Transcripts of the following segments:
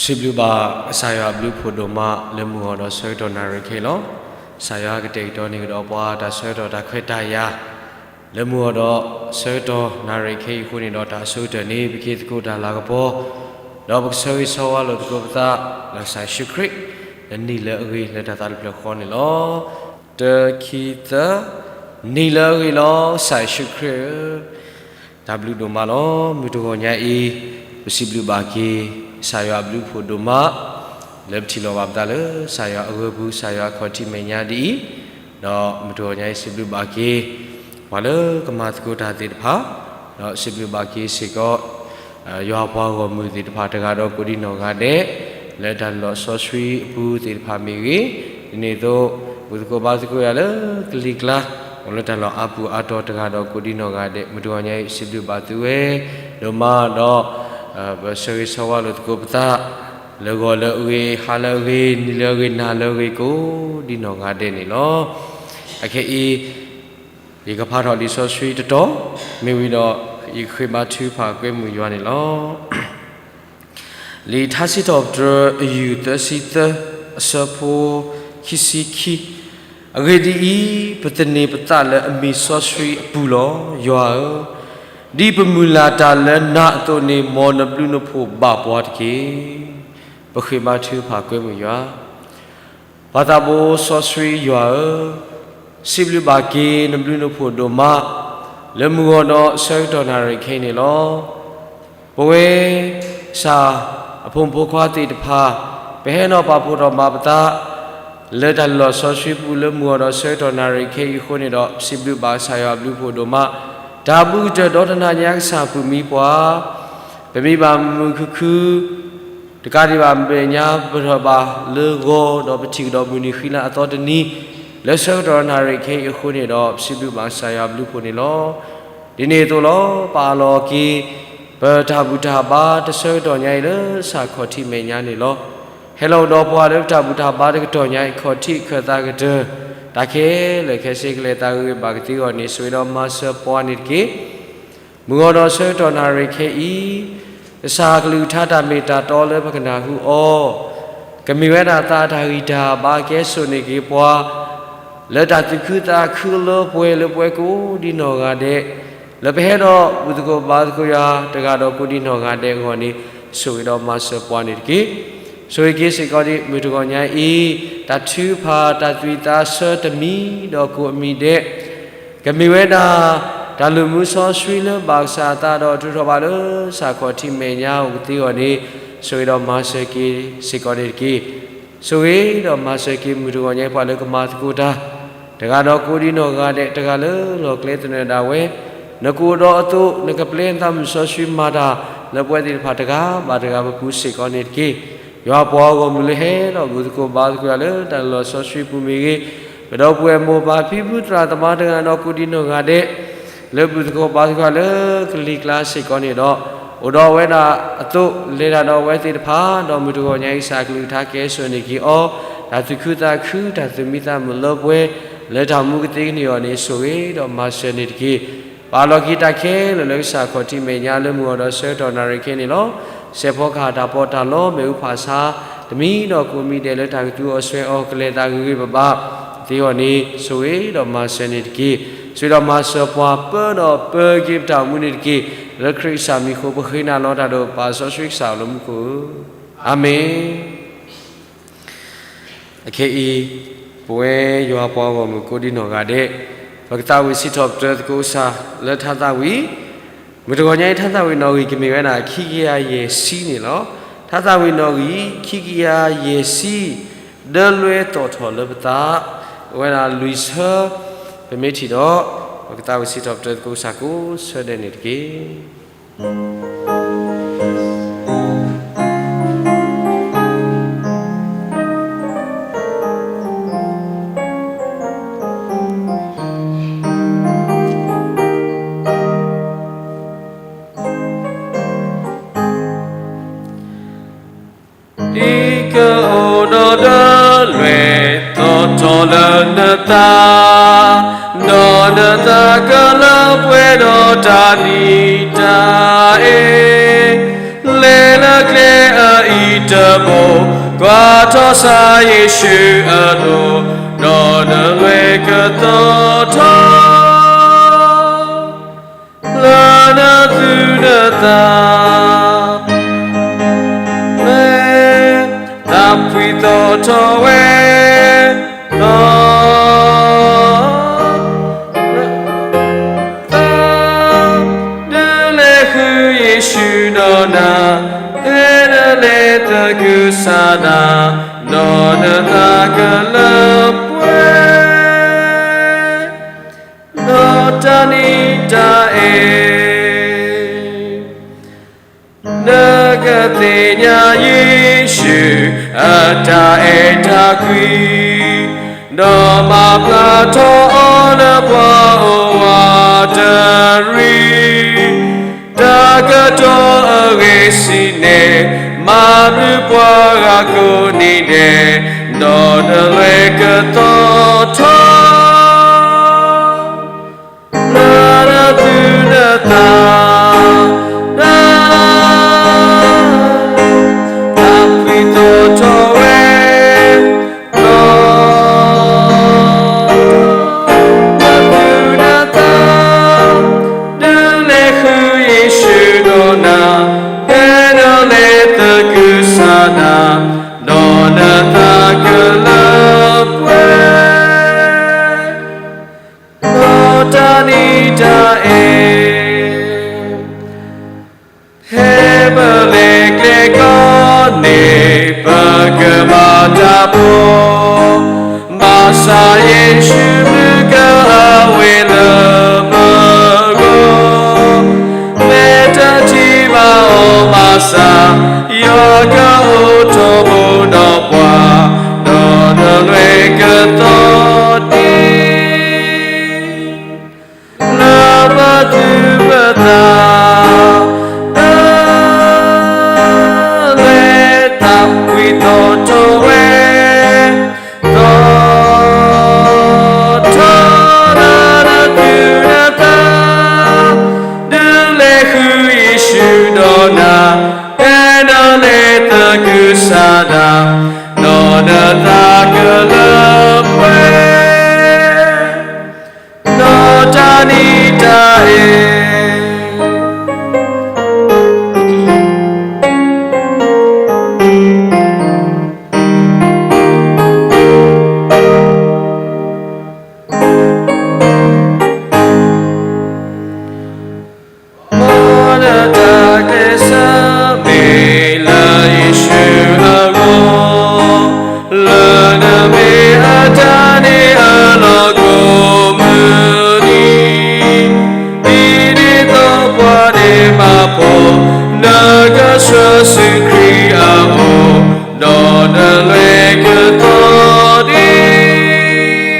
စံးဘျုးဘၣ်ကစၢ်ယွၤအဘျုးအဖှိၣ်ဒိၣ်မး လၢမုၢ်ဂီၤဒီးဆၢကတီၢ်နၣ်ရံၣ်ခဲအံၤလီၤ. ကစၢ်ယွၤကတဲာ်ကတီၤန့ၢ်ကဒီးပှၤတၢ်ဆၢကတီၢ်တၢ်ခွဲးတၢ်ယာ် လၢမုၢ်ဂီၤဒီးဆၢကတီၢ်နၣ်ရံၣ်ခဲအံၤအဃိန့ၣ်ဒီး တၢ်အဆိကတၢၢ်န့ၣ် ပက့ၤသကိးတၢ်လၤကပီၤ ဒီးပကဆၢဂ့ၤဆၢဝါလိာ်သကိးပသး လၢကစၢ်ယ့ၣ်ၡူးခရံာ် လၢနံၣ်လၢအဂ့ၤလၢတၢ်သးတဖျၢၣ်ဃီန့ၣ်လီၤ. တၢ ခံ သၢ, နံၣ်လၢအဂ့ၤလီၤ ကစၢ်ယ့ၣ်ၡူးခရံာ်ဧၢ တၢ်ဘျုးဒိၣ်မးလီၤ. မုၢ်တဂီၤညါအံၤ ပစံးဘျုးဘၣ်က့ၤ ကစၢ်ယွၤအဘျုးအဖှိၣ်ဒိၣ်မး လၢပထံၣ်လိာ်ဘၣ်ပသးလၢ ကစၢ်ယွၤအဂၢၢ်ပူၤ ကစၢ်ယွၤအခီၣ်ထံးမဲာ်ညါဒ်အံၤ, ဒီးမုၢ်တဂီၤညါအံၤ စံးဘျုးဘၣ်က့ၤ ပှၤလၢကမၤသကိးတၢ်သ့ၣ်တဖၣ်, ဒီးစံးဘျုးဘၣ်က့ၤစ့ၢ်ကီး ယွၤအပှၤဂီၢ်မုၢ်သ့ၣ်တဖၣ် တဂၤဒီးကိးဒံနီၢ်ဂၤဒဲး လၢတၢ်လီၢ်စီဆှံအပူၤသ့ၣ်တဖၣ်မ့ၢ်ဂ့ၤ, ဒ်န့ၣ်အသိး ဘူၣ်သကိးဘါသကိးယၤလၢကလံၤကျါ, အိၣ်လၢတၢ်လီၢ်အါပူၤအါတီၤ တဂၤဒီးကိးဒံနီၢ်ဂၤဒဲး မုၢ်တဂီၤညါအံၤ စံးဘျုးဘၣ်သုဝဲဒိၣ်မးဒီး ပဆၢဂ့ၤဆၢဝါလိာ်သကိးပသး လၢဂီၤလၢအဂ့ၤ, ဟါလၢအဂ့ၤ, နံၤလၢအဂ့ၤ, နၤလၢအဂ့ၤ ကိးဒံနီၢ်ဂၤဒဲးန့ၣ်လီၤ. အခဲအံၤ ယကဖးထီၣ်လံာ်စီဆှံတတီၤ မ့ၢ်ဝံၤဒီး ယကဃ့ဘါထုကဖၣ်ကွဲမုာ်ယွၤန့ၣ်လီၤ. လံာ်ထါစံးထီၣ်ပတြၢၤ အယူၢ်သၢဆံသၢ အဆၢဖိခံဆံခံ, အဂ့ၢ်ဒ်အံၤ, ပသန့ၤပသးလၢအမံၤစီဆှံအပူၤလီၤ. ယွၤဧၢ, ဒ်ပမုၢ်လၢ်တၢ်လၢနၤအသိးန့ၣ် မ်နဘျုးနဖှိၣ်ဘၣ်ပှၤတက့ၢ်. ပဃ့ဘါထုကဖၣ်ကွဲမုာ်ယွၤ ပၢ်သးဘိစီဆှံယွၤဧၢ, စံးဘျုးဘၣ်က့ၤနဘျုးနဖှိၣ်ဒိၣ်မး လၢမုၢ်ဂီၤဒီးဆၢကတီၢ်နၣ်ရံၣ်ခဲအံၤန့ၣ်လီၤ. ပဝဲ ကစၢ်အဖိမုၣ်ဖိခွါသ့ၣ်တဖၣ် ပဟဲနီၤပာ်ဖှိၣ်ထီၣ်ဘၣ်ပသး လၢတၢ်လီၢ်စီဆှံပူၤလၢမုၢ်ဂီၤဒီးဆၢကတီၢ်နၣ်ရံၣ်ခဲအံၤအဃိန့ၣ်ဒီး စံးဘျုးဘၣ်ကစၢ်ယွၤအဘျုးအဖှိၣ်ဒိၣ်မး, တၢ်ဘူးကတၢၢ်ဒီတနၤညါကစၢ်ပၢၢ်မံပှၤ ပမ့ၢ်ဘၣ်မုာ်မုာ်ခုၣ်ခုၣ် တကးဒံးဘၣ်မဲာ်ညါပထီၣ်ဘၣ်လၢဂီၤ ဒီးပထံၣ်ကဒီးမုၢ်နံၤဃံလၤအသီတနံၤ လၢဆၢကတီၢ်နၣ်ရံၣ်ခဲအံၤအဃိန့ၣ်ဒီး ပစံးဘျုးဘၣ်ကစၢ်ယွၤအဘျုးအဖှိၣ်န့ၣ်လီၤ. ဒ်န့ၣ်အသိးလီၤ ပအးလီၤက့ၤ ပတၢ်ဘူၣ်တၢ်ဘါတဆၢကတီၢ်ညါအံၤလၢကစၢ်ခီၣ်ထံးမဲာ်ညါန့ၣ်လီၤ. ဟဲလီၤကဒီးပှၤလၢပတၢ်ဘူၣ်တၢ်ဘါတကတီၢ်ညါအံၤ ခီၣ်ထံးခၢၣ်သးကတၢၢ် တၢ်ခဲလၢာ်ခဲဆ့ကလဲၤသးဂ့ၤဂ့ၤဘၣ်ကသ့အဂီၢ်န့ၣ် ဆိၣ်ဂ့ၤဒီးမၤစၢၤပှၤန့ၣ်တက့ၢ်. မုၢ်ဂီၤဒီးဆၢကတီၢ်နၣ်ရံၣ်ခဲအံၤ ကစၢ်အကလုၢ်ကထါတၢ်မ့ၢ်တၢ်တီလၢပကနၢ်ဟူအီၤ ကမ့ၢ်ဝဲဒၣ်သးတၢ်ဂံၢ်တၢ်ဘါ ကဲစိာ်န့ၢ်က့ၤပှၤ လၢတၢ်သူၣ်ခုသးခုလၢပှဲၤလၢပှဲၤကိးဒံနီၢ်ဂၤဒဲး, လၢပဟဲဒီးဘူၣ်သကိးဘါသကိးယွၤတဂၤဒီးကိးဒံနီၢ်ဂၤဒဲးအဂီၢ်န့ၣ် ဆိၣ်ဂ့ၤဒီးမၤစၢၤပှၤန့ၣ်တက့ၢ်. ဆိၣ်ဂ့ၤက့ၤစ့ၢ်ကီးဒံး မုၢ်တဂီၤညါအံၤ တၢ်ထုကဖၣ်တၢ်သွံၣ်သးဆၢတမံၤဒီးကိးအမံၤဒဲး ကမ့ၢ်ဝဲဒၣ် တၢ်လုၢ်မူစီဆှံလၢဘၣ်ကစၢ်အသးဒီးထုးထီၣ်ဘၣ်လၢကစၢ်ခီၣ်ထံးမဲာ်ညါအိၣ်ကသ့အဂီၢ်န့ၣ် ဆိၣ်ဂ့ၤဒီးမၤစၢၤက့ၤစ့ၢ်ကီးန့ၣ်တက့ၢ်. ဆိၣ်ဂ့ၤဒီးမၤစၢၤက့ၤမုၢ်တဂီၤညါအံၤပှၤလၢကမၤသကိးတၢ် တဂၤဒီးကိးဒံနီၢ်ဂၤဒဲး တဂၤလၢလီၢ်ကျဲသနၢၣ်ဒၣ်ဝဲ နကအိၣ်ဒီးအသိး နကပျဲနသးမုၢ်စီဆှံမၤတၢ်လၢပဝဲသ့ၣ်တဖၣ်တဂၤဘၣ်တဂၤပပူၤစ့ၢ်ကီးန့ၣ်တက့ၢ်. ယွၤပှၤဂီၢ်မုၢ်လၢဟဲဒီးဘူၣ်သကိးဘါသကိးယွၤလၢတၢ်လီၢ်စီဆှံပူၤမ့ၢ်ဂ့ၤ, ပဒီပုၢ်ဝဲၢ်မိၢ်ပၢ်ဖံဖုသရၣ်သမါတဂၤဒီးကိးဒံနီၢ်ဂၤဒဲး လၢဘူၣ်သကိးဘါသကိးယွၤလၢကလံၤကျါစ့ၢ်ကီးန့ၣ်ဒီး အိၣ်ဒီးဝဲဒၣ်အသိး လဲၤတၢ်ဒီးအဝဲသ့ၣ်တဖၣ် ဒီးမုၢ်တဂီၤညါအံၤကစၢ်ကလုၢ်ကထါကဲစိာ်န့ၢ်က့ၤအီၤ တၢ်သူၣ်ခုသးခု တၢ်သူၣ်မံသးမုာ်လၢပှဲၤ လၢတၢ်မူကသ့ကန့ၢ်အီၤန့ၣ် ဆိၣ်ဂ့ၤဒီးမၤစၢၤန့ၣ်တက့ၢ်. ပအးလီၤက့ၤတၢ်ခဲလၢာ်လၢကစၢ်ခီၣ်ထံးမဲာ်ညါလၢမုၢ်ဂီၤဒီးဆၢကတီၢ်နၣ်ရံၣ်ခဲအံၤန့ၣ်လီၤ. စဲးဖီကဟၣ်တၢ်ပီးတၢ်လီ မ့ၣ်အူဖးဆါ တမံၤဒီးကိးမံၤဒဲးလၢတၢ်ကသူအီၤစွဲအီၤ ကလဲၤသးဂ့ၤဂ့ၤဘၣ်ဘၣ်သ့အဂီၢ်န့ၣ် ဆိၣ်ဂ့ၤဒီးမၤစၢၤန့ၣ်တက့ၢ်. ဆိၣ်ဂ့ၤဒီးမၤစၢၤပှၤပၢဒီးပၢက့ၤပတၢ်အိၣ်မူန့ၣ်တက့ၢ်. လၢခရံာ်ကစၢ်မံၤအဃိ ပဃ့နၤလီၤတၢ်ဒီးပၢ်စီဆှံကစၢ်အလၢမူခိၣ်ဧၢ, အၤမ့ၣ်. အခဲအံၤ ပဝဲယွၤပှၤဂီၢ်မုၢ်ကိးဒံနီၢ်ဂၤဒဲး ပကသးဝံၣ်စံးထီၣ်ပတြၢၤသကိးကစၢ်လၢထါသးဝံၣ် မုၢ်တဂီၤညါအံၤ ထါသးဝံၣ်နီၣ်ဂံၢ်ကမ့ၢ်ဝဲဒၣ် ခံကယၤယဲၢ်ဆံန့ၣ်လီၤ. ထါသးဝံၣ်နီၣ်ဂံၢ် ခံကယၤယဲၢ်ဆံ ဒၢလွဲသီၣ်ထီၣ်လၢပသး အိၣ်ဝဲဒၣ်လွံၢ်ဆၢ ပမ့ၢ်ထံၣ်ဒီး ပကသးဝံၣ်စံးထီၣ်ပတြၢၤသကိးကစၢ်ကိးဆၢဒဲးန့ၣ်တက့ၢ်. ဒ်ကအိၣ်ဒီးဒၢလွဲၢ်သီၣ်ထီၣ်လၢနသး, ဒီးနသးကလၢပှဲၤဒီးတၢ်နံၤတၢ်အ့, လဲၤလၢကျဲအအံၤတ ကွၢ်ထီၣ်စၢ်ယ့ၣ်ၡူးအလိၤ, ဒီးနလွဲၢ်ကသီၣ်ထီၣ် လၢနသူၣ်နသး လၢသးဖှံသီၣ်ထီၣ်ဝဲ သီၣ် သး ဒုးလဲၤဃုယ့ၣ်ၡူးဒီးနၤ, ဖဲနလဲၤသကုၤဆးဒး, ဒီးနသးကလၢပှဲၤ ဒီးတၢ်နံၤတၢ်အဲၣ် နကသ့ၣ်ညါယ့ၣ်ၡူးအတၢ်အဲၣ်တၢ်ကွံ, ဒီးမၤပျၢ်ထီၣ်အီၤလၢပှၤအိၣ်ဝးတရံး, တၢ်ကတိၤအဂ့ၢ်စံးန့ၣ်, မၤဘျုးပှၤဂၤကိးနံၤဒဲး, ဒီးနလွဲၢ်ကသီၣ်ထီၣ် လၢနသူၣ်နသး သးဖှံသီၣ်ထီၣ်ဝဲ သီၣ် နသူၣ်နသး ဒုးလဲၤဃုယ့ၣ်ၡူးဒီးနၤ, ဖဲနလဲၤသကုၤဆးဒး, ဒီးနသးကလၢပှဲၤ ဒီးတၢ်နံၤတၢ်အဲၣ် ဖဲပလဲၤကျဲကျီန့ၣ် ပကမၤတၢ်ဖိ, ဘၣ်ဆၣ်ယ့ၣ်ၡူးမုၢ်ကအဝ့ၢ်လၢပဂီၢ်, မ့ၢ်တထံၣ်ဘၣ်အီၤဘၣ်ဆၣ်, ယွၤကအိၣ်ထီၣ်ဘိဒီးပှၤ, ဒီးနလွဲၢ်ကသီၣ်ဒံး လၢပသူၣ်ပသး လၢသးဖှံသီၣ်ထီၣ်ဝဲ သီၣ်ထီၣ်လၢနသူၣ်နသး, ဒုးလဲၤဃုယ့ၣ်ၡူးဒီးနၤ, ဖဲနလဲၤသကုၤဆးဒး, ဒီးနသးကလၢပှဲၤ ဒီးတၢ်နံၤတၢ်အဲၣ် မ်နတၢ်ကျဲးစၢးမ့ၢ်လၢယ့ၣ်ၡူးအဂီၢ်, လၢနမ့ၢ်အတၢ်န့ၣ်အလီၢ်ကိးမုၢ်နံၤ, ဒ်သိးပှၤန့ၣ်မၤပိာ် နကစၢၢ်စူၤခရံာ်အအိၣ်, ဒီးနလွဲၢ်ကသီၣ်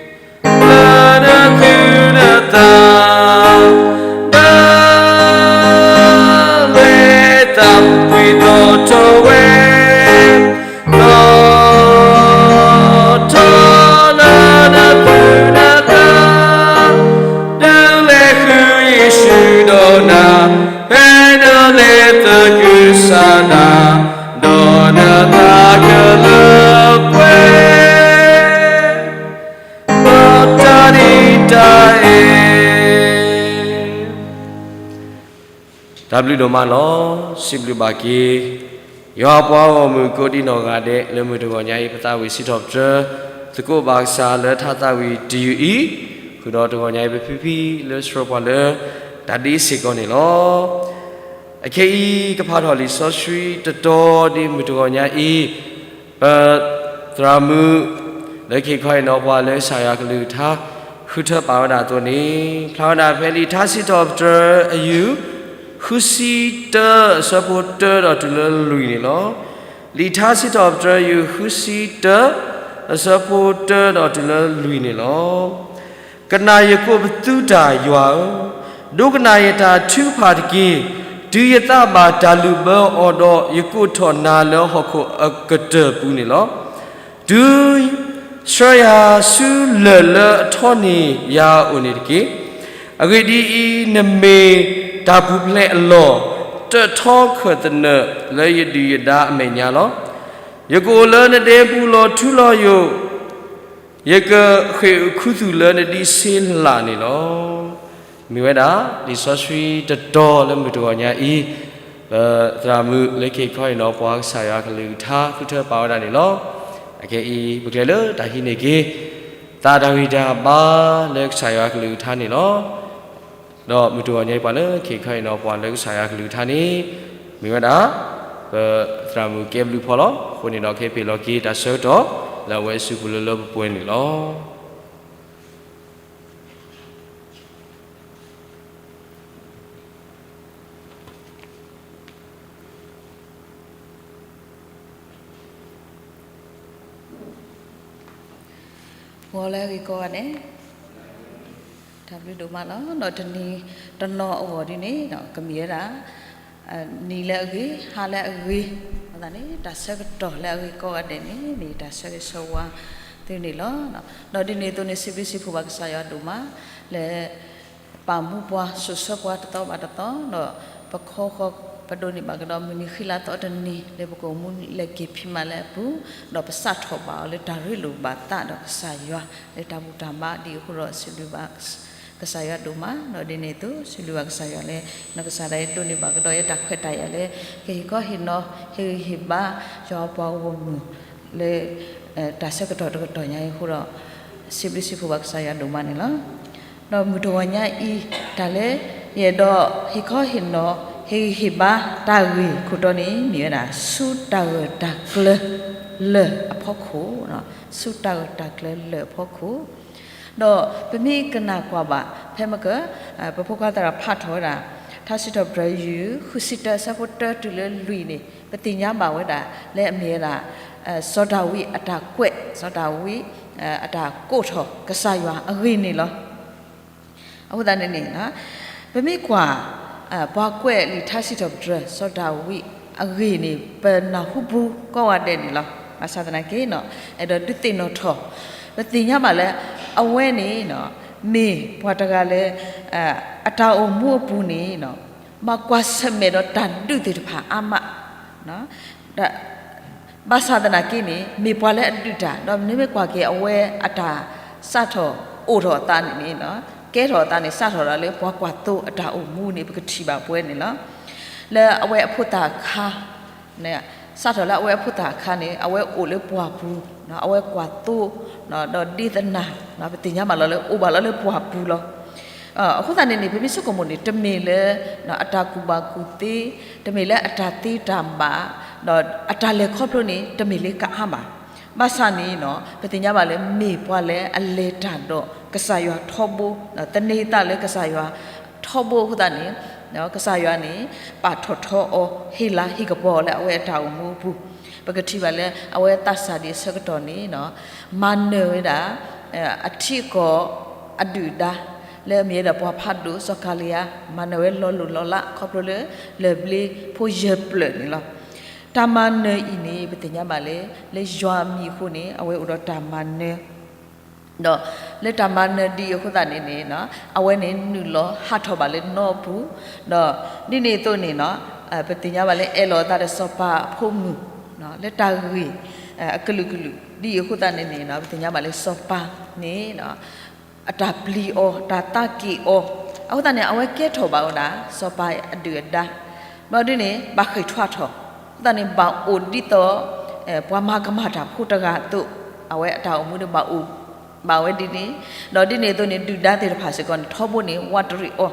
ဒံး လၢနသူၣ်နသး ဒ်လဲၣ်သးဖှံသီၣ်ထီၣ်ဝဲ သီၣ်ထီၣ်လၢနသူၣ်နသး ဒ်လဲၣ်ဃုယ့ၣ်ၡူးဒီးနၤ ဖဲနလဲၤသကုၤဆးဒး ဒီးနသးကလၢပှဲၤ ဒီးတၢ်နံၤတၢ်အဲၣ် တၢ်ဘျုးဒိၣ်မးလီၤ. စံးဘျုးဘၣ်က့ၤ ယွၤအပှၤဂီၢ်မုၢ်ကိးဒံးနီၢ်ဂၤဒဲး လၢမုၢ်တဂီၤညါအံၤ ပသးဝံၣ်စံးထီၣ်ပတြၢၤ သကိးဘၣ်ကစၢ်လၢထးသးဝံၣ်တယုၢ်အံၤ, ဃုာ်ဒီးတဂီၤညါအံၤ ပဖံဖံလၢဆှၢပှၤလၢ တၢ်ဒ့စ့ၢ်ကီးန့ၣ်လီၤ. အခဲအံၤ ကဖးထီၣ်လံာ်စီဆှံတတီၤဒ်မုၢ်တဂီၤညါအံၤ ပသရၣ်မုၣ် လၢခံခီအံၤနီၤပှၤလၢကစၢ်ယွၤကလုၢ်ကထါ ဃုထၢပာ်ဝဲဒၣ်အသိးန့ၣ် ဖျါဝဲဒၣ်ဖဲလံာ်ထါစံးထီၣ်ပတြၢၤအယုၢ် ဃုဆံတၢ အဆၢဖိတၢဒီးတုၤလၢလွံၢ်န့ၣ်လီၤ. လံာ်ထါစံးထီၣ်ပတြၢၤအယုၢ် ဃုဆံတၢ အဆၢဖိတၢဒီးတုၤလၢလွံၢ်န့ၣ်လီၤ. ကနၣ်ယကိးပသူတၢ်ယွၤဧၢ, ဒိကနၣ်ယတၢ်ထုကဖၣ်တက့ၢ်. တုၤယသးဘၣ်တၢ်လုၢ်ဘၢအီၤဒီး ယကိးထီၣ်နၤလၢဟီၣ်ခိၣ်အကတၢၢ်ပူၤန့ၣ်လီၤ. တုၤဆှၢယၤဆူလၢၢ်လၢအထီန့ၢ်ယၤအအိၣ်န့ၣ်တက့ၢ်. အဂ့ၢ်ဒ်အံၤ, နမ့ၢ်တၢ်ပူၤဖျဲးအလီၢ်, တၢထီခၢၣ်သနၢၣ်လၢယဒုၣ်ယဒါအမဲာ်ညါလီၤ. ယကအိၣ်လၢနဒဲပူၤလီၤထူလီၤယိာ်, ယကဃ့ၢ်ခူသူၣ်လၢနဒံးဆ့လးန့ၣ်လီၤ. မ့ၢ်ဝဲဒၣ် လံာ်စီဆှံတတီၤလၢမုၢ်တဂီၤညါအံၤ, ပသရၣ်မုၣ်လၢခံခီအံၤနီၤ ပှၤကစၢ်ယွၤကလုၢ်ကထါ ဃုထၢပာ်ဝဲဒၣ်န့ၣ်လီၤ. အခဲအံၤ ပကလဲၤလၢတၢ်ဟံးန့ၢ်က့ၤ သးတၢ်ဂံၢ်တၢ်ဘါလၢကစၢ်ယွၤကလုၢ်ကထါန့ၣ်လီၤ. ဒီးမုၢ်တဂီၤညါအံၤ ပှၤလၢခံခီအံၤနီၤ ပှၤလၢကစၢ်ယွၤကလုၢ်ကထါန့ၣ် မ့ၢ်ဝဲဒၣ် ပသရၣ်မုၣ်ကဲဘျုးဖီလီၤ. အဃိန့ၣ်ဒီး ကဟ့ၣ်ပလီၢ်က့ၤတၢ်ဆၢကတီၢ် လၢအဝဲအစုပူၤလၢလၢပှဲၤပှဲၤန့ၣ်လီၤ. ဂီၤလၢအဂ့ၤကိးဂၤဒဲး, တၢ်ဘျုးဒိၣ်မးလီၤ. ဒီးတနံၤတနီၤအဂီၢ်ဒ်န့ၣ် ကမ့ၢ်ဝဲဒၣ် နံၤလၢအဂ့ၤ, ဟါလၢအဂ့ၤ, အဃိသတးန့ၣ် တၢ်ဆၢကတီၢ်လၢအဂ့ၤကိးဂၤဒဲးန့ၣ် မ့ၢ်တၢ်ဆၢဂ့ၤဆၢဝါသုန့ၣ်လီၤ. ဒီးဒ်န့ၣ်အသိးန့ၣ် စံးဘျုးစံးဖှိၣ်ဘၣ်ကစၢ်ယွၤဒိၣ်မး လၢ ပာ်မူပှၤ စိာ်ဆှၢပှၤတသီဘၣ်တသီ, ဒီးပခီဃီပဒိးန့ၢ်ဘၣ်ကဒီး မုၢ်နံၤဃံလၤသီတနံၤ လၢပကအိၣ်မူလဲၤက့ၤဖံးမၤလၢအပူၤ, ဒီးပစးထီၣ်ဘၣ်အီၤလၢတၢ်ရ့လိာ်ဘၣ်သးဒီးကစၢ်ယွၤ လၢတၢ်ဘူၣ်တၢ်ဘါဒ်အဃိဒီး စံးဘျုးဘၣ်ကစၢ်ယွၤဒိၣ်မး. ဒီးဒ်န့ၣ်အသိး စံးဘျုးဘၣ်ကစၢ်ယွၤလၢ နီၢ်ကစၢ်ဒၣ်ယဲဒိးန့ၢ်ဘၣ်ကဒီးယဲတၢ်ခွဲးတၢ်ယာ်လၢ ကဟ့ၣ်ခီဟ့ၣ်နီၤ ဟ့ၣ်ဂံၢ်ဟ့ၣ်ဘါ ယွၤပှၤဂီၢ်မုၢ်လၢ တၢ်ဆၢကတီၢ်တကတီၢ်ညါအံၤအဃိဒီး စံးဘျုးစံးဖှိၣ်ဘၣ်ကစၢ်ယွၤဒိၣ်မးန့ၣ်လီၤ. ဒီးမုၢ်တဂီၤညါအံၤ တၢ်လၢယအဲၣ်ဒိးဟ့ၣ်ခီဟ့ၣ်နီၤ ဟ့ၣ်ဂံၢ်ဟ့ၣ်ဘါတၢ်ဂ့ၢ်ခိၣ်တီန့ၣ် မ့ၢ်ဝဲဒၣ် ဆူတၢ်ဂၢၢ်တၢ်ကျၢၤလၢၢ်အဖီခိၣ်, ဆူတၢ်ဂၢၢ်တၢ်ကျၢၤလၢၢ်အဖီခိၣ် ဒီးပမ့ၢ်ကနၣ်ကွၢ်ဘၣ် ဖဲမ့ၢ်က ပဖိခွါသရၣ်ဖးထီၣ်ဝဲဒၣ် ထါစံးထီၣ်ပတြၢၤယုၢ် ဃုဆံတၢ အဆၢဖိတၢတုၤလၢလွံၢ်န့ၣ် ပသ့ၣ်ညါဘၣ်ဝဲဒၣ် လၢအမ့ၢ်ဝဲဒၣ် စီၤဒၤဝံးအတၢ်ကွဲး စီၤဒၤဝံး အတၢ်ကိးထီၣ်ကစၢ်ယွၤအဂ့ၢ်န့ၣ်လီၤ. အဃိသတးန့ၣ်န့ၣ် ပမ့ၢ်ကွၢ် ပှၤကွဲးလံာ်ထါစံးထီၣ်ပတြၢၤ စီၤဒၤဝံးအဂ့ၢ်န့ၣ် ပနၢ်ဟူပူၤကိးဂၤဒဲးန့ၣ်လီၤ. ဘၣ်ဆၣ်သနာ်က့ အဲၣ်ဒိးဒုးသ့ၣ်နီၣ်ထီၣ် ပသ့ၣ်ညါဘၣ်လၢ အဝဲန့ၣ် မ့ၢ်ပှၤတဂၤလၢ အတၢ်အိၣ်မူအပူၤန့ၣ် ဘၣ်ကွၢ်ဆၢၣ်မဲာ်ဒီးတၢ်ဒုးသ့ၣ်တဖၣ်အါမး ဘၣ်ဆၣ်သနာ်က့န့ၣ် မ့ၢ်ပှၤလၢအဒုးတၢ် ဒီးနမ့ၢ်ကွၢ်က့ၤအဝဲအတၢ်စးထီၣ်အိၣ်ထီၣ်အသးန့ၣ်န့ၣ် ကဲထီၣ်အသးန့ၣ် စးထီၣ်ဒီးလၢပှၤကွၢ်သိအတၢ်အိၣ်မူန့ၣ် ပကထံၣ်ဘၣ်ပဝဲန့ၣ်လီၤ. လၢအဝဲအဖိသၣ်အခါ စးထီၣ်လၢအဝဲအဖိသၣ်အခါန့ၣ် အဝဲအိၣ်လၢပှၢ်ပူၤ အဝဲကွၢ်သိ ဒီးဒ့သနၢ် ပသ့ၣ်ညါဘၣ်လီၤလၢအိၣ်ဘၣ်လီၤလၢပှၢ်ပူၤလီၤ. အဃိသတးန့ၣ်န့ၣ် ပမ့ၢ်ဆိကမိၣ်န့ၣ် တမ့ၢ်လၢ အတၢ်ကူၣ်ဘၣ်ကူၣ်သ့, တမ့ၢ်လၢအတၢ်သ့တၢ်ဘၣ်, ဒီးအတၢ်လဲၤခီဖျိန့ၣ် တမ့ၢ်လၢကအါဘၣ်. ဘၣ်ဆၣ်န့ၣ် ပသ့ၣ်ညါဘၣ်လၢမ့ၢ်ပှၤလၢအလဲၤတၢ်ဒီးကစၢ်ယွၤထီဘိ, သန့ၤသးလၢကစၢ်ယွၤထီဘိအဃိသတးန့ၣ် ကစၢ်ယွၤန့ၣ် ပာ်ထီၣ်ထီအီၤ ဟ့ၣ်လၤဟ့ၣ်ကပီၤအီၤလၢအဝဲအတၢ်အိၣ်မူအပူၤ, ပကထံၣ်ဘၣ်လၢအဝဲသးစၢ်ဒံးအဆၢကတီၢ်န့ၣ် မၤနၢၤဝဲဒၣ် အထံအကီၢ်အဒုၣ်အဒါ လၢအမ့ၢ်ဝဲဒၣ်ပှၤဖးဒိၣ်စီၤကၤလံယၤ မၤနၢၤဝဲလီၤလိၢ်လီၤလး ခီဖျိလၢ လၢၢ်ဘျ့ဖိယဲၢ်ဖျၢၣ်န့ၣ်လီၤ. တၢ်မၤနၢၤအံၤန့ၣ် ပသ့ၣ်ညါဘၣ်လၢ လၢယွၤအမံၤအဃိန့ၣ် အဝဲအိၣ်ဒီးတၢ်မၤနၢၤ ဒီးလၢတၢ်မၤနၢၤဒ်အံၤအဃိသတးန့ၣ်န့ၣ် အဝဲန့ၣ်နုာ်လီၤဟးထီၣ်ဘၣ်လၢနီအပူၤ, ဒီးဒ်န့ၣ်အသိးန့ၣ် ပသ့ၣ်ညါဘၣ်လၢအဲၣ်လီၤအသးဒီးစီၤပၤအဖိမုၣ် လၢတၢ်ဂ့ၢ်အကလုာ်ကလုာ် ဒ်အံၤအဃိသတးန့ၣ်န့ၣ် ပသ့ၣ်ညါဘၣ်လၢစီၤပၤန့ၣ် အတၢ်ပျံၤအီၤ တၢ်သးက့ၤအီၤ, အဃိသတးန့ၣ် အဝဲကဲထီၣ်ဘၣ်ဝဲဒၣ် စီၤပၤအဒုၣ်အဒါ, ဘျီဒ်န့ၣ် ဘၣ်ဃ့ၢ်ထွါထီၣ်, အဃိသတးန့ၣ် ဘၣ်အိၣ်ဒ်သိး ပှၤမၤကမၣ်တၢ်ဖိတဂၤအသိး, အဝဲအတၢ်အိၣ်မူန့ၣ် ဘၣ်အိၣ်ဘၣ်ဝဲဒ်န့ၣ်, ဒီးဒ်န့ၣ်အသိးန့ၣ် ဒုၣ်ဒါသ့ၣ်တဖၣ်စ့ၢ်ကီးန့ၣ် ထီဘိန့ၣ် ဝးတရံးအီၤ,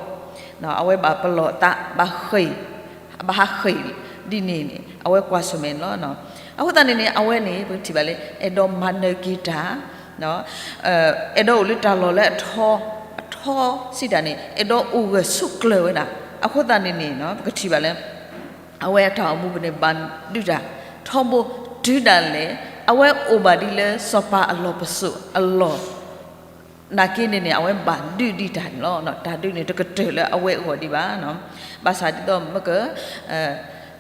အဝဲဘၣ်ပလီၢ်သး ဘၣ်ဃ့ၢ် ဘၣ်ဟးဃ့ၢ်ဒ်န့ၣ်န့ၣ် အဝဲကွၢ်ဆၢၣ်မဲာ်န့ၣ်လီၤ. အဃိသတးန့ၣ်န့ၣ် အဝဲန့ၣ် ပကထံၣ်ဘၣ်လၢ အဲၣ်ဒိးမၤနၢၤက့ၤတၢ်, အဲၣ်ဒိးအိၣ်လၢတၢ်လီၢ်လၢအထီ, အထီစံးတၢ်န့ၣ် အဲၣ်ဒိးအိၣ်ဂၢၢ်ဆိးကျၢၤဝဲဒၣ်, အဃိသတးန့ၣ်န့ၣ် ပကထံၣ်ဘၣ်လၢ အဝဲအတၢ်အိၣ်မူပူၤန့ၣ် ဘၣ်ဒုးတၢ် ထီဘိ တုၤဒၣ်လဲာ် အဝဲအိၣ်ဘၣ်ဒ်လၢစီၤပၤအလီၢ်ပစိာ်အလီၢ် နာ်က့န့ၣ်န့ၣ် အဝဲဘၣ်ဒုးဒံးတၢ်န့ၣ်လီၤ. တၢ်ဒုးန့ၣ် တကတၢၢ်လၢအဝဲအဂီၢ်ဒံးဘၣ်. ဘၣ်ဆၣ်ဒ်သိးမ့ၢ်က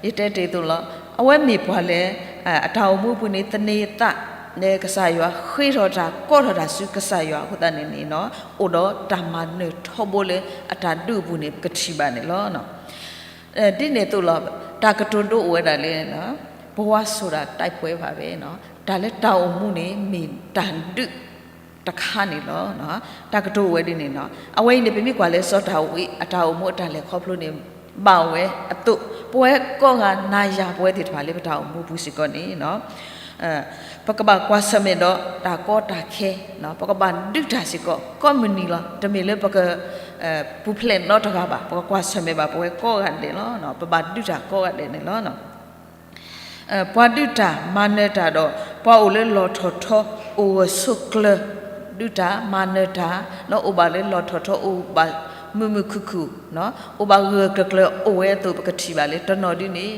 ယတဲတ့ၢ်အသိးလီၤ. အဝဲမ့ၢ်ပှၤလၢ အတၢ်အိၣ်မူပူၤန့ၣ် သန့ၤသးလၢကစၢ်ယွၤ ဃ့ထီၣ်တၢ် ကိးထီၣ်တၢ်ဆူကစၢ်ယွၤအဃိသတးန့ၣ်န့ၣ် အိၣ်ဒီးတၢ်မၤနၢၤထီဘိလၢအတၢ်ဒုးအပူၤန့ၣ် ပကထံၣ်ဘၣ်န့ၣ်လီၤ. ဒ်န့ၣ်အသိးလီၤ. တၢ်ကတိၤဒိအိၣ်ဝဲဒၣ်လၢ ပဝါဆိုတာ တိုက်ပွဲပါပဲနီၤ. တၢ်လၢတၢ်အိၣ်မူန့ၣ် မ့ၢ်တၢ်ဒုးတခါန့ၣ်လီၤ. တၢ်ကတိၤဝဲဒ်န့ၣ်နီၤ. အဝဲအံၤန့ၣ် ပမ့ၢ်ကွၢ်လၢစီၤဒၤဝံးအတၢ်အိၣ်မူအတၢ်လဲၤခီဖျိန့ၣ် ဘၣ်ဝဲအသိး, ပဝဲကိးဂၤနၤယၤပဝဲသ့ၣ်တဖၣ်လၢပတၢ်အိၣ်မူပူၤစ့ၢ်ကီးန့ၣ် ပကဘၣ်ကွၢ်ဆၢၣ်မဲာ်ဒီးတၢ်ကီတၢ်ခဲ, ပကဘၣ်ဒုးတၢ်စ့ၢ်ကီး ကိးမုၢ်နံၤလီၤ. တမ့ၢ်လၢပက ပူၤဖျဲးနီတဂၤဘၣ်, ပကကွၢ်ဆၢၣ်မဲာ်ဘၣ်ပဝဲကိးဂၤဒဲးလီၤ. ပဘၣ်ဒုးတၢ်ကိးဂၤဒဲးန့ၣ်လီၤ. ပှၤဒုးတၢ်မၤနၢၤတၢ်ဒီး ပှၤအိၣ်လၢလီၢ်ထီၣ်ထီအိၣ်ဂၢၢ်ဆိးကျၢၤ, ဒုးတၢ်မၤနၢၤတၢ် လၢအိၣ်ဘၣ်လၢလီၢ်ထီၣ်ထီအိၣ်ဘၣ်မုာ်မုာ်ခုၣ်ခုၣ်, အိၣ်ဘၣ်ဂၢၢ်ဂၢၢ်ကျၢၤကျၢၤအိၣ်ဝဲအသိး ပကထံၣ်ဘၣ်လၢတနီၤဒုန့ၣ်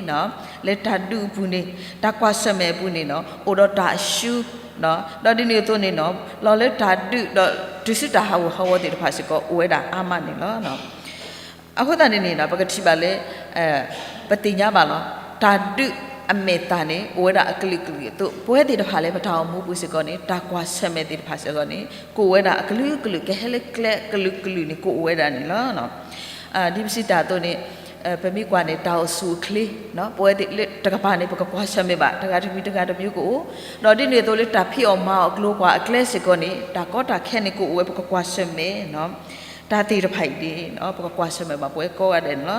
လၢတၢ်ဒုးအပူၤန့ၣ် တၢ်ကွၢ်ဆၢၣ်မဲာ်အပူၤန့ၣ်နီၤ အိၣ်ဒီးတၢ်အၡူ ဒီးဒ်န့ၣ်အသိးန့ၣ်နီၤ လီၤလၢတၢ်ဒုးဒီးတုၤဆူတၢ်ဟးဂူာ်ဟးဂီၤသ့ၣ်တဖၣ်စ့ၢ်ကီးအိၣ်ဝဲဒၣ်အါမးန့ၣ်လီၤ. အဃိသတးန့ၣ်န့ၣ်နီၤ ပကထံၣ်ဘၣ်လၢ ပသ့ၣ်ညါဘၣ်လီၤ. တၢ်ဒုးအမဲာ်သၣ်န့ၣ် အိၣ်ဝဲဒၣ်အကလုာ်ကလုာ်အသိး ပဝဲသ့ၣ်တဖၣ်လၢပတၢ်အိၣ်မူပူၤစ့ၢ်ကီးန့ၣ် တၢ်ကွၢ်ဆၢၣ်မဲာ်သ့ၣ်တဖၣ်စ့ၢ်ကီးန့ၣ် ကအိၣ်ဝဲဒၣ်အကလုာ်ကလုာ် ကဟဲလၢကျဲကလုာ်ကလုာ်န့ၣ် ကအိၣ်ဝဲဒၣ်န့ၣ်လီၤ. ဒ်ပစံးတၢ်အသိးန့ၣ် ပမ့ၢ်ကွၢ်န့ၣ် တၢ်အိၣ်ဆူၣ်အိၣ်ချ့ ပဝဲသ့ၣ်လၢတကပၤန့ၣ် ပကကွၢ်ဆၢၣ်မဲာ်ဘၣ် တဂၤတမံၤတဂၤတမံၤကအိၣ်, ဒီးဒ်န့ၣ်အသိးလၢတၢ်ဖံးအီၣ်မၤအီၣ်အကျိၤကွၢ်အကျဲစ့ၢ်ကီးန့ၣ် တၢ်ကီတၢ်ခဲန့ၣ်ကအိၣ်ဝဲ ပကကွၢ်ဆၢၣ်မဲာ် တၢ်သ့ၣ်တဖၣ်အံၤန့ၣ် ပကကွၢ်ဆၢၣ်မဲာ်ဘၣ်ပဝဲကိးဂၤဒဲးန့ၣ်လီ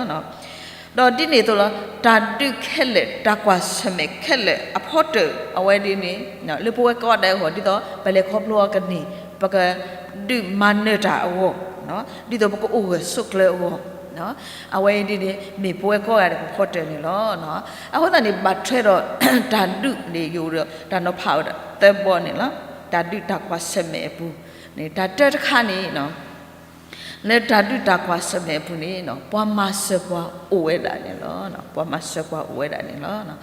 ၤ. ဒီးဒ်န့ၣ်အသိးလီၤ တၢ်ဒုးခဲလၢာ် တၢ်ကွၢ်ဆၢၣ်မဲာ်ခဲလၢာ်အဖီတၢၣ် အဝဲဒ်န့ၣ် လၢပဝဲကိးဂၤဒဲးအဂီၢ် ဒ်သိးပလဲၤခီဖျိအီၤကန့ၢ် ပကဒုးမၤနၢၤတၢ်အဂီၢ် ဒ်သိးပကအိၣ်ဂၢၢ်ဆိးကျၢၤအဂီၢ် အဝဲအံၤဒ်န့ၣ် မ့ၢ်ပဝဲကိးဂၤဒဲးပဖီတၢၣ်န့ၣ်လီၤ. အဃိသတးန့ၣ် ဘၣ်ထွဲဒီး တၢ်ဒုးန့ၣ် ယအိၣ်ဒီးတၢ်နီၤဖးဝဲဒၣ်သၢဘီန့ၣ်လီၤ. တၢ်ဒုးတၢ်ကွၢ်ဆၢၣ်မဲာ်အပူၤန့ၣ် တၢ်တၢတခါန့ၣ် လၢတၢ်ဒုးတၢ်ကွၢ်ဆၢၣ်မဲာ်အပူၤန့ၣ် ပှၤမၤစၢၤပှၤအိၣ်ဝဲဒၣ်န့ၣ်လီၤ. ပှၤမၤစၢၤပှၤအိၣ်ဝဲဒၣ်န့ၣ်လီၤ.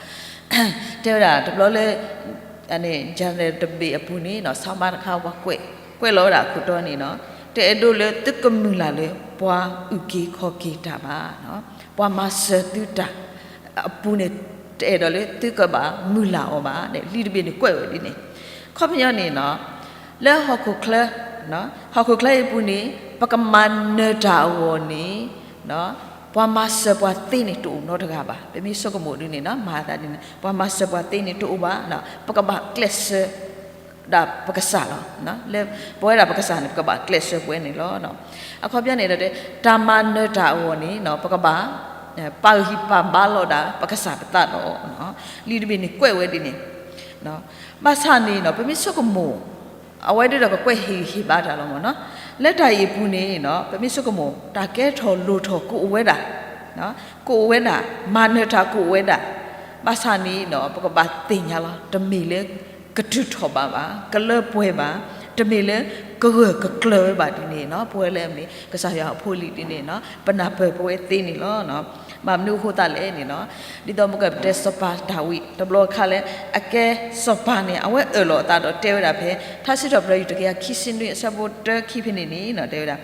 တဲဝဲဒၣ်တဘျီလၢ general debate အပူၤန့ၣ် ဆၢမါတခါပှၤကွဲးလီၤဝဲဒၣ်အခိၣ်တီန့ၣ်နီၤ တအဲၣ်ဒိးလၢသုကမုၢ်လၢ်လၢပှၤအုၣ်က့ၤခီၣ်က့ၤတၢ်ဘၣ်, ပှၤမၤစၢၤသုတၢ်အပူၤန့ၣ် တအဲၣ်ဒိးလၢသုကဘၣ်မုၢ်လၢ်အီၤဘၣ်န့ၣ် လံာ်တဘ့ၣ်န့ၣ်ကွဲးဝဲဒ်န့ၣ်. ခီပညီန့ၣ်နီၤ လၢဟီၣ်ခိၣ်ချၢ ဟီၣ်ခိၣ်ချၢအံၤအပူၤန့ၣ် ပကမၤနၢၤတၢ်အဂီၢ်န့ၣ် ပှၤမၤစၢၤပှၤသ့န့ၣ် တအိၣ်နီတဂၤဘၣ်. ပမ့ၢ်ဆိကမိၣ်ဒ်န့ၣ်နီၤ မၤသးဒ်န့ၣ် ပှၤမၤစၢၤပှၤသ့န့ၣ် တအိၣ်ဘၣ်, ပကဘၣ်ကျဲးစၢးဒၣ်ပကစၢ်လီၤ. လၢပဝဲဒၣ်ပကစၢ်န့ၣ် ပကဘၣ်ကျဲးစၢးပဝဲန့ၣ်လီၤ. အခီပညီန့ၣ်ဒီး တၢ်မၤနၢၤတၢ်အဂီၢ်န့ၣ် ပကဘၣ် ပာ်ဂံၢ်ပာ်ဘါလီၤဒၣ်ပကစၢ်ပသးလီၤ. လံာ်တဘ့ၣ်န့ၣ်ကွဲးဝဲဒ်န့ၣ် ဘၣ်ဆၣ်န့ၣ်နီၤ ပမ့ၢ်ဆိကမိၣ် အဝဲဒၣ်ဒီးကကွဲးဟ့ၣ်ဂံၢ်ဟ့ၣ်ဘါတၢ်လီၤမ့ၢ်နီၤ. လၢတၢ်အံၤအပူၤန့ၣ်နီၤ ပမ့ၢ်ဆိကမိၣ် တၢ်ကဲထီၣ်လိၣ်ထီၣ်ကအိၣ်ဝဲဒၣ်, ကအိၣ်ဝဲဒၣ်, မၤနၢၤတၢ်ကအိၣ်ဝဲဒၣ်, ဘၣ်ဆၣ်န့ၣ်နီၤ ပကဘၣ်သ့ၣ်ညါလီၤ တမ့ၢ်လၢကတုၤထီၣ်ဘးဘၣ်, ကလၢပှဲၤဘၣ်, တမ့ၢ်လၢကဂၢၢ်ကကျၢၤဝဲဘၣ်ဒ်န့ၣ်နီၤ. ပဝဲလၢအမ့ၢ်ကစၢ်ယွၤအဖိအလံၤဒ်န့ၣ်နီၤ ပနၢ်ပၢၢ်ပဝဲသ့န့ၣ်လီၤ. ဘၣ်မနုၤအဃိသတးလဲၣ်န့ၣ်နီၤ ဒ်သိးမ့ၢ်ကတဲစီၤပၤတၢ်ဝံၤ တဘျီအခါလၢ အကဲစီၤပၤန့ၣ် အဝဲအၢၣ်လီၤအသးဒီးတဲဝဲဒၣ်ဖဲ ထါစံးထီၣ်ပတြၢၤ ယူၢ်တကယၤခံဆံနွံ အဆၢဖိတၢခံဖဲန့ၣ်န့ၣ် တဲဝဲဒၣ်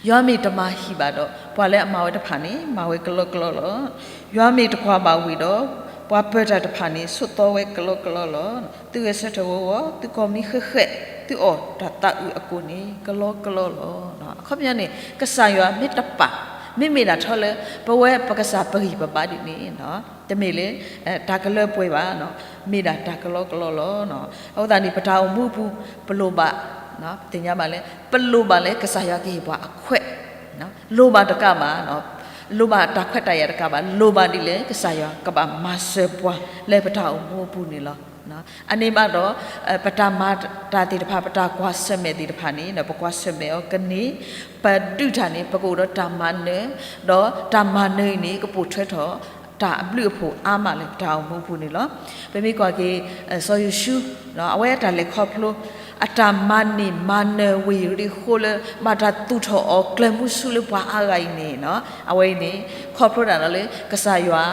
ယွၤမ့ၢ်တမၤဟံၣ်ဘၣ်ဒီး ပှၤလၢအမၤဝဲတဖၣ်န့ၣ် မၤဝဲကလီကလီလီၤ. ယွၤမ့ၢ်တကွၢ်ဘၣ်ဝံၤဒီး ပှၤပၢၤတၢ်တဖၣ်န့ၣ် ဆိးသီဝဲကလီကလီလီၤ. သုဂဲၤဆၢထၢၣ်ဝီဝီ, သုကိးမံၤဃဲးဃဲး, သုအီၣ်တၢ်သးအုးအကိၣ်န့ၣ် ကလီကလီလီၤ. အခီပညီန့ၣ် ကစၢ်ယွၤမ့ၢ်တပာ်, မ့မ့ၢ်ဒၣ်ထီလၢ ပဝဲပကစၢ်ပဂံၢ်ပဘါဒ်န့ၣ် တမ့ၢ်လၢ တၢ်ကလၢပှဲၤဘၣ်, မ့ၢ်ဒၣ်တၢ်ကလီကလီလီၤ. အဃိသတးန့ၣ် ပတၢ်အိၣ်မူအပူၤ ပလိၣ်ဘၣ်, ပသ့ၣ်ညါဘၣ်လၢ ပလိၣ်ဘၣ်လၢကစၢ်ယွၤကဟ့ၣ်ပှၤအခွဲး, လိၣ်ဘၣ်တကးဘၣ်, လိၣ်ဘၣ်တၢ်ခွဲးတၢ်ယာ်တကးဘၣ်, လိၣ်ဘၣ်ဒ်လဲၣ် ကစၢ်ယွၤကဘၣ်မၤစၢၤပှၤလၢပတၢ်အိၣ်မူအပူၤန့ၣ်လီၤ. အန့ၣ်ဘၣ်ဒီး ပတၢ်မၤတၢ်သ့ၣ်တဖၣ် ပတၢ်ကွၢ်ဆၢၣ်မဲာ်သ့ၣ်တဖၣ်န့ၣ် ပကွၢ်ဆၢၣ်မဲာ်အီၤကန့ၢ်, ပဒုးတၢ်န့ၣ် ပကအိၣ်ဒီးတၢ်မၤနၢၤ, ဒီးတၢ်မၤနၢၤအံၤန့ၣ် ကပိာ်ထွဲထီၣ် တၢ်အဘျုးအဖှိၣ်အါမးလၢပတၢ်အိၣ်မူအပူၤန့ၣ်လီၤ. ပမ့ၢ်ကွၢ်က့ၤ စီၤယိၤၡူ အဝဲအတၢ်လဲၤခီဖျိ အတၢ်မၤန့ၢ်မၤနၢၤဝ့ၢ်ယရံၣ်ဃိလၢ ဘၣ်တၢ်သူၣ်ထီၣ်အီၤကျၢၤမုဆူလၢပှၤအါဂၤအံၤန့ၣ် အဝဲအံၤန့ၣ် ခီဖျိဒၣ်ဒီးလၢ ကစၢ်ယွၤ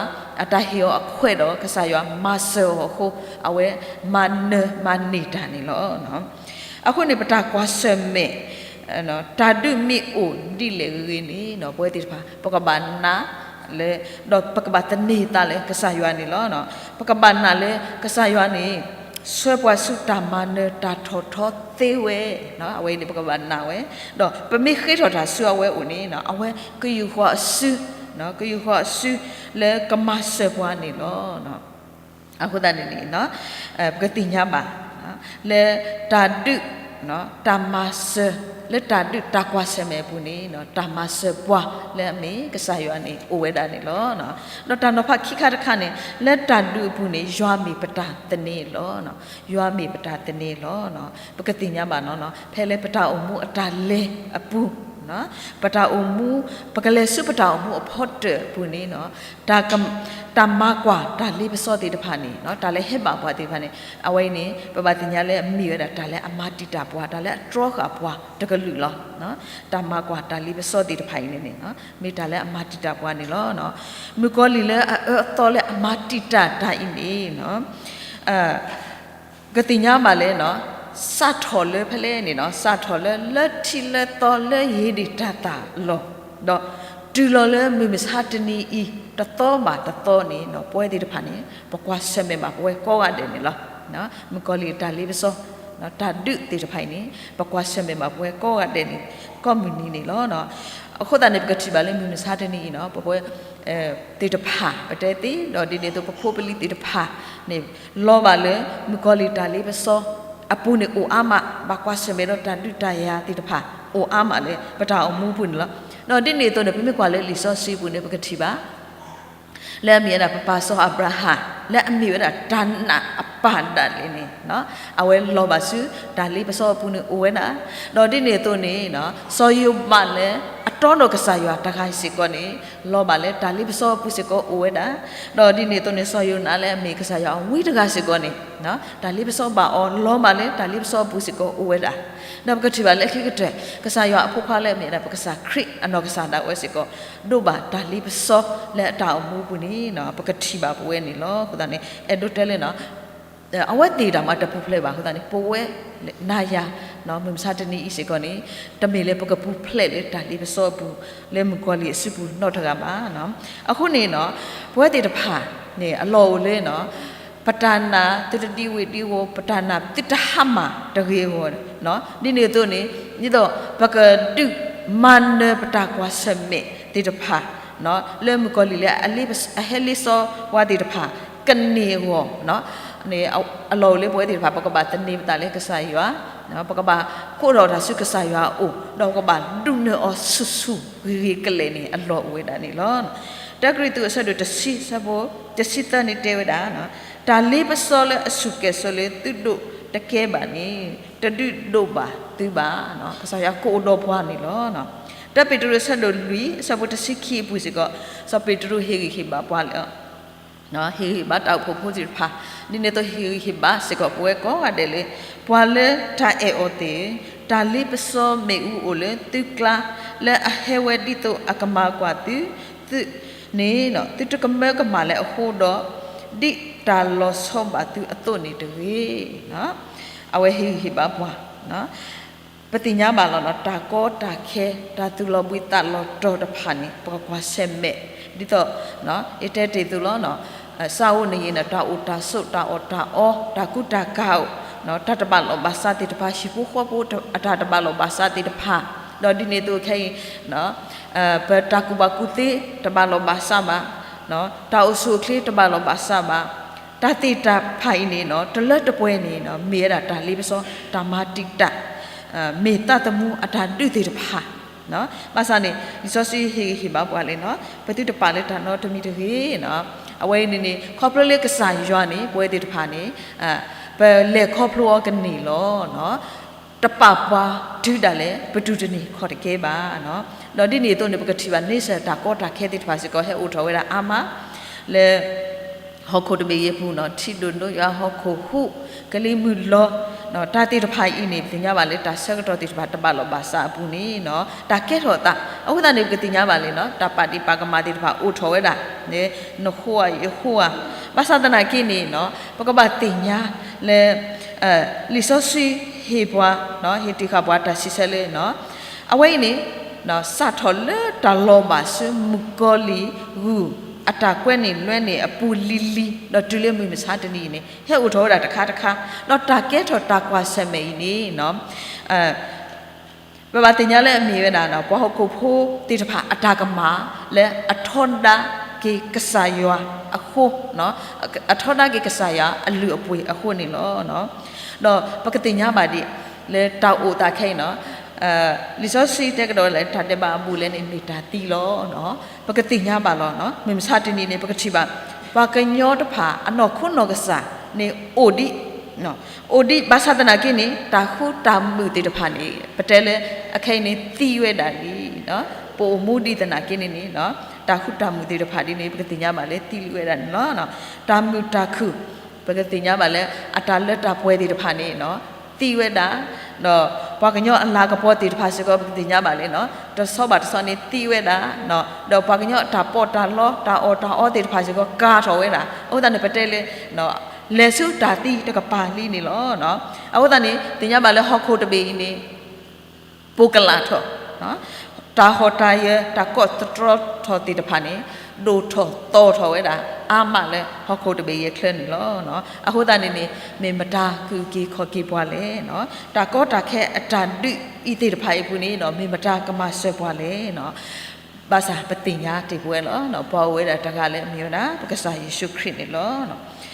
အတၢ်ဟ့ၣ်အီၤအခွဲးဒီး ကစၢ်ယွၤမၤစၢၤအီၤအဃိ အဝဲမၤနၢၤမၤန့ၢ်တၢ်န့ၣ်လီၤ. အဃိန့ၣ် ပတၢ်ကွၢ်ဆၢၣ်မဲာ် တၢ်ဒုးမ့ၢ်အိၣ်ဒ်လဲၣ်ဂ့ၤဂ့ၤန့ၣ် ပဝဲသ့ၣ်တဖၣ် ပကဘၣ်နာ်လၢ ဒီးပကဘၣ်သန့ၤသးလၢကစၢ်ယွၤန့ၣ်လီၤ. ပကဘၣ်နာ်လၢကစၢ်ယွၤန့ၣ် ဆှၢပှၤဆူတၢ်မၤနၢၤတၢ်ထီၣ်ထီသ့ဝဲ, အဝဲအံၤန့ၣ် ပကဘၣ်နာ်ဝဲ, ဒီးပမ့ၢ်ဃ့ထီၣ်တၢ်ဆူအဝဲအအိၣ်န့ၣ် အဝဲကယူာ်ဃီၤအစု, ကယူာ်ဃီၤအစုလၢကမၤစၢၤပှၤန့ၣ်လီၤ. အဃိသတးန့ၣ်န့ၣ် ပကသ့ၣ်ညါဘၣ် လၢတၢ်ဒုး တၢ်မၤစၢၤ လၢတၢ်ဒုးတၢ်ကွၢ်ဆၢၣ်မဲာ်အပူၤန့ၣ် တၢ်မၤစၢၤပှၤလၢအမ့ၢ်ကစၢ်ယွၤန့ၣ် အိၣ်ဝဲဒၣ်န့ၣ်လီၤ. ဒီးတၢ်နီၤဖးခံခါတခါန့ၣ် လၢတၢ်ဒုးအပူၤန့ၣ် ယွၤမ့ၢ်ပတၢ်သန့ၤလီၤ. ယွၤမ့ၢ်ပတၢ်သန့ၤလီၤ. ပကသ့ၣ်ညါဘၣ်နီၤ ဖဲလၢပတၢ်အိၣ်မူအတၢ်လဲၤအပူၤ ပတၢ်အိၣ်မူ ပကလဲၤဆူပတၢ်အိၣ်မူအဖီတၢၣ်အပူၤန့ၣ် တၢ်မၤကွၢ်တၢ်လ့ပစီသ့ၣ်တဖၣ်န့ၣ် တၢ်လၢဟဲဘၣ်ပှၤသ့ၣ်တဖၣ်န့ၣ် အဝဲအံၤန့ၣ် ပဘၣ်သ့ၣ်ညါလၢအမ့ၢ်ဝဲဒၣ်တၢ်လၢအမၤတံာ်တာ်ပှၤ တၢ်လၢအတြီဃာ်ပှၤတကလုာ်လီၤ. တၢ်မၤကွၢ်တၢ်လ့ပစီသ့ၣ်တဖၣ်အံၤန့ၣ်န့ၣ် မ့ၢ်တၢ်လၢအမၤတံာ်တာ်ပှၤန့ၣ်လီၤ. မုၣ်ကီၤလံၢ်လၢအအၢအသီလၢအမၤတံာ်တာ်တၢ်အံၤန့ၣ် ကသ့ၣ်ညါဘၣ်လၢ စးထီၣ်လၢဖဲလဲၣ်န့ၣ် စးထီၣ်လၢလၢထံလၢသီလၢယ့ၤဒံၣ်တၢ်သၣ်အလီၢ် ဒီးတုၤလီၤလၢမုၢ်မဆါတနံၤအံၤ တသီဘၣ်တသီန့ၣ် ပဝဲသ့ၣ်တဖၣ်န့ၣ် ပကွၢ်ဆၢၣ်မဲာ်ဘၣ်ပဝဲကိးဂၤဒဲးန့ၣ်လီၤ. မုၣ်ကီၤလံၢ်အတၢ်လ့ပစီ တၢ်ဒုးသ့ၣ်တဖၣ်အံၤန့ၣ် ပကွၢ်ဆၢၣ်မဲာ်ဘၣ်ပဝဲကိးဂၤဒဲးန့ၣ် ကိးမုၢ်နံၤန့ၣ်လီၤ. အဃိသတးန့ၣ် ပကထံၣ်ဘၣ်လၢမုၢ်မဆါတနံၤအံၤန့ၣ် ပဝဲသ့ၣ်တဖၣ် ပတဲသ့ ဒီးဒ်န့ၣ်အသိးပဖိပလံၤသ့ၣ်တဖၣ်န့ၣ် လီၤဘၣ်လၢ မုၣ်ကီၤလံၢ်တၢ်လ့ပစီအပူၤန့ၣ်အိၣ်အါမး ဘၣ်ကွၢ်ဆၢၣ်မဲာ်ဒီးတၢ်ဒုးတၢ်ယၤသ့ၣ်တဖၣ် အိၣ်အါမးလၢပတၢ်အိၣ်မူအပူၤန့ၣ်လီၤ. ဒီးဒ်န့ၣ်အသိးန့ၣ် ပမ့ၢ်ကွၢ်လၢလံာ်စီဆှံအပူၤန့ၣ် ပကထံၣ်ဘၣ် လၢအမ့ၢ်ဝဲဒၣ်ပပၢ်စီၤအၤဘြၤဟၣ် လၢအမ့ၢ်ဝဲဒၣ်တၢ်နာ်အပၢ်ဒၣ်လဲာ်န့ၣ် အဝဲလီၤဘၣ်ဆူတၢ်လ့ပစီအပူၤန့ၣ်အိၣ်ဝဲဒၣ်, ဒီးဒ်န့ၣ်အသိးန့ၣ် စီၤယိၤဘးလၢအတီဒီးကစၢ်ယွၤတဂၤစ့ၢ်ကီးန့ၣ် လီၤဘၣ်လၢတၢ်လ့ပစီအပူၤစ့ၢ်ကီးအိၣ်ဝဲဒၣ်, ဒီးဒ်န့ၣ်အသိးန့ၣ် စီၤယိၤနါလၢအမ့ၢ်ကစၢ်ယွၤအဝံတဂၤစ့ၢ်ကီးန့ၣ် တၢ်လ့ပစီဘၣ်အီၤလီၤမၢ်လၢတၢ်လ့ပစီအပူၤစ့ၢ်ကီးအိၣ်ဝဲဒၣ်, ဒီးပကထံၣ်ဘၣ်လၢခံကတၢၢ် ကစၢ်ယွၤအဖိခွါလၢအမ့ၢ်ဒၣ်ပကစၢ်ခရံာ်အနီၢ်ကစၢ်ဒၣ်ဝဲစ့ၢ်ကီး ဒိးဘၣ်တၢ်လ့ပစီလၢအတၢ်အိၣ်မူအပူၤန့ၣ် ပကထံၣ်ဘၣ်ပဝဲန့ၣ်လီၤ. အဃိသတးန့ၣ် အဲၣ်ဒိးတဲလၢ အဝဲသ့ၣ်တၢ်မၤတပူၤဖျဲးဘၣ်အဃိသတးန့ၣ် ပဝဲနၤယၤ မုၢ်မဆါတနံၤအံၤစ့ၢ်ကီးန့ၣ် တမ့ၢ်လၢပကပူၤဖျဲးလၢတၢ်လ့ပစီအပူၤ လၢမုၣ်ကီၤလံၢ်အစုပူၤနီတဂၤဘၣ်. အဃိန့ၣ် ပဝဲသ့ၣ်တဖၣ်န့ၣ် အလီၢ်အိၣ်လၢ ပတၢ်နာ်သုတဒံဝ့ၢ်ဒံဝီၤ, ပတၢ်နာ်သုတဟါမၢ်တဂ့ၤအဂီၢ်, ဒ်န့ၣ်အသိးန့ၣ် ဒ်သိးပကဒုးမၤနၢၤပတၢ်ကွၢ်ဆၢၣ်မဲာ်သ့ၣ်တဖၣ် လၢမုၣ်ကီၤလံၢ်လၢအဟဲလ့စီပှၤသ့ၣ်တဖၣ် ကန့ၢ်အဂီၢ် အလီၢ်အိၣ်လၢပဝဲသ့ၣ်တဖၣ် ပကဘၣ်သန့ၤပသးလၢကစၢ်ယွၤ, ပကဘၣ်ကိးထီၣ်တၢ်ဆူကစၢ်ယွၤအအိၣ် ဒီးပကဘၣ်ဒုးနၢၤအီၤဆူၣ်ဆူၣ်ဂ့ၤဂ့ၤကလဲာ်န့ၣ် အလီၢ်အိၣ်ဝဲဒၣ်န့ၣ်လီၤ. တၢကရံၣ်သူးအဆၢဒိၣ်တဆံ အဆၢဖိတဆံသၢန့ၣ်တဲဝဲဒၣ်, တၢ်လ့ပစီလၢအစူၢ်ကဲၤစိးလၢသုဒိးတကဲဘၣ်န့ၣ် တဒုးဒိးဘၣ်သုဘၣ်, ကစၢ်ယွၤကအိၣ်ဒီးပှၤန့ၣ်လီၤ. တၢပ့းတရူးအဆၢဒိၣ်လွံၢ် အဆၢဖိတဆံခံအပူၤစ့ၢ်ကီး စီၤပ့းတရူးဟ့ၣ်ဂံၢ်ဟ့ၣ်ဘါပှၤလၢ ဟ့ၣ်ဂံၢ်ဟ့ၣ်ဘါတၢ်အိၣ်ဖှိၣ်ဖိသ့ၣ်တဖၣ်, ဒ်န့ၣ်အသိးဟ့ၣ်ဂံၢ်ဟ့ၣ်ဘါစ့ၢ်ကီးပဝဲကိးဂၤဒဲးလၢ ပှၤလၢတၢ်အဲၣ်အီၤသ့ၣ်ဧၢ, တၢ်လ့ပစီမ့ၣ်အူအိၣ်လၢသုကျါ လၢအဟဲဝဲဒ်သိးအကမၤကွၢ်သု, သုန့ၣ် သုတကမၢကမၣ်လၢအဃိဒီး ဒ်တၢ်လီၤဆီဘၣ်သုအသိးန့ၣ်တဂ့ၤ. အဝဲဟ့ၣ်ဂံၢ်ဟ့ၣ်ဘါပှၤ ပသ့ၣ်ညါဘၣ်လီၤနီၤ တၢ်ကီတၢ်ခဲ တၢ်သူၣ်လီၤဘှံးသးလီၤတီၤတဖၣ်န့ၣ် ပကကွၢ်ဆၢၣ်မဲာ် ဒ်သိး ယတဲတ့ၢ်သုလီၤနီၤ စးအိၣ်န့ၣ်ယံၤန့ၣ် တၢ်အိၣ်တၢ်ဆိး တၢ်အီၣ်တၢ်အီ တၢ်ကူတၢ်ကၤအိၣ် တၢ်တဘၣ်လိာ်ဘၣ်စးသ့ၣ်တဖၣ် ဟံၣ်ဖိဃီဖိအတၢ်တဘၣ်လိာ်ဘၣ်စးသ့ၣ်တဖၣ် ဒီးဒ်န့ၣ်အသိးခဲအံၤ ပတၢ်ကူၣ်ဘၣ်ကူၣ်သ့တဘၣ်လိာ်ဘၣ်စးဘၣ်, တၢ်အိၣ်ဆူၣ်အိၣ်ချ့တဘၣ်လိာ်ဘၣ်စးဘၣ်, တၢ်သ့ၣ်တဖၣ်အံၤန့ၣ် တလၢတပှဲၤန့ၣ် မ့ၢ်ဝဲဒၣ်တၢ်လ့ပစီ တၢ်မၤတံာ်တာ် မ့ၢ်သးသမူအတၢ်ဒုးသ့ၣ်တဖၣ်, ဘၣ်ဆၣ်န့ၣ် လံာ်စီဆှံဟ့ၣ်ဂံၢ်ဟ့ၣ်ဘါပှၤလၢ ပသုတပာ်လၢတၢ်နီတမံၤတဂ့ၤ. အဝဲအံၤန့ၣ်န့ၣ် ခီဖျိလၢကစၢ်ယွၤန့ၣ် ပဝဲသ့ၣ်တဖၣ်န့ၣ် ပလဲၤခီဖျိအီၤကန့ၢ်လီၤ. တပာ်ပှၤတုၤဒၣ်လဲာ် ပတုၤတန့ၢ်ခီၣ်တကဲဘၣ်. ဒီးဒ်န့ၣ်အသိးန့ၣ် ပကထံၣ်ဘၣ်န့ဆၢၣ်တၢ်ကီတၢ်ခဲသ့ၣ်တဖၣ်စ့ၢ်ကီး ဟဲအိၣ်ထီၣ်ဝဲဒၣ်အါမး လၢ ဟီၣ်ခိၣ်တဘ့ၣ်အံၤအပူၤနီၤ ထံဒိၣ်နိယွၤဟီၣ်ခိၣ်ဟူး ကလံၤမုၢ်လီၤ တၢ်သ့ၣ်တဖၣ်အံၤန့ၣ် ပသ့ၣ်ညါဘၣ်လၢတၢ်ဆၢကတီၢ်သ့ၣ်တဖၣ်တဘၣ်လိာ်ဘၣ်စးအပူၤန့ၣ် တၢ်ကဲထီၣ်သး အဃိသတးန့ၣ် ပကသ့ၣ်ညါဘၣ်လံနီၤ တၢ်ပာ်ဒံးပာ်ကမၣ်သ့ၣ်တဖၣ်အိၣ်ထီၣ်ဝဲဒၣ် နဃိဧါယဃိဧါ ဘၣ်ဆၣ်သနာ်က့န့ၣ် ပကဘၣ်သ့ၣ်ညါလၢ လံာ်စီဆှံဟ့ၣ်ပှၤ ဟ့ၣ်တ့ၢ်ဃာ်ပှၤတၢ်စံးဆၢလၢ အဝဲအံၤန့ၣ် စးထီၣ်လၢတၢ်လီၤဘၣ်ဆူမုၣ်ကီၤလံၢ်ဂုၢ် အတၢ်ကွဲန့ၢ်လွဲန့ၢ်အပူၤလံၤလံၤ ဒီးတုၤလၢမုၢ်မဆါတနံၤအံၤန့ၣ် ဟဲအိၣ်ထီၣ်ဝဲဒၣ်တခါတခါ ဒီးတၢ်ကဲထီၣ်တၢ်ကွၢ်ဆၢၣ်မဲာ်အံၤန့ၣ် ပဘၣ်သ့ၣ်ညါလၢအမ့ၢ်ဝဲဒၣ် ပှၤဟီၣ်ခိၣ်ဖိသ့ၣ်တဖၣ်အတၢ်ကမၣ်လၢအထီဒါက က့ၤကစၢ်ယွၤအဃိ, အထီဒါက့ၤကစၢ်ယွၤအလုၢ်အပှ့ၤအဃိန့ၣ်လီၤ. ဒီးပကသ့ၣ်ညါဘၣ်ဒ် လၢတၢ်အိၣ်သးခဲအံၤနီၤ, လံာ်စီဆှံတဲကဒီးလၢတၢ်ဒဲးဘးအဘူးအလဲန့ၣ် မ့ၢ်တၢ်သံလီၤ. ပကသ့ၣ်ညါဘၣ်လီၤ. မုၢ်မဆါတနံၤန့ၣ် ပကထံၣ်ဘၣ် ပှၤကညီတဖၣ် အနီၢ်ခိနီၢ်ကစၢ်န့ၣ် အိၣ်ဒံး အိၣ်ဒံးဘၣ်ဆၣ်သနာ်က့န့ၣ် တၢ်ဃူတၢ်မုာ်သ့ၣ်တဖၣ်န့ၣ် ပတဲလၢအခဲအံၤန့ၣ် သံဝဲဒၣ်လံ. ပအိၣ်မူဒံးသနာ်က့န့ၣ်န့ၣ် တၢ်ဃူတၢ်မုာ်သ့ၣ်တဖၣ်ဒ်န့ၣ် ပကသ့ၣ်ညါဘၣ်လၢသံလံဝဲဒၣ်န့ၣ်လီၤ. တၢ်မုာ်တၢ်ခုၣ် ပကသ့ၣ်ညါဘၣ်လၢ အတၢ်လၢတၢ်ပှဲၤသ့ၣ်တဖၣ်န့ၣ် သံဝဲဒၣ်, ဒီးပှၤကညီအလၤကပီၤသ့ၣ်တဖၣ်စ့ၢ်ကီး ပကသ့ၣ်ညါဘၣ်လၢ တဆီဘၣ်တဆီန့ၣ်သံဝဲဒၣ်, ဒီးပှၤကညီအတၢ်ပီးတၢ်လီ တၢ်အီၣ်တၢ်အီသ့ၣ်တဖၣ်စ့ၢ်ကီး ကၤထီၣ်ဝဲဒၣ်. အဃိသတးန့ၣ် ပတဲလၢ လဲၤဆူတၢ်သံတကပၤလံန့ၣ်လီၤ. အဃိသတးန့ၣ် သ့ၣ်ညါဘၣ်လၢဟီၣ်ခိၣ်တဘ့ၣ်အံၤန့ၣ် ပိၢ်ကလာ်ထီၣ်, တၢ်ဟီၣ်တၢ်ယၢၤ တၢ်ကိးသတြီထီၣ်သ့ၣ်တဖၣ်န့ၣ် ဒိၣ်ထီၣ်သီၣ်ထီၣ်ဝဲဒၣ် အါမးလၢဟီၣ်ခိၣ်တဘ့ၣ်အံၤအချၢန့ၣ်လီၤ. အဃိသတးန့ၣ်န့ၣ် မ့ၢ်မတၤကအုၣ်က့ၤခီၣ်က့ၤပှၤလဲၣ်. တၢ်ကီတၢ်ခဲအတၢ်ဒုးအံၤသ့ၣ်တဖၣ်အံၤအပူၤန့ၣ် မ့ၢ်မတၤကမၤစၢၤပှၤလဲၣ်. ဘၣ်ဆၣ်ပသ့ၣ်ညါတ့ၢ်ပဝဲလီၤ. ပှၤအိၣ်ဝဲဒၣ်တဂၤလၢအမ့ၢ်ဝဲဒၣ် ပကစၢ်ယ့ၣ်ၡူးခရံာ်န့ၣ်လီၤ.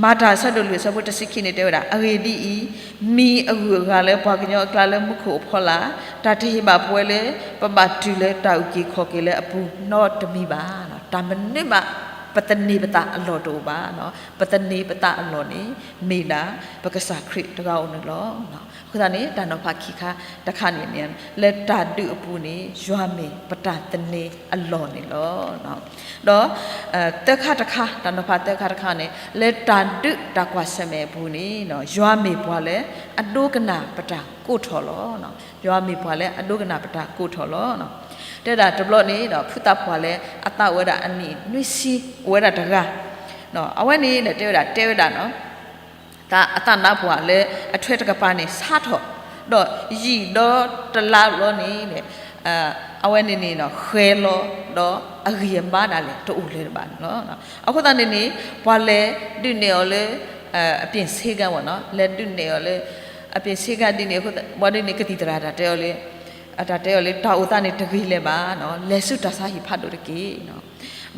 မၤတၢ်အဆၢဒိၣ်လွံၢ် အဆၢဖိတဆံခံန့ၣ် တဲဝဲဒၣ် အဂ့ၢ်ဒ်အံၤ, မံၤအဂုၤအဂၤလၢပှၤကညီအကျါလၢမူခိၣ်အဖီလာ်, တၢ်တဟ့ၣ်ဘၣ်ပဝဲလၢ ပဘၣ်တုၤလၢတၢ်အုၣ်က့ၤခီၣ်က့ၤလၢအပူၤနီတမံၤဘၣ်. တၢ်မနုၤမး ပသန့ၤပသးအလီၢ်တအိၣ်ဘၣ်. ပသန့ၤပသးအလီၢ်န့ၣ် မ့ၢ်ဒၣ်ပကစၢ်ခရံာ်တဂၤဧိၤန့ၣ်လီၤ. အဃိသတးန့ၣ် တၢ်နီၤဖးခံခါတခါန့ၣ် လၢတၢ်ဒုးအပူၤန့ၣ် ယွၤမ့ၢ်ပတၢ်သန့ၤအလီၢ်န့ၣ်လီၤ. ဒီး သၢခါတခါ, တၢ်နီၤဖးသၢခါတခါန့ၣ် လၢတၢ်ဒုးတၢ်ကွၢ်ဆၢၣ်မဲာ်အပူၤန့ၣ် ယွၤမ့ၢ်ပှၤလၢအဒိကနၣ်ပတၢ်ကိးထီၣ်လီၤ. ယွၤမ့ၢ်ပှၤလၢအဒိကနၣ်ပတၢ်ကိးထီၣ်လီၤ. တဲဒၣ်တဘျီန့ၣ်ဒီး ဖုသးပှၢ်လၢအသးအိၣ်ဝဲဒၣ်အနံၣ်နွံဆံ အိၣ်ဝဲဒၣ်တဂၤ, အဝဲန့ၣ်ဒီးတဲဝဲဒၣ်, တဲဝဲဒၣ် အသးနါပှၢ်လၢအထွဲတကပၤန့ၣ် ဆါထီၣ်, ဒီးယံာ်ဒီတလါဘျီန့ၣ် အဝဲန့ၣ်န့ၣ် ဃဲၤလီၤ, ဒီးအဂံၢ်အဘါဒၣ်လဲာ် တအိၣ်လၢၤဘၣ်န့ၣ်လီၤ. အဃိသတးန့ၣ်န့ၣ် ပှၤလဲၤဒုးနဲၣ်အီၤလၢ အပၠ့ၣ်ဆ့ကၤဝဲန့ၣ်, လဲၤဒုးနဲၣ်အီၤလၢ အပၠ့ၣ်ဆ့ကၤဒ်န့ၣ် ဘၣ်ဒ်န့ၣ် ကသံၣ်သရၣ်တၢ်တဲအီၤလၢ အတၢ်တဲအီၤလၢ တၢ်အိၣ်သးန့ၣ်တဂ့ၤလၢၤဘၣ်, လဲၤဆူတၢ်ဆါဟံၣ်ဖးဒိၣ်တက့ၢ်.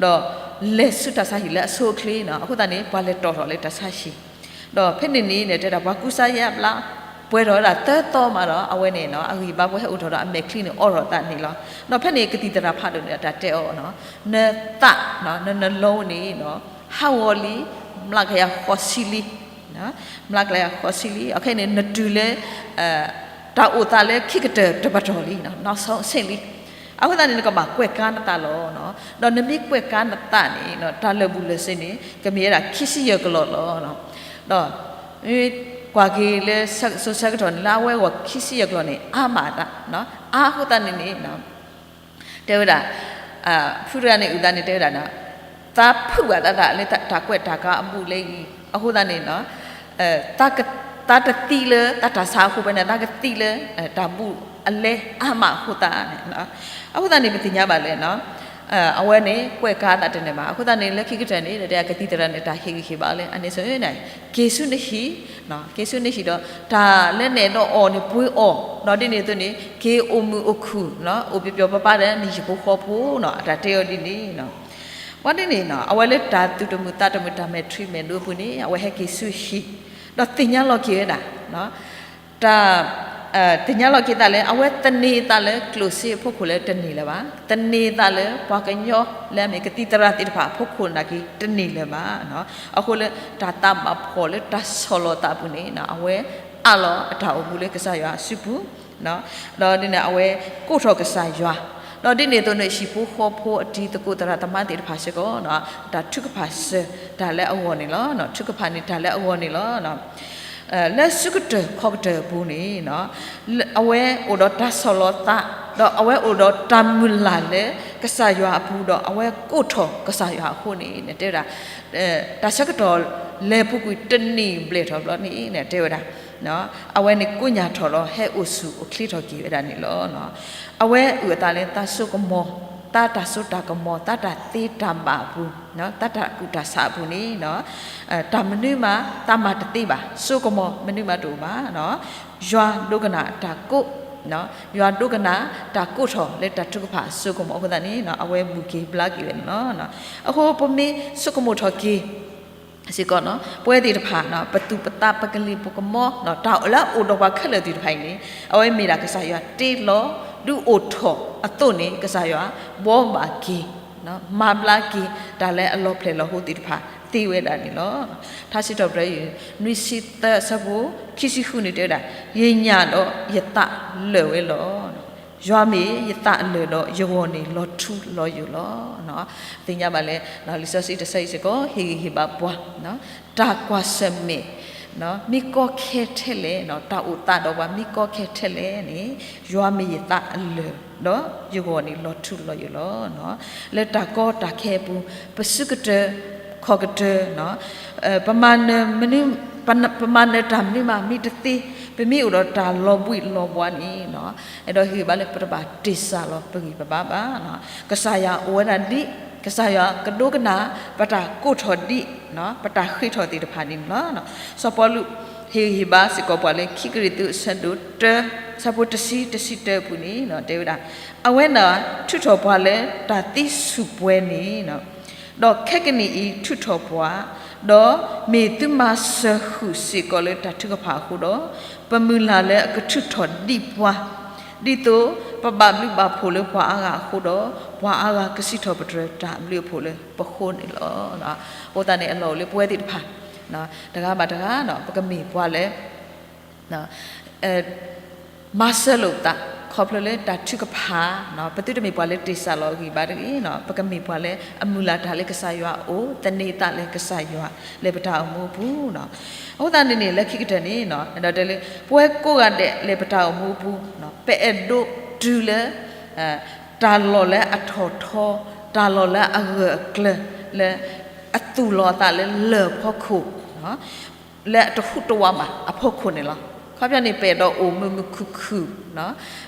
ဒီးလဲၤဆူတၢ်ဆါဟံၣ်လၢအဆိအချ့န့ၣ်, အဃိသတးန့ၣ် ပှၤလဲၤတီၣ်ထီၣ်လၢတၢ်ဆါဟံၣ်, ဒီးဖဲန့ၣ်န့ၣ် တဲဒၣ်ပှၤကူစါယါဘျါ ပှဲၤထီၣ်ဝဲဒၣ်သၢသီမးဒီး အဝဲန့ၣ် အဂံၢ်ဘါပှဲၤဟဲအိၣ်ထီၣ်ဒီးအမဲာ်ချံန့ၣ် အိးထီၣ်သးန့ၣ်လီၤ. ဒီးဖဲန့ၣ်ကသံၣ်သရၣ်ဖးဒိၣ်န့ၣ် အတၢ်တဲအီၤ, နသး နနီၤလီန့ၣ် ဟးဂီၤလံ မျးကယၤဃိးဆံလံ, မျးကယၤဃိးဆံလံ. အခဲအံၤန့ၣ် နတုၤလၢ တၢ်အိၣ်သးလၢခံကတၢၢ်တပတီၢ်လံ, နီၢ်ဆီဆ့ၣ်လံ. အဃိသတးန့ၣ် နကဘၣ်ကွဲးကါနသးလီၤ. ဒီးနမ့ၢ်ကွဲးကါနသးန့ၣ် တၢ်လၢာ်ဘူၣ်လၢာ်စ့န့ၣ် ကမ့ၢ်ဝဲဒၣ်ခံဆံယဲၢ်ကလီၢ်လီၤ. ဒီး ကွၢ်က့ၤလၢစိၤဆၢကတီၢ်န့ၣ် လၢအဝဲအဂီၢ်ခံဆံယဲၢ်ကလီၢ်န့ၣ် အါမးအသး, အါအဃိသတးန့ၣ်န့ၣ် တဲဝဲဒၣ် ဖုတဂၤန့ၣ် အုၣ်သးန့ၣ် တဲဝဲဒၣ်, သးဖုးဘၣ်သးသးလၢတၢ်ကွဲးတၢ်ကါအဘူးအလဲအံၤ အဃိသတးန့ၣ် သးတသံလၢတၢ်ဆါအဃိဖဲန့ၣ် သးကသံလၢ တၢ်ဘူးအလဲအါမးအဃိသတးန့ၣ်, အဃိသတးန့ၣ် ပသ့ၣ်ညါဘၣ်လၢ အဝဲန့ၣ်ကွဲးကါအသးတန့ၢ်ဘၣ်. အဃိသတးန့ၣ် လၢခံကတၢၢ်န့ၣ် ကသံၣ်သရၣ်န့ၣ် တၢ်ဟ့ၣ်ဂံၢ်ဟ့ၣ်ဘါလၢ အန့ၣ်ဆိန့ၣ် က့ၤဆူနဟံၣ်, က့ၤဆူနဟံၣ်ဒီး တၢ်လၢနအဲၣ်ဒိးအီၣ်န့ၣ် ပှ့ၤအီၣ်, ဒီးဒ်န့ၣ်အသိးန့ၣ် က့ၤအိၣ်မုာ်အိၣ်ခုၣ် အိၣ်ပျီပျီပၤပၤဒီး နဟံၣ်ဖိဃီဖိန့ၣ် အတၢ်တဲအီၤဒ်န့ၣ်. ဘၣ်ဒ်န့ၣ် အဝဲလၢတၢ်သူၣ်တမုာ်သးတမုာ် တၢ်မဲာ်ထံမဲာ်နိအပူၤန့ၣ် အဝဲဟဲက့ၤဆူဟံၣ်, ဒီးသ့ၣ်ညါလီၤက့ၤဝဲဒၣ် တၢ် သ့ၣ်ညါလီၤက့ၤသးလၢ အဝဲသန့ၤသးလၢကျိၣ်စ့အဖီခိၣ်လၢတန့ၢ်လၢၤဘၣ်, သန့ၤသးလၢပှၤကညီလၢအမ့ၢ်ကသံၣ်သရၣ်သ့ၣ်တဖၣ်အဖီခိၣ်နာ်က့တန့ၢ်လၢၤဘၣ်. အဃိလၢတၢ်သးဘၣ်ဖှီၣ်လၢတၢ်ဆီၣ်လီၤသးအပူၤန့ၣ် အဝဲအးလီၤအတၢ်အိၣ်မူလၢကစၢ်ယွၤအစုပူၤ, ဒီးဒ်န့ၣ် အဝဲကိးထီၣ်ကစၢ်ယွၤ, ဒီးဒ်န့ၣ်အသိးန့ၣ် ဟံၣ်ဖိဃီဖိအတံၤသကိးသရၣ်သမါသ့ၣ်တဖၣ်စ့ၢ်ကီး တၢ်ထုကဖၣ်စၢၤတၢ်လၢအဂီၢ်န့ၣ်လီၤ. ထုကဖၣ်န့ၢ်တၢ်လၢအဂီၢ်န့ၣ်လီၤ. လၢဆူကတၢၢ်ခီၣ်ကတၢၢ်အပူၤန့ၣ် အဝဲအိၣ်ဒီးတၢ်ဆီၣ်လီၤသး, ဒီးအဝဲအိၣ်ဒီးတၢ်မုၢ်လၢ်လၢကစၢ်ယွၤအပူၤ ဒီးအဝဲကိးထီၣ်ကစၢ်ယွၤအဃိန့ၣ် တဲဝဲဒၣ် တၢ်ဆၢကတီၢ်လဲၤပူၤကွံာ်တနံၣ်ဘျဲၣ်ထီၣ်ဘျီန့ၣ် တဲဝဲဒၣ် အဝဲန့ၣ်ကိးညၢ်ထီၣ်ဒီးဟဲအိၣ်ဆူၣ်အိၣ်ချ့ထီၣ်က့ၤဝဲဒၣ်န့ၣ်လီၤ. အဝဲအုၣ်အသးလၢသးစိကမီၤ, သးတၢ်စိတၢ်ကမီၤ, သးတၢ်သ့တၢ်ဘၣ်အပူၤ, သးတၢ်ကူၣ်တၢ်ဆးအပူၤန့ၣ် တၢ်မနုၤမးသးမၤတသ့ဘၣ်, စိကမီၤမနုၤမးတအိၣ်ဘၣ်. ယွၤဒိကနၣ်အတၢ်ကိး ယွၤဒိကနၣ်တၢ်ကိးထီၣ်လၢတၢ်ထုကဖၣ်အစိကမီၤအဃိသတးန့ၣ် အဝဲဘူၣ်က့ၤဘျါက့ၤဝဲန့ၣ်လီၤ. အဃိပမ့ၢ်ဆိကမိၣ်ထီၣ်က့ၤ စ့ၢ်ကီး ပဝဲသ့ၣ်တဖၣ် ပသူၣ်ပသးပကလံၤပကမီ တၢ်လၢအအိၣ်ဒီးပှၤခဲလၢာ်သ့ၣ်တဖၣ်အံၤန့ၣ် အဝဲမ့ၢ်ဒၣ်ကစၢ်ယွၤတ့လီၤ ဒုးအိၣ်ထီၣ်အသိးန့ၣ် ကစၢ်ယွၤဘှီဘၣ်က့ၤ မၤဘျါက့ၤ တၢ်လၢအလီၤဖျဲၣ်လီၤဟိသ့ၣ်တဖၣ်သ့ဝဲဒၣ်န့ၣ်လီၤ. ထါစံးထီၣ်ပတြၢၤ နွံဆံသၢ အဆၢဖိခံဆံဃုန့ၣ် တဲဝဲဒၣ်, ယညၣ်ဒီးယသးလၢာ်ဝဲလီၤ. ယွၤမ့ၢ်ယသးအလၢာ်ဒီး ယဂီၢ်န့ၣ်လီၤထူလီၤယိာ်လီၤ. သ့ၣ်ညါဘၣ်လၢ လံာ်စီဆှံတဆၢအံၤစ့ၢ်ကီး ဟ့ၣ်ဂံၢ်ဟ့ၣ်ဘါပှၤ တၢ်ကွၢ်ဆၢၣ်မဲာ် မ့ၢ်ကီခဲထဲလဲၣ်, တၢ်အိၣ်သးဒီးပှၤမ့ၢ်ကီခဲထဲလဲၣ်န့ၣ် ယွၤမ့ၢ်ယသးအလၢာ် ဒီးယဂီၢ်န့ၣ်လီၤထူလီၤယိာ်လီၤ. လၢတၢ်ကီတၢ်ခဲအပူၤ ပစုကတၢၢ်ခီၣ်ကတၢၢ် ပမၤနၢၤမနုၤ ပမၤနၢၤတၢ်မနုၤမးမ့ၢ်တသ့, ပမ့ၢ်အိၣ်ဒီးတၢ်လီၤဘှံးလီၤဘှါန့ၣ် အဲၣ်ဒိးဟ့ၣ်ဂံၢ်ဘါလၢပတဘၣ်တ့ၢ်စၢ်လီၤပဂံၢ်ပဘါဘၣ်. ကစၢ်ယွၤအိၣ်ဝဲဒၣ်ဒ် ကစၢ်ယွၤကဒိကနၣ် ပတၢ်ကိးထီၣ်ဒ် ပတၢ်ဃ့ထီၣ်သ့ၣ်တဖၣ်န့ၣ်လီၤ. စီၤပီလူးဟ့ၣ်ဂံၢ်ဟ့ၣ်ဘါစ့ၢ်ကီးပှၤလၢခံကရံၣ်သူးအဆၢဒိၣ်တၢ အဆၢဖိတဆံ တဆံတၢအပူၤန့ၣ် တဲဝဲဒၣ်, အဝဲဒၣ်ထုးထီၣ်ပှၤလၢတၢ်သံဆူၣ်ပှဲၤန့ၣ် ဒီးခဲကနံၣ်အံၤထုးထီၣ်ပှၤ, ဒီးမ့ၢ်သုမၤစၢၤဃုာ်စ့ၢ်ကီးလၢတၢ်ထုကဖၣ်အဃိဒီး, ပမုၢ်လၢ်လၢအကထုးထီၣ်ဒံးပှၤ, ဒ်သိးပဘၣ်ဘျုးဘၣ်ဖှိၣ်လၢပှၤအါဂၤအဃိဒီး, ပှၤအါဂၤကစံးထီၣ်ပတြၢၤတၢ်ဘျုးအဖှိၣ်လၢပဃိန့ၣ်လီၤ. အဃိသတးန့ၣ် အလီၢ်အိၣ်လၢပဝဲသ့ၣ်တဖၣ် တဂၤဘၣ်တဂၤ ပကမ့ၢ်ပှၤလၢ မၤစၢၤလိာ်ပသး ခီဖျိလၢတၢ်ထုကဖၣ်, ပသုတမ့ၢ်ပှၤလၢတ့ၢ်စၢ်လီၤအဂံၢ်ဘါတဂ့ၤ, ပကမ့ၢ်ပှၤလၢအမုၢ်လၢ်တၢ်လၢကစၢ်ယွၤအအိၣ်, သန့ၤသးလၢကစၢ်ယွၤလၢပတၢ်အိၣ်မူအပူၤ. အဃိသတးန့ၣ်န့ၣ် လၢခံကတၢၢ်န့ၣ် အဲၣ်ဒိးတဲလၢ ပဝဲကိးဂၤဒဲးလၢပတၢ်အိၣ်မူအပူၤ ပအဲၣ်ဒိးတုၤလၢ တၢ်လီၢ်လၢအထီၣ်ထီ, တၢ်လီၢ်လၢအဂၢၢ်အကျၢၤ လၢအသူၣ်လီၤအသးလၢလၢၢ်အဖီခိၣ် လၢအတဟူးတဝးဘၣ်အဖီခိၣ်န့ၣ်လီၤ. ခီပညီန့ၣ် ပအဲၣ်ဒိးအိၣ်မုာ်မုာ်ခုၣ်ခုၣ်,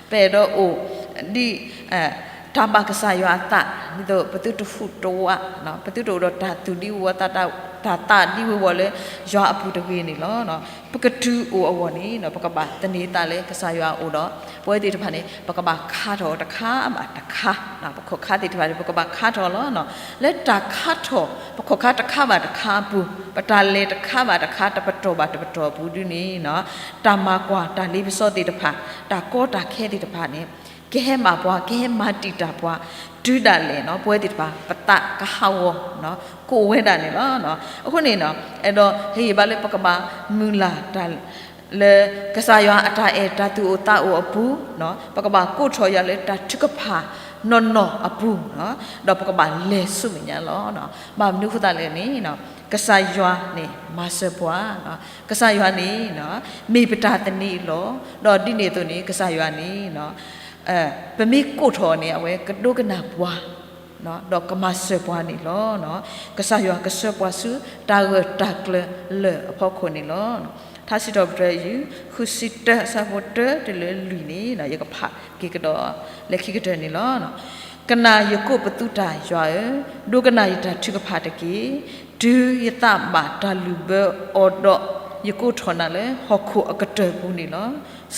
ပအဲၣ်ဒိးအိၣ်ဒ် တၢ်ဘၣ်ကစၢ်ယွၤအသး, ဒ်သိးပသုတဟူးတဝး, ပသုတအိၣ်ဒီးတၢ်သူၣ်ဒံဝီသး, တၢ်သးဒံဝ့ၤဝီၤလၢယွၤအပူၤတဂ့ၤန့ၣ်လီၤ. ပကတုၤအိၣ်အဂီၢ်န့ၣ် ပကဘၣ်သန့ၤသးလၢကစၢ်ယွၤအအိၣ်ဒီး ပဝဲသ့ၣ်တဖၣ်န့ၣ် ပကဘၣ်ခါထီၣ်တခါဘၣ်တခါ, ပခိၣ်ခါသ့ၣ်တဖၣ်န့ၣ် ပကဘၣ်ခါထီၣ်လီၤ. လၢတၢ်ခါထီၣ် ပခိၣ်ခါတခါဘၣ်တခါအပူၤ, ပတၢ်လဲၤတခါဘၣ်တခါ တပတီၢ်ဘၣ်တပတီၢ်အပူၤဒုန့ၣ် တၢ်မၤကွၢ်တၢ်လ့ပစီသ့ၣ်တဖၣ်, တၢ်ကီတၢ်ခဲသ့ၣ်တဖၣ်န့ၣ် ကဟဲမၤပှၤ, ကဟဲမၤတံာ်တာ်ပှၤ, တုၤဒၣ်လဲာ်န့ၣ် ပဝဲသ့ၣ်တဖၣ် ပသးကဟးဂီၤ ကအိၣ်ဝဲဒၣ်န့ၣ်လီၤ. အဃိန့ၣ် အဲၣ်ဒိးဟ့ၣ်ဂံၢ်ဘါလၢပကဘၣ်မုၢ်လၢ်တၢ် လၢကစၢ်ယွၤအတၢ်အဲၣ်တၢ်သူၣ်အိၣ်သးအိၣ်အပူၤ, ပကဘၣ်ကိးထီၣ်ယွၤလၢတၢ်ထုကဖၣ်နီၢ်နီၢ်အပူၤ, ဒီးပကဘၣ်လဲၤဆူမဲာ်ညါလီၤ. ဘၣ်မနုၤအဃိသတးလဲၣ်န့ၣ် ကစၢ်ယွၤန့ၣ် မၤစၢၤပှၤ, ကစၢ်ယွၤန့ၣ် မ့ၢ်ပတၢ်သန့ၤအလီၢ်, ဒီးဒ်န့ၣ်အသိးန့ၣ် ကစၢ်ယွၤန့ၣ် ပမ့ၢ်ကိးထီၣ်န့ၣ် အဝဲကဒိကနၣ်ပှၤ ဒီးကမၤစၢၤပှၤန့ၣ်လီၤ. ကစၢ်ယွၤကဆှၢပှၤဆူတၢ်ဂၢၢ်တၢ်ကျၢၤလၢၢ်အဖီခိၣ်န့ၣ်လီၤ. ထါစံးထီၣ်ပတြၢၤ ဃုဆံတၢ အဆၢဖိတၢတုၤလၢလွံၢ်န့ၣ် ယကဖးက့ၤကဒီးလၢခံကတၢၢ်န့ၣ်လီၤ. ကနၣ်ယကိးပသူတၢ် ယွၤဧၢ, ဒိကနၣ်ယတၢ်ထုကဖၣ်တက့ၢ်. တုၤယသးဘၣ်တၢ်လုၢ်ဘၢအီၤဒီး, ယကိးထီၣ်နၤလၢဟီၣ်ခိၣ်အကတၢၢ်ပူၤန့ၣ်လီၤ.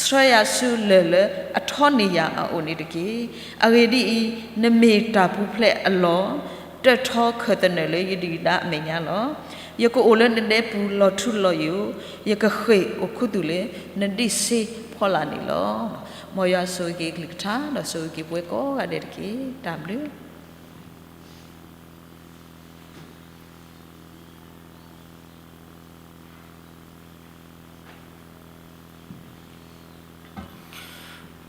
ဆှၢယၤဆူလၢၢ်လၢအထီန့ၢ်ယၤအအိၣ်န့ၣ်တက့ၢ်. အဂ့ၢ်ဒ်အံၤ, နမ့ၢ်တၢ်ပူၤဖျဲးအလီၢ်, တၢၢ်ထီခၢၣ်သနၢၣ်လၢယဒုၣ်ဒါအမဲာ်ညါလီၤ. ယကအိၣ်လၢနဒဲပူၤလီၤထူလီၤယိာ်, ယကဃ့ၢ်အိၣ်ခူသူၣ်လၢနဒံးဆှံဖီလာ်န့ၣ်လီၤ. မ်ယွၤဆိၣ်ဂ့ၤက့ၤကလုၢ်ကထါ ဒီးဆိၣ်ဂ့ၤက့ၤပဝဲကိးဂၤဒဲးတက့ၢ်. တၢ်ဘျုး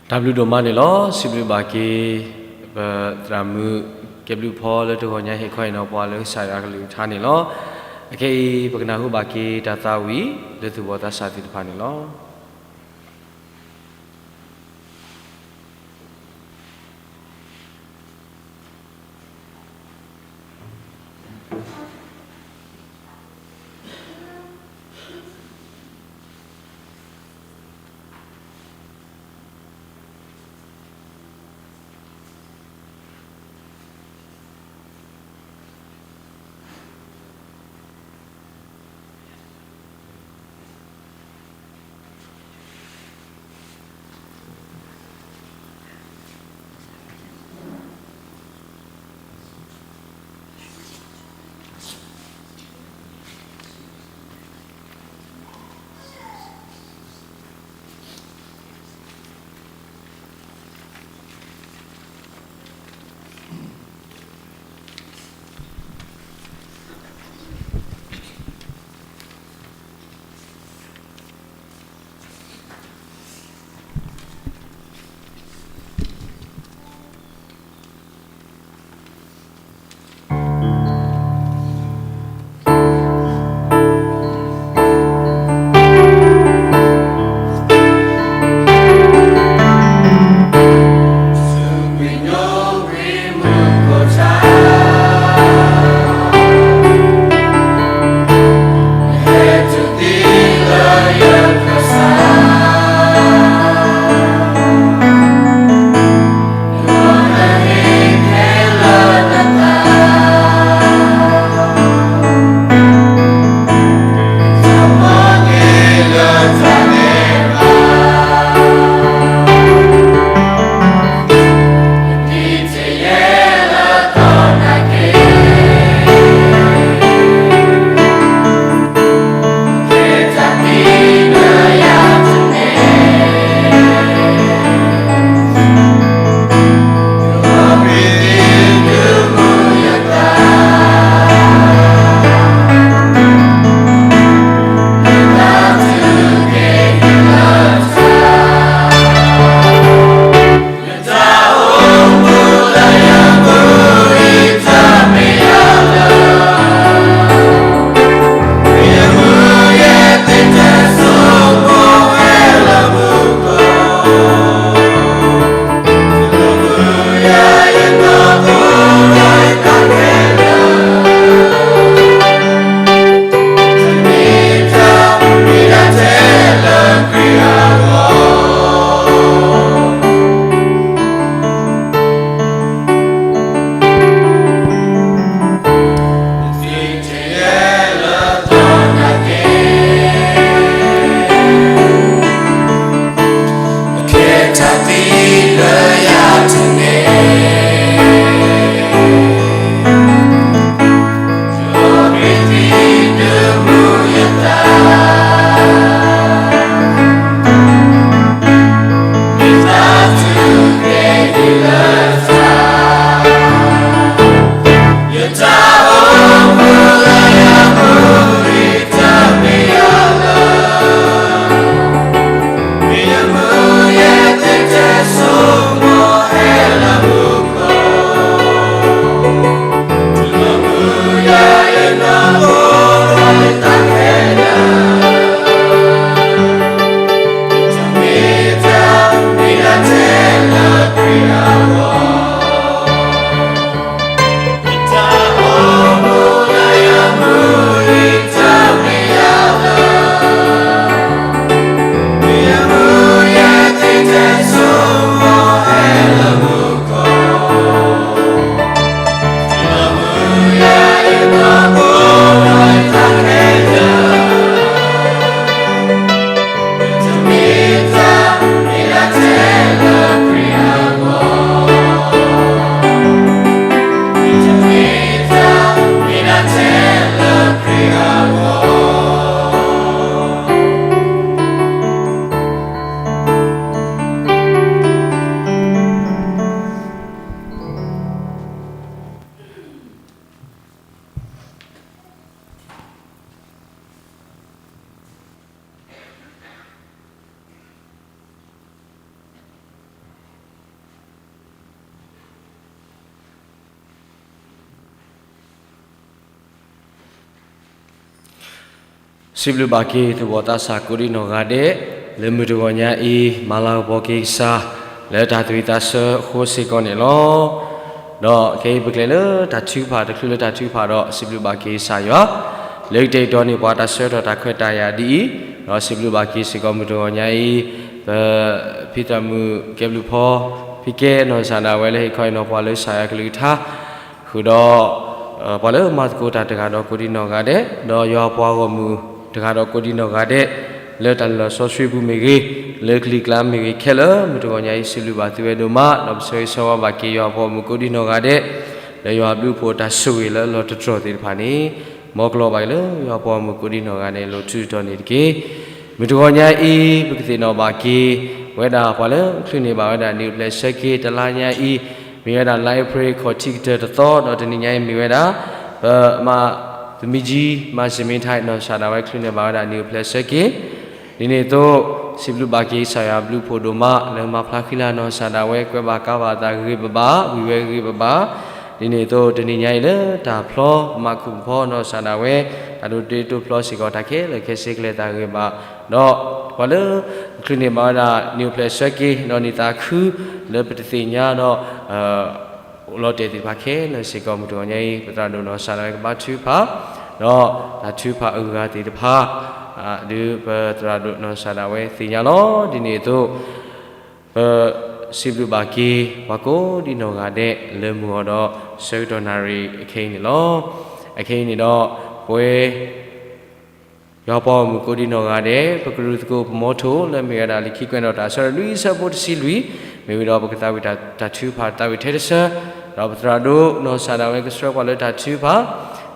တၢ်ဘျုးဒိၣ်မးန့ၣ်လီၤ. စံးဘျုးဘၣ်က့ၤ ပသရၣ်မုၣ် ကဲဘျုးဖီ လၢတဂီၤညါဟ့ၣ်ခီဟ့ၣ်နီၤပှၤလၢကစၢ်ယွၤကလုၢ်ကထါန့ၣ်လီၤ. အခဲအံၤ ပကနၢ်ဟူဘၣ်က့ၤတၢ်သးဝံၣ်လၢသူၣ်ဘီၣ်သးစၢ်သ့ၣ်တဖၣ်န့ၣ်လီၤ. စံးဘျုးဘၣ်က့ၤသူၣ်ဘီၣ်သးစၢ်ကိးဒံနီၢ်ဂၤဒဲး, လၢမုၢ်တဂီၤညါအံၤ မၤလၤကပီၤက့ၤကစၢ် လၢတၢ်သးဝံၣ်သးဆၢအဃိစ့ၢ်ကီးန့ၣ်လီၤ. ဒီးခဲအံၤပကလဲၤလၢတၢ်ထုကဖၣ် တချုးလၢတၢ်ထုကဖၣ်ဒီး စံးဘျုးဘၣ်က့ၤကစၢ်ယွၤ လၢကတဲာ်ကတီၤန့ၢ်ပှၤတၢ်ဆၢကတီၢ်တၢ်ခွဲးတၢ်ယာ်ဒ်အံၤ, ဒီးစံးဘျုးဘၣ်က့ၤစ့ၢ်ကီးမုၢ်တဂီၤညါအံၤ ပဖံသးမုၣ်ကဲဘျုးဖီ ဖံကဲနီၢ်စၢ်ဒၣ်ဝဲလၢဟ့ၣ်ခီဟ့ၣ်နီၤပှၤလၢကစၢ်ယွၤကလုၢ်ကထါ ဃုာ်ဒီး ပှၤလၢမၤသကိးတၢ်တဂၤဒီးကိးဒံနီၢ်ဂၤဒဲး, ဒီးယွၤပှၤဂီၢ်မုၢ်တဂၤဒီးကိးဒံနီၢ်ဂၤဒဲး, လၢတၢ်လၢာ်စီဆှံပူၤမ့ၢ်ဂ့ၤ, လၢကလံၤကျါမ့ၢ်ဂ့ၤခဲလၢာ် မုၢ်တဂီၤညါအံၤ စံးဘျုးဘၣ်သုဝဲဒိၣ်မး, ဒီးပဆၢဂ့ၤဆၢဝါဘၣ်က့ၤယွၤပှၤဂီၢ်မုၢ်ကိးဒံနီၢ်ဂၤဒဲး, လၢယွၤဘျုးဖှိၣ်တၢ်ဆိၣ်ဂ့ၤလၢအလီၤတတြီၢ်သ့ၣ်တဖၣ်န့ၣ်, မ်ကလီၤဘၣ်က့ၤလၢယွၤပှၤဂီၢ်မုၢ်ကိးဒံနီၢ်ဂၤဒဲး လီၤထူလီၤတီၤန့ၣ်တက့ၢ်. မုၢ်တဂီၤညါအံၤ ပကသ့ၣ်နီၣ်ဘၣ်က့ၤ ဝဲဒၣ်ပှၤလၢချုးန့ၢ်ဘၣ်ဝဲဒၣ်နံၣ်အိၣ်ဖျဲၣ်ဆၢက့ၤ တလါညါအံၤ မ့ၢ်ဝဲဒၣ် လါအ့ဖြ့ၣ် ခီၣ်ထံးကတၢၢ်တသီ ဒီးတနံၤညါအံၤမ့ၢ်ဝဲဒၣ် ပမါ သမံကၠံ မါစ့မ့ထါ နီၢ်စၢ်ဒၣ်ဝဲချုးန့ၢ်ဘၣ်ဝဲဒၣ်နံၣ်အိၣ်ဖျဲၣ်ဆၢက့ၤ ဒ်န့ၣ်အသိး စံးဘျုးဘၣ်က့ၤကစၢ်ယွၤဘျုးဖှိၣ်ဒိၣ်မး လၢမၤဖျါဃံလၤနီၢ်စၢ်ဒၣ်ဝဲ ကွဲးဘၣ်ကါဘၣ်အသးဂ့ၤဂ့ၤဘၣ်ဘၣ် ဝံၤဝဲဂ့ၤဂ့ၤဘၣ်ဘၣ်, ဒ်န့ၣ်အသိး တနံၤညါအံၤလၢတၢ်ဖျီ ပမၤခူၣ်ဖီနီၢ်စၢ်ဒၣ်ဝဲ တၢ်ဒိးတ့တိဖျီစ့ၢ်ကီးတၢ်ခဲလၢာ်ခဲဆ့ကလဲၤသးဂ့ၤဘၣ်, ဒီးပှၤလၢ ချုးန့ၢ်ဘၣ်ဝဲဒၣ်နံၣ်အိၣ်ဖျဲၣ်ဆၢက့ၤ ဒီးနံၣ်သးခု လၢပတသ့ၣ်ညါဒီး အိၣ်လီၤတဲာ်သ့ၣ်တဖၣ်ခဲလၢာ်စ့ၢ်ကီး မုၢ်တဂီၤညါအံၤ ပသရၣ်ဒိၣ်နီၢ်စၢ်ဒၣ်ဝဲကဘါထုကဖၣ် ဒီးတၢ်ထုကဖၣ်အဂုၤအဂၤသ့ၣ်တဖၣ် ဒုးပသရၣ်ဒိၣ်နီၢ်စၢ်ဒၣ်ဝဲသ့ၣ်ညါလီၤ. ဒ်န့ၣ်အသိး ပစံးဘျုးဘၣ်က့ၤ ပှၤကိးဒံနီၢ်ဂၤဒဲး လၢမုၢ်ဂီၤဒီးဆၢကတီၢ်နၣ်ရံၣ်အခဲအံၤန့ၣ်လီၤ. အခဲအံၤန့ၣ်ဒီး ပဝဲ ယွၤပှၤဂီၢ်မုၢ်ကိးဒံနီၢ်ဂၤဒဲး ပကရူၢ်သကိးပမီထိၣ် လၢမ့ၢ်ဝဲဒၣ်လံာ်ခံကွဲးနီၣ်တၢ် အဆၢဒိၣ်နွံဆၢဖိတဆံလွံၢ်, မ့ၢ်ဝံၤဒီးပကသးဝံၣ်တၢ်ထုကဖၣ်သးဝံၣ်ထဲတဆၢ, ဒီးပသရၣ်ဒိၣ်နီၢ်စၢ်ဒၣ်ဝဲကဆှၢပှၤလၢတၢ်ထုကဖၣ်,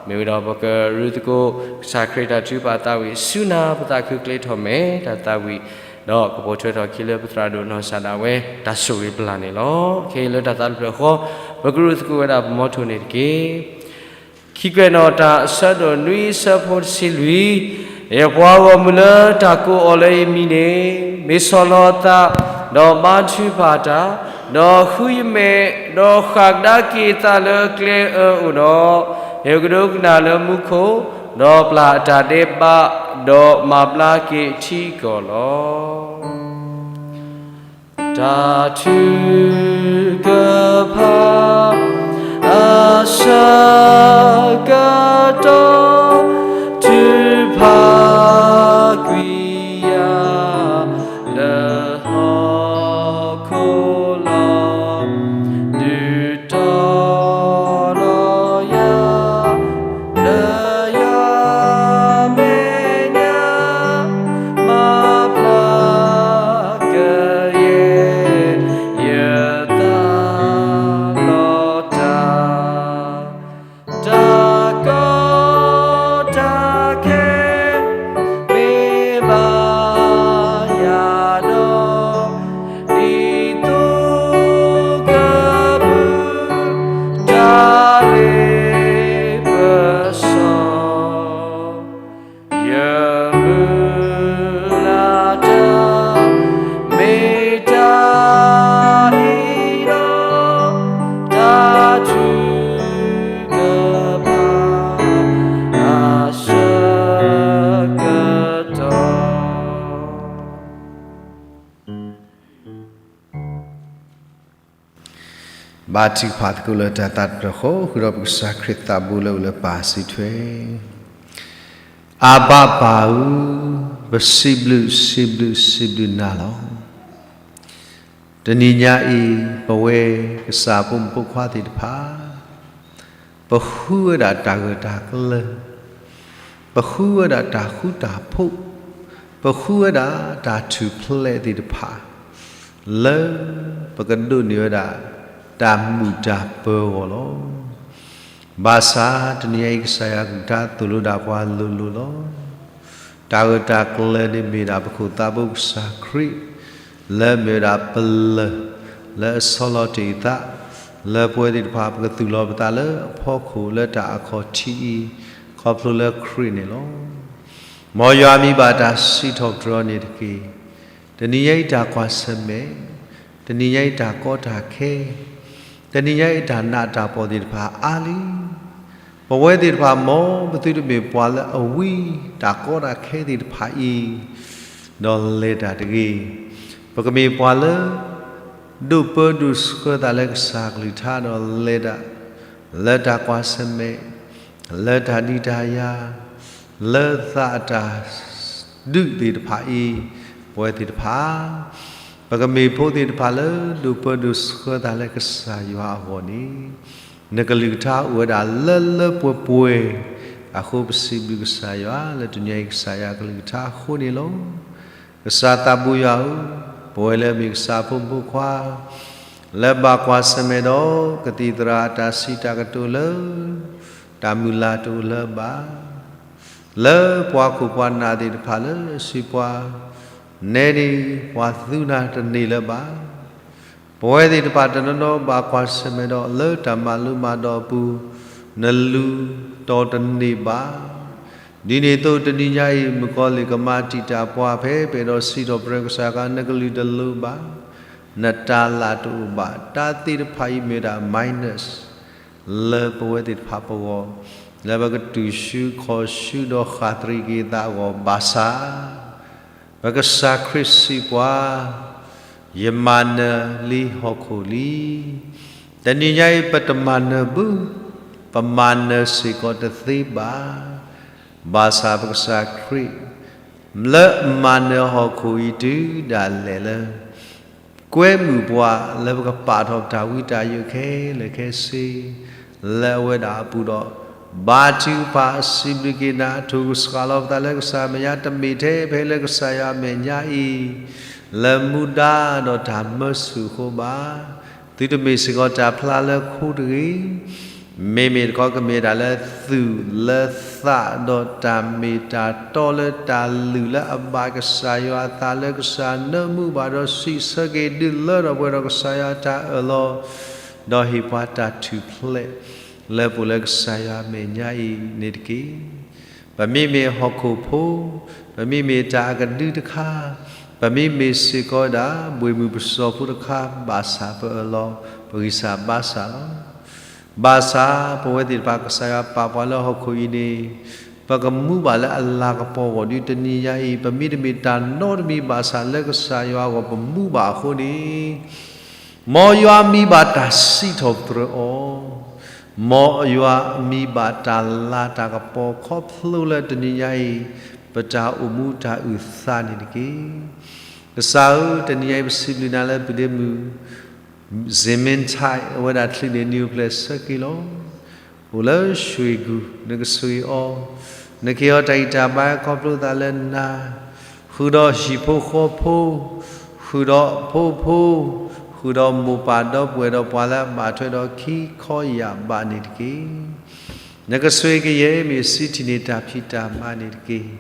မ့ၢ်ဝံၤဒီးပကရူၢ်သကိး ကစၢ်ခရံာ်တၢ်ထုကဖၣ်သးဝံၣ်ဆူနၤ ပသးခုကျဲထီၣ်မဲာ်တၢ်သးဝံၣ်, ဒီးကပိာ်ထွဲထီၣ်ခံလၢပသရၣ်ဒိၣ်နီၢ်စၢ်ဒၣ်ဝဲ တၢ်ဆိၣ်ဂ့ၤပလၢ်န့ၣ်လီၤ. ခဲအံၤလၢတၢ်သးတဖျၢၣ်ဃီ ပကရူၢ်သကိးဝဲဒၣ်ပမီထိၣ်န့ၣ်တက့ၢ်. ခံကွဲးနီၣ်တၢ် အဆၢဒိၣ်နွံဆၢဖိတဆံလွံၢ်, ယပှၤဂီၢ်မုၢ်လၢတၢ်ကိးအီၤလၢယမံၤန့ၣ် မ့ၢ်ဆီၣ်လီၤအသး ဒီးဘါထုကဖၣ်တၢ်, ဒီးဃုယမဲာ် ဒီးဃၣ်ကဒါက့ၤအသးလၢကျဲအၢအိၣ်ဒီး, ယကဒိကနၣ်လၢမူခိၣ်, ဒီးပျၢ်အတၢ်ဒဲးဘး, ဒီးမၤဘျါက့ၤထံကီၢ်လီၤ. တၢ်ထုကဖၣ် အဆၢကတီၢ် ထုကဖၣ်ကွံာ်ယၤ လၢဟီၣ်ခိၣ်လီၤ. ဒုးတီလီၤယၤ လၢယမဲာ်ညါ မၤဘျါကယဲၢ် ယသးလီၤတၢ် တၢ်ကီတၢ်ခဲ မ့ၢ်ဘၣ်ယၤဒီး ဒ်သိးကဘုး တၢ်ရ့ပစီ ယမုၢ်လၢ်တၢ် မ့ၢ်တၢ်အံၤဒီး တၢ်ထုကဖၣ် အဆၢကတီၢ် ဘါထုကဖၣ်သကိးလၢတၢ်သးတဖျၢၣ်ဃီ ဃုာ်ဒီးပကစၢ်ခရံာ်သးဘိလၢအိၣ်လၢပၢ်စုထွဲ, အၤဘၣ်ပၢ်ဧၢ, ပစံးဘျုးစံးဘျုးစံးဘျုးနၤလီၤ. တနံၤညါအံၤ ပဝဲကစၢ်ဖိမုၣ်ဖိခွါသ့ၣ်တဖၣ် ပဃုဝဲဒၣ်တၢ်ဂၢၢ်တၢ်ကျၢၤ, ပဃုဝဲဒၣ်တၢ်ဃူတၢ်ဖိး, ပဃုဝဲဒၣ်တၢ်ထူၣ်ဖျဲးသ့ၣ်တဖၣ် လၢပကဒိးန့ၢ်ဝဲဒၣ် တၢ်မုာ်တၢ်ပၢၤအဂီၢ်လီၤ. ဘၣ်ဆၣ်တနံၤအံၤ ကစၢ်ယွၤကလုၢ်ကထါသိၣ်လိဒၣ်ပှၤလိၤလိၤလီၤ. တၢ်ဂၢၢ်တၢ်ကျၢၤန့ၣ်မ့ၢ်ဒၣ်ပခိၣ်သးဘိကစၢ်ခရံာ် လၢမ့ၢ်ဝဲဒၣ်ပလၢၢ် လၢအဆီလီၤတ့ၢ်အသး လၢပဝဲသ့ၣ်တဖၣ် ပကသူၣ်လီၤပသးလၢအဖီခိၣ်လၢတၢ်အခီၣ်ထံးအံၤ ခီဖျိလၢခရံာ်န့ၣ်လီၤ. မ်ယွၤမံၤဘၣ်တၢ်စံးထီၣ်ပတြၢၤန့ၣ်တက့ၢ်. တနံၤညါအံၤတၢ်ကွၢ်ဆၢၣ်မဲာ်, တနံၤညါအံၤတၢ်ကီတၢ်ခဲ, တနံၤညါအံၤတၢ်နးတၢ်ဖှီၣ်သ့ၣ်တဖၣ်အါလံ. ပဝဲသ့ၣ်တဖၣ် မ်ပသုတမ့ၢ်ပှၤလၢအဝံတၢ်ကီတၢ်ခဲသ့ၣ်တဖၣ်အံၤ ဒီးလဲၤတၢ်တဂ့ၤ. ပကမ့ၢ်ပှၤလၢ ဒိးပၢဒိးဆှၢသးလၢကစၢ်ကလုၢ်ကထါ ဒီးလဲၤတၢ် လၢတၢ်ကွၢ်ဆၢၣ်မဲာ်, လၢတၢ်ဒုးတၢ်ယၤ, လၢသးအတၢ်ဒုးသ့ၣ်တဖၣ်အံၤ, ပဝဲသ့ၣ်တဖၣ် ပကမ့ၢ်ဖိသ့ၣ်တဖၣ်လၢ ဒိးပၢဒိးဆှၢသးလၢကစၢ်ယွၤအဂီၢ်န့ၣ်, နကလုၢ်ကထါအိၣ်ဝဲဒၣ်လၢလၢပှဲၤပှဲၤ, အဃိပစံးဘျုးကစၢ်ယွၤ လၢတနံၤအံၤကစၢ်ယွၤကလုၢ်ကထါအဃိန့ၣ်လီၤ. ကစၢ်သးဘိယွၤဧၢ, ပဝဲလၢအမ့ၢ်ကစၢ်ဖိမုၣ်ဖိခွါ လၢဘၣ်ကွၢ်ဆၢၣ်မဲာ်ဒီး ကသံၣ်သရၣ်အတၢ်စံးတၢ်ကတိၤလၢ တၢ်မုၢ်လၢ်တအိၣ်လၢၤဘၣ်. လၢပှၤခိၣ်ပှၤနၢ်သ့ၣ်တဖၣ်လၢအစုပှၤ နဲဒၣ်ပှၤသူနၤတန့ၢ်လၢၤဘၣ်. ပဝဲသ့ၣ်တဖၣ်တနီၤနီၤဘၣ်ကွၢ်ဆၢၣ်မဲာ်ဒီး လၢတၢ်မၤလိမၤဒိးအပူၤ နလူၤတီၢ်တန့ၢ်ဘၣ်. ဒ်န့ၣ်အသိးတနံၤညါအံၤ မုၣ်ကီၤလံၢ်ကမၤတံာ်တာ်ပှၤဖဲ ပအဲၣ်ဒိးစံးထီၣ်ပတြၢၤကစၢ်အခါ နကလုၢ်တလိၤဘၣ်, နတၢ်လၢ်တအိၣ်ဘၣ်, တၢ်သ့ၣ်တဖၣ်အံၤမ့ၢ်ဒၣ် minus လၢပဝဲသ့ၣ်တဖၣ်ပဂီၢ်, လၢပကတူၢ်ဆူခီၣ်ဆူဒီးဃၣ်သရံးက့ၤသးအဂီၢ်ဘၣ်ဆၣ် ပကစၢ်ခရံာ်စံးပှၤ, ယမၤနၢၤလံဟီၣ်ခိၣ်လံ. တနံၤညါအံၤပတမၤနၢၤဘၣ်, ပမၤနၢၤစ့ၢ်ကီးတသ့ဘၣ်. ဘၣ်ဆၣ်ပကစၢ်ခရံာ် လၢအမၤနၢၤဟီၣ်ခိၣ်အံၤတုၤဒၣ်လဲာ်လၢ ကွဲမုာ်ပှၤလၢပကပာ်ထီၣ်ပတၢ်ဝံတၢ်ယိးခဲလၢာ်ခဲဆ့ လၢအဝဲဒၣ်အပူၤဒီး ဘါထုကဖၣ်စံးဘျုးက့ၤနၤ ထိၣ်ကစှၤလီၤပသးလၢကစၢ်မဲာ်ညါ တမ့ၢ်ထဲဖဲလၢကစၢ်ယွၤအမဲာ်ညါအံၤ လၢမူဒါဒီးတၢ်မၢဆူၣ်အဃိဘၣ်. သုတမ့ၢ်စ့ၢ်ကီးတၢ်ဖျါလၢခိတဂ့ၤ မ့မ့ၢ်တခီကမ့ၢ်တၢ်လၢသူၣ်လၢသးဒီးတၢ်မ့ၢ်တၢ်တီလၢတၢ်လုၢ်လၢအဘၣ်ကစၢ်ယွၤအသးလၢကစၢ်နၢမူဘၣ်ဒီး စံးဆၢက့ၤဒုးလၢထီၣ်ပှဲၤဒီးကစၢ်ယွၤအတၢ်အၢၣ်လီၤ ဒီးဟ့ၣ်ပှၤတၢ်ထူၣ်ဖျဲး လၢပအိၣ်လၢကစၢ်ယွၤအမဲာ်ညါအံၤန့ၣ်တက့ၢ်. ပမ့မ့ၢ်ဟီၣ်ခိၣ်ဖိ, ပမ့မ့ၢ်တၢ်အကဒုတခါ, ပမ့မ့ၢ်စ့ၢ်ကီးဒၣ် ဘှ့ၣ်မုၢ်ပစီၤဖိတခါ ဘၣ်ဆၣ်ပအၢၣ်လီၤ ပဂံၢ်စၢ်ဘါစၢ်လီၤ. ဘၣ်ဆၣ်ပဝဲသ့ၣ်တဖၣ် ကစၢ်ယွၤပာ်ပှၤလၢဟီၣ်ခိၣ်အံၤန့ၣ် ပကမူဘၣ်လၢအလၤကပီၤအဂီၢ် ဒ်တနံၤညါအံၤ ပမ့တမ့ၢ်တၢ်နီတမံၤဘၣ်ဆၣ်လၢကစၢ်ယွၤအဂီၢ်ပမူဘၣ်အဃိန့ၣ် မ်ယွၤမံဘၣ်တၢ်စံးထီၣ်ပတြၢၤအီၤ, မ်ယွၤမံဘၣ်တၢ်လၤတၢ်ကပီၤခီဖျိလၢတနံၤညါအံၤ ပတၢ်အိၣ်မူတၢ်အုၣ်သးန့ၣ်တက့ၢ်. ကစၢ်ဧၢ, တနံၤညါအံၤပစံးဘျုးနၤလၢပဒ့မုၣ် စ့မ့ၣ်ထၢၣ် အဝဲဒၣ်ချုးန့ၢ်နံၤအိၣ်ဖျဲၣ်ဆၢက့ၤလီၤ. အိၣ်လၢရွှ့ၣ်ကူၣ် နကဆိၣ်ဂ့ၤအီၤ, နကဟ့ၣ်အီၤတၢ်ဂံၢ်တၢ်ဘါခီဖျိသးလၢနၤ, ဃုာ်ဒီးဟံၣ်ဖိဃီဖိ, ဃုာ်ဒီးဖိဖိ, ဃုာ်ဒီးမိၢ်ပၢ်ဒီပုၢ်ဝဲၢ်ဒီးပှၤလၢအဘၣ်ထွဲဒီးခံခီယာ်ဘးန့ၣ်တက့ၢ်. နကဆိၣ်ဂ့ၤကယဲၢ်မ့ၢ်စံးထံၣ်န့ၢ်တၢ်ဖံးတၢ်မၤန့ၣ်တက့ၢ်.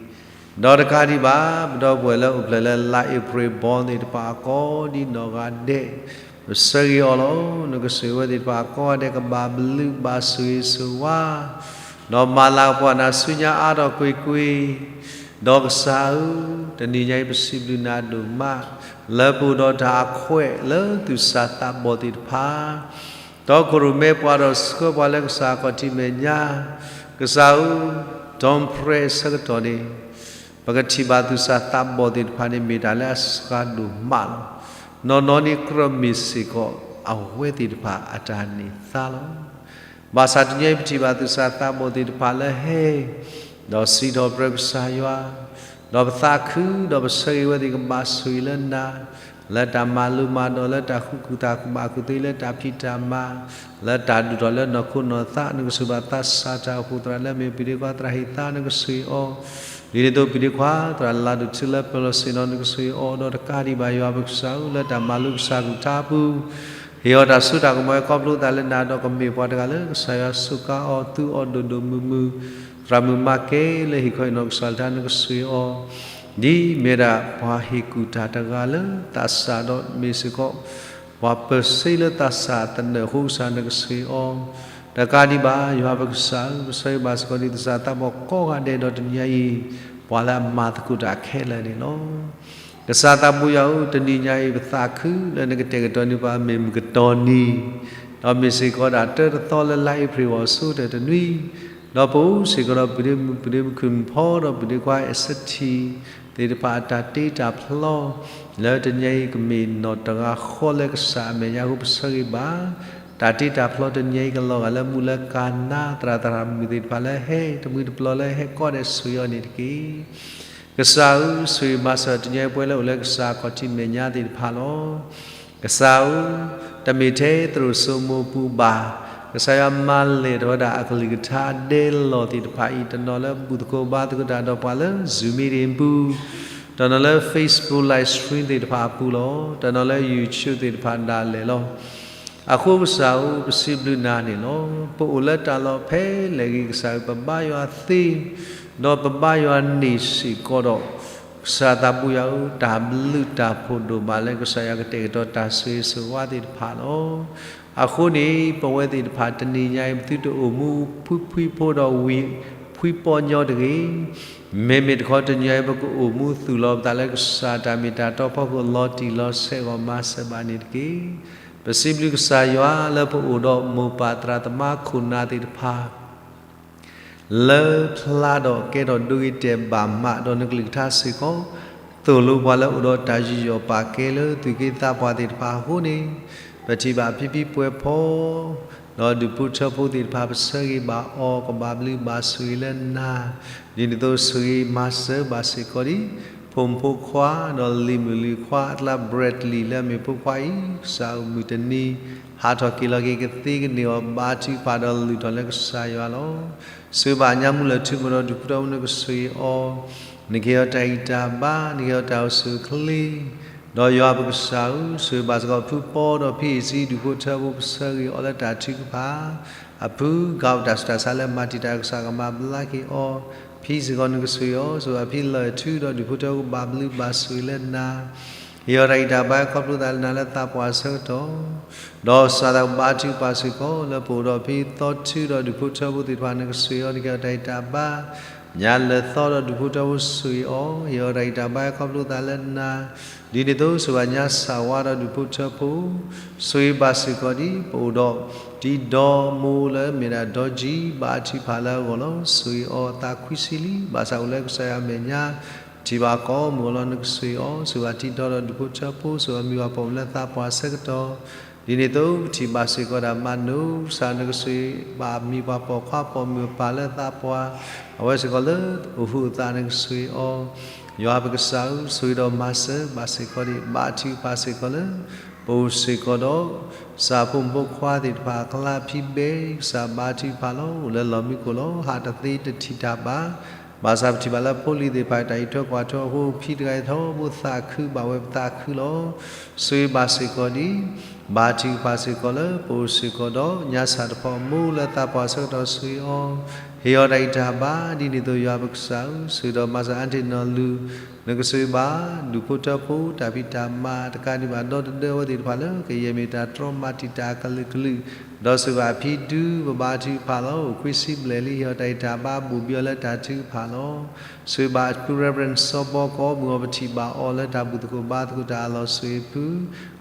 ဒီးတကးဒံးဘၣ် ပဒီပုၢ်ဝဲၢ်လၢအိၣ်ဖျဲၣ်လၢ လါအ့ဖြ့ၣ်ဘီန့ၣ်တဖၣ်အကိးဒ်နီၢ်ဂၤဒဲး ပဆၢဂ့ၤအီၤလီၤ. နကဆိၣ်ဂ့ၤဝဲသ့ၣ်တဖၣ်အကိးဂၤဒဲးကဘၣ်ဘျုးဘၣ်ဆိၣ်ဂ့ၤဆိၣ်ဝါ, ဒီးမၤလၤကပီၤနၤဆူညါအါထီၣ်ကွ့ၢ်ကွ့ၢ်, ဒီးကစၢ်ဧၢ, တနံၤညါအံၤပစံးဘျုးနၤဒိၣ်မး လၢပအိၣ်ဒီးတၢ်အခွဲးလၢသူၣ်စၢ်သးဘီၣ်သ့ၣ်တဖၣ် တီခိၣ်ရိၣ်မဲပှၤဒီးဆှၢပှၤလၢကစၢ်အခီၣ်ထံးမဲာ်ညါ, ကစၢ်ဧၢ, ဒီပြဲးအဆၢကတီၢ်န့ၣ် ပကထံၣ်ဘၣ်သူၣ်စၢ်သးဘီၣ်သ့ၣ်တဖၣ်န့ၣ် မ့ၢ်တၢ်လၢအစှၤဒိၣ်မးလီၤ. နီၢ်နီၢ်န့ၣ်ကြၢးမ့ၢ်စ့ၢ်ကီး အဝဲသ့ၣ်တဖၣ်အတၢ်န့ၢ်သါလီၤ. ဘၣ်ဆၣ်တနံၤအံၤပထံၣ်ဘၣ်သူၣ်စၢ်သးဘီၣ်သ့ၣ်တဖၣ်လၢဟဲ ဒီးစံးထီၣ်ပတြၢၤကစၢ်ယွၤ, ဒီးပသးခုဒီးပဆၢဂ့ၤဝဲသ့ၣ်ကဘၣ်ဆိၣ်ဂ့ၤလၢနၤ, လၢတၢ်မၤလိမၤဒိး လၢတၢ်ဃုာ်ကူၣ်သးကဘၣ်ကူၣ်သ့ လၢတၢ်ဖံးတၢ်မၤ, လၢတၢ်ဒိၣ်ထီၣ်လၢနီၢ်ခိနီၢ်သး, နကဆိၣ်ဘၣ်သးစၢ်တၢ်အိၣ်ဖှိၣ်သရၣ်လၢအမ့ၢ်ပျံၤဒ့ခွါသရၣ်ဟ့ၣ်သါ နကဆိၣ်ဂ့ၤအီၤ, ဒ်န့ၣ်အသိးပျံၤဒ့ခွါ သရၣ်လၤဒိၣ်ထူလၢပၢၤလီၢ်ဆ့ၣ်နီၤ နကဆိၣ်ဂ့ၤအီၤ, ဒီးတကးဒံးဘၣ်ယွၤပကစၢ်ဧၢ လၢတၢ်မၤလိကစၢ်ကလုၢ်ကထါအပူၤ ဟ့ၣ်အီၤတၢ်စိတၢ်ကမီၤခီဖျိသးလၢနၤ ဒီးကမ့ၢ်ပှၤတဂၤလၢကစၢ်ယွၤစူးကါအီၤသူအီၤဒိၣ်ဒိၣ်မုၢ်မုၢ်, သရၣ်မုၣ်မၤကဲလၢဟ့ၣ်ခီဟ့ၣ်နီၤကစၢ်လၢတၢ် နကဆိၣ်ဂ့ၤအီၤ, ဒ်မ့ၢ်ဒၣ်ပှၤဟ့ၣ်ကူၣ်တၢ်တဂၤလၢသးစၢ်ဒီးမ့ၢ်စ့ၢ်ကီး ပှၤပၢၤစ့လၢသးစၢ်သနၢၣ်အဃိကစၢ် နကဆိၣ်ဂ့ၤအီၤ, တကးဒံးဘၣ်ယွၤပကစၢ်ဧၢ ပဆၢဂ့ၤဘၣ်စ့ၢ်ကီးဒ်သူၣ်စၢ်သးဘီၣ်ကိးဂၤဒဲးဒီးတနံၤညါအံၤ ပှၤလၢအမၤသကိးတၢ်ခဲလၢာ်န့ၣ်လီၤ. ကစၢ်သးဘိယွၤဧၢ တနံၤညါအံၤပသးခုလၢနကတဲာ်ကတီၤန့ၢ်ပှၤမ့ၢ်မုၢ်ကတီၤနံၤ, ဒီးမ့ၢ်စ့ၢ်ကီးဒၣ်တၢတသီလၢလါအ့ဖြ့ၣ်အဂီၢ်အဆိကတၢၢ်တနွံ, ဒီးပအိၣ်စ့ၢ်ကီးဒီးပုၢ်ဒ့မုၣ် ပုၢ်ဒ့မုၣ်ခုၣ်မုၣ်ဖီ ဒီးပုၢ်ဒ့ခွါ အဲၣ်စထံ သ့ၣ်တဖၣ်အတၢ်တ့တၢ်ဖျီ, လၢတနံၤအံၤကမ့ၢ်နီၢ်တဂၤဃီလၢကစၢ်အမဲာ်ညါအဃိ ပဆၢဂ့ၤဘၣ်. တၢ်တ့တၢ်ဖျီတနံၤအံၤကလီၤဂာ်လၢမူလၢကၢ်နါ သရၣ်သရၣ်မုၣ်သ့ၣ်တဖၣ်လၢဟဲတမှံၤတပျီၤလၢဟဲကိးဒဲးဆိၣ်ဂ့ၤအီၤန့ၣ်တက့ၢ်. ကစၢ်ဧၢ, ဆိၣ်ဂ့ၤမၤစၢၤတနံၤအံၤပဝဲလၢအိၣ်လၢကစၢ်ခီၣ်ထံးမဲာ်ညါသ့ၣ်တဖၣ်လီၤ. ကစၢ်ဧၢ, တမ့ၢ်ထဲသရိာ်စိမိပူၤဘၣ်. ကစၢ်ယွၤမၤလဲၢ်ထီၣ်ဝဲဒၣ်အကလုၢ်ကထါဒဲလီၤသ့ၣ်တဖၣ်အံၤ တနီၤလၢဘူၣ်သကိးဘါသကိးတၢ်ဒီးပှၤလၢ Zoom meeting ပူၤ, တနီၤလၢ Facebook live stream သ့ၣ်တဖၣ်အပူၤလီၤ. တနီၤလၢ YouTube သ့ၣ်တဖၣ်ဒၣ်လဲာ်လီၤ. အဃိကစၢ်ဧၢ, ပစံးဘျုးနၤန့ၣ်လီၤ. ပအိၣ်လၢတၢ်လီၢ်ဖဲလဲၣ်ဂ့ၤကစၢ်ဧၢ, ပဘါယွၤသ့, ဒီးပဘါယွၤန့ၢ်စ့ၢ်ကီးဒီး ကစၢ်သးဘိယွၤဧၢ, တၢ်ဘျုးတၢ်ဖှိၣ်ဒိၣ်မးလၢကစၢ်ယွၤကတဲာ်ကတီၤတၢ်ဆိၣ်ဂ့ၤဆိၣ်ဝါသ့ၣ်တဖၣ်လီၤ. အဃိန့ၣ် ပဝဲသ့ၣ်တဖၣ်တနံၤညါအံၤ ပသုတအိၣ်မူဖှံဖှံဖိဒီးဝံၤဖှံပီညီတဂ့ၤ. မ့မ့ၢ်တခီတနံၤညါအံၤ ပကအိၣ်မူသူၣ်လီၤပသးလၢကစၢ်တၢ်မ့ၢ်တၢ်တီဖီခိၣ် လီၤတံၢ်လီၤဆဲးအဂီၢ် မၤစၢၤဘၣ်န့ၣ်တက့ၢ်. ပစံးဘျုးကစၢ်ယွၤလၢပအိၣ်ဒီးမိၢ်ပၢ်သရၣ်သမါခိၣ်နၢ်သ့ၣ်တဖၣ် လၢဖျါဒီးကဲထီၣ်ဒိဂ့ၤတဲာ်ဘၣ်မး ဒီးနကလုၢ်ကထါစ့ၢ်ကီး သိၣ်လိပှၤလၢအိၣ်ဒီးတၢ်ယူးယီၣ်ပာ်ကဲလၢသူၣ်က့သးပှၢ်သ့ၣ်တဖၣ်အဃိန့ၣ်, ပထံၣ်ဘၣ်ဖံဖံပှဲၤဖီ ဒီးဒူၣ်ဖိထၢဖိသ့ၣ်တဖၣ် ပဆၢဂ့ၤဘၣ်အီၤ ကဘၣ်ဘျုးဘၣ်ဆိၣ်ဂ့ၤလၢနၤ, ဒ်န့ၣ်အသိးဆိၣ်ဂ့ၤမၤစၢၤဘၣ်စ့ၢ်ကီးဒံး ဖိမုၣ်ဖိခွါ ဒီးလံၤမုၣ်လံၤခွါအကျါ Bradley လၢအမ့ၢ်ဖိခွါအံၤ, ကစၢ်ဧၢ မုၢ်တနံၤ ဟးထီၣ်က့ၤလီၤက့ၤကသ့ကန့ၢ်အီၤ ဘါထုကဖၣ်ဒီးလုၢ်ထီၣ်လၢကစၢ်ယွၤလီၤ. ဆိၣ်ဂ့ၤဘၣ်ညါမူလၢာ်ထူမီၤဒီးဒူၣ်ဖိထၢဖိ နကဆိၣ်ဂ့ၤအီၤ, နကဟ့ၣ်အီၤတၢ်ဂံၢ်တၢ်ဘါ, နကဟ့ၣ်အီၤတၢ်အိၣ်ဆူၣ်အိၣ်ချ့, ဒီးယွၤပကစၢ်ဧၢ, ဆိၣ်ဂ့ၤဘၣ်စ့ၢ်ကီးဖုပီဒီးဖံအံၤစံဒူၣ်ဖိထၢဖိ ပဆၢဂ့ၤအီၤလၢတၢ်ထုကဖၣ် အဖု ကးတၢ်ဆူးတၢ်ဆါလၢမၤတံာ်တာ်ကစၢ်ကမၤဘျါက့ၤအီၤ, ဖံစ့ၢ်ကီးနကဆိၣ်ဂ့ၤအီၤ, ဆိၣ်ဂ့ၤဘၣ်ဖံလၢာ်ထူဒီးဒူၣ်ဖိထၢဖိ ကဘၣ်ဘျုးဘၣ်ဆိၣ်ဂ့ၤလၢနၤ ဟ့ၣ်အီၤတၢ်ဂံၢ်တၢ်ဘါ ခီဖျိသးလၢနၤလၢသးပှၢ်အဆၢကတီၢ်, ဒီးစးထီၣ်ဘါထုကဖၣ်စ့ၢ်ကီး လၢပအိၣ်ဒီးဖံသီထူဒီးဒူၣ်ဖိထၢဖိသ့ၣ်တဖၣ် နကဆိၣ်ဂ့ၤအီၤ နကဟ့ၣ်အီၤတၢ်ဂံၢ်တၢ်ဘါ, ညါလၢာ်သီဒီးဒူၣ်ဖိထၢဖိဆိၣ်ဂ့ၤအီၤ, ဟ့ၣ်အီၤတၢ်ဂံၢ်တၢ်ဘါ ခီဖျိသးလၢနၤ, ဒ်န့ၣ်အသိးဆိၣ်ဂ့ၤဘၣ်ညါစၢ်ဝါဒီးဒူၣ်ဖိထၢဖိ ဆိၣ်ဂ့ၤဘၣ်စ့ၢ်ကီးဒံး ပအိၣ်ဒီး တံၤဒီမိၢ်လၢမ့ၢ်ဒၣ်ဒီကံ ဘါထုကဖၣ်လၢအဂီၢ်လီၤ. ဆိၣ်ဂ့ၤအီၤအသးခွံဆံလံ, ဘၣ်ဆၣ်အိၣ်လၢကစၢ်ယွၤအမဲာ်ညါ ထံၣ်ဘၣ်ကိးမုၢ်အလီၢ် နကဆိၣ်ဂ့ၤအီၤ, ဆိၣ်ဂ့ၤဘၣ်တံၤဒီဒီးဒူၣ်ဖိထၢဖိ ဆိၣ်ဂ့ၤဘၣ်မံၤပှၢ်ပိာ်မုၣ်လၢသးပှၢ်အဆၢကတီၢ်, ဒ်န့ၣ်အသိးပထံၣ်ဘၣ်စ့ၢ်ကီးဒၣ်မၤနိစၢ် နကဆိၣ်ဂ့ၤဘၣ်မံၤပှၢ်ပိာ်ခွါပိာ်မုၣ်အပၢ်လၢသးပှၢ်, အဝဲစ့ၢ်ကီးလၢအိၣ်ဟုးအသး နကဆိၣ်ဂ့ၤအီၤ, ယွၤပကစၢ်ဧၢ, ဆိၣ်ဂ့ၤဒီးမၤစၢၤဘၣ်စ့ၢ်ကီးဒံး ဘါထုကဖၣ်စ့ၢ်ကီးလၢ ပအိၣ်စ့ၢ်ကီးဒီး ကစၢ်ဖိမုၣ်ဖိခွါသ့ၣ်တဖၣ်အကျါ ဖံဘဲ ကစၢ်ဘါထုကဖၣ်လီၤ. အိၣ်လၢလီၢ်မံခိၣ်လီၤ. ဟးတသ့တထံၣ်တၢ်ဘၣ်. ဘၣ်ဆၣ်ပထံၣ်ဘၣ်လၢဖိလံၤသ့ၣ်တဖၣ် တၢ်အံးထွဲကွၢ်ထွဲအဃိ ဖံတဂၤအံၤထီဘိသးခုဘၣ်ဝဲပသးခုလီၤ. ဆိၣ်ဂ့ၤဘၣ်စ့ၢ်ကီးဒံး ဘါထုကဖၣ်စ့ၢ်ကီးလၢ ပအိၣ်စ့ၢ်ကီးဒီးညါစၢ်တဖီမိၢ်လၢသးပှၢ်အဆၢကတီၢ် ဆိၣ်ဂ့ၤအီၤ, ဟ့ၣ်အီၤတၢ်ဂံၢ်တၢ်ဘါ, ဒ်န့ၣ်အသိးယွၤပကစၢ်ဧၢ, ဆိၣ်ဂ့ၤဒီးမၤစၢၤအါတ့ၢ်နီၢ်လူၤ နကဆိၣ်ဂ့ၤဘၣ် ဒူၣ်ဖိထၢဖိ တၢ်ဖံးတၢ်မၤ တကးဒံးဘၣ်ဒီသဒၢဝဲသ့ၣ်တဖၣ်လၢ ကယဲၢ်မ့ၢ်တၢ်တြီမၤတံာ်တာ်ကလုာ်ကလုာ်, ဒီးဆိၣ်ဂ့ၤဘၣ်ဖံဒူ ပဘါထုကဖၣ်လီၤ. အိၣ်ခွံဆံဘျဲၣ်လံ ဟ့ၣ်အီၤတၢ်ဂံၢ်တၢ်ဘါ ဘူးဘံအီၤလၢတၢ်ထုကဖၣ်လီၤ. ဆိၣ်ဂ့ၤဘၣ်ဖု Reverend စီၤဘီကီး မုၢ်အီၤပထံၣ်ဘၣ်အီၤလၢတၢ်ဘူၣ်သကိးဘါသကိးတၢ်အလီၢ်ဆိၣ်ဂ့ၤဖု,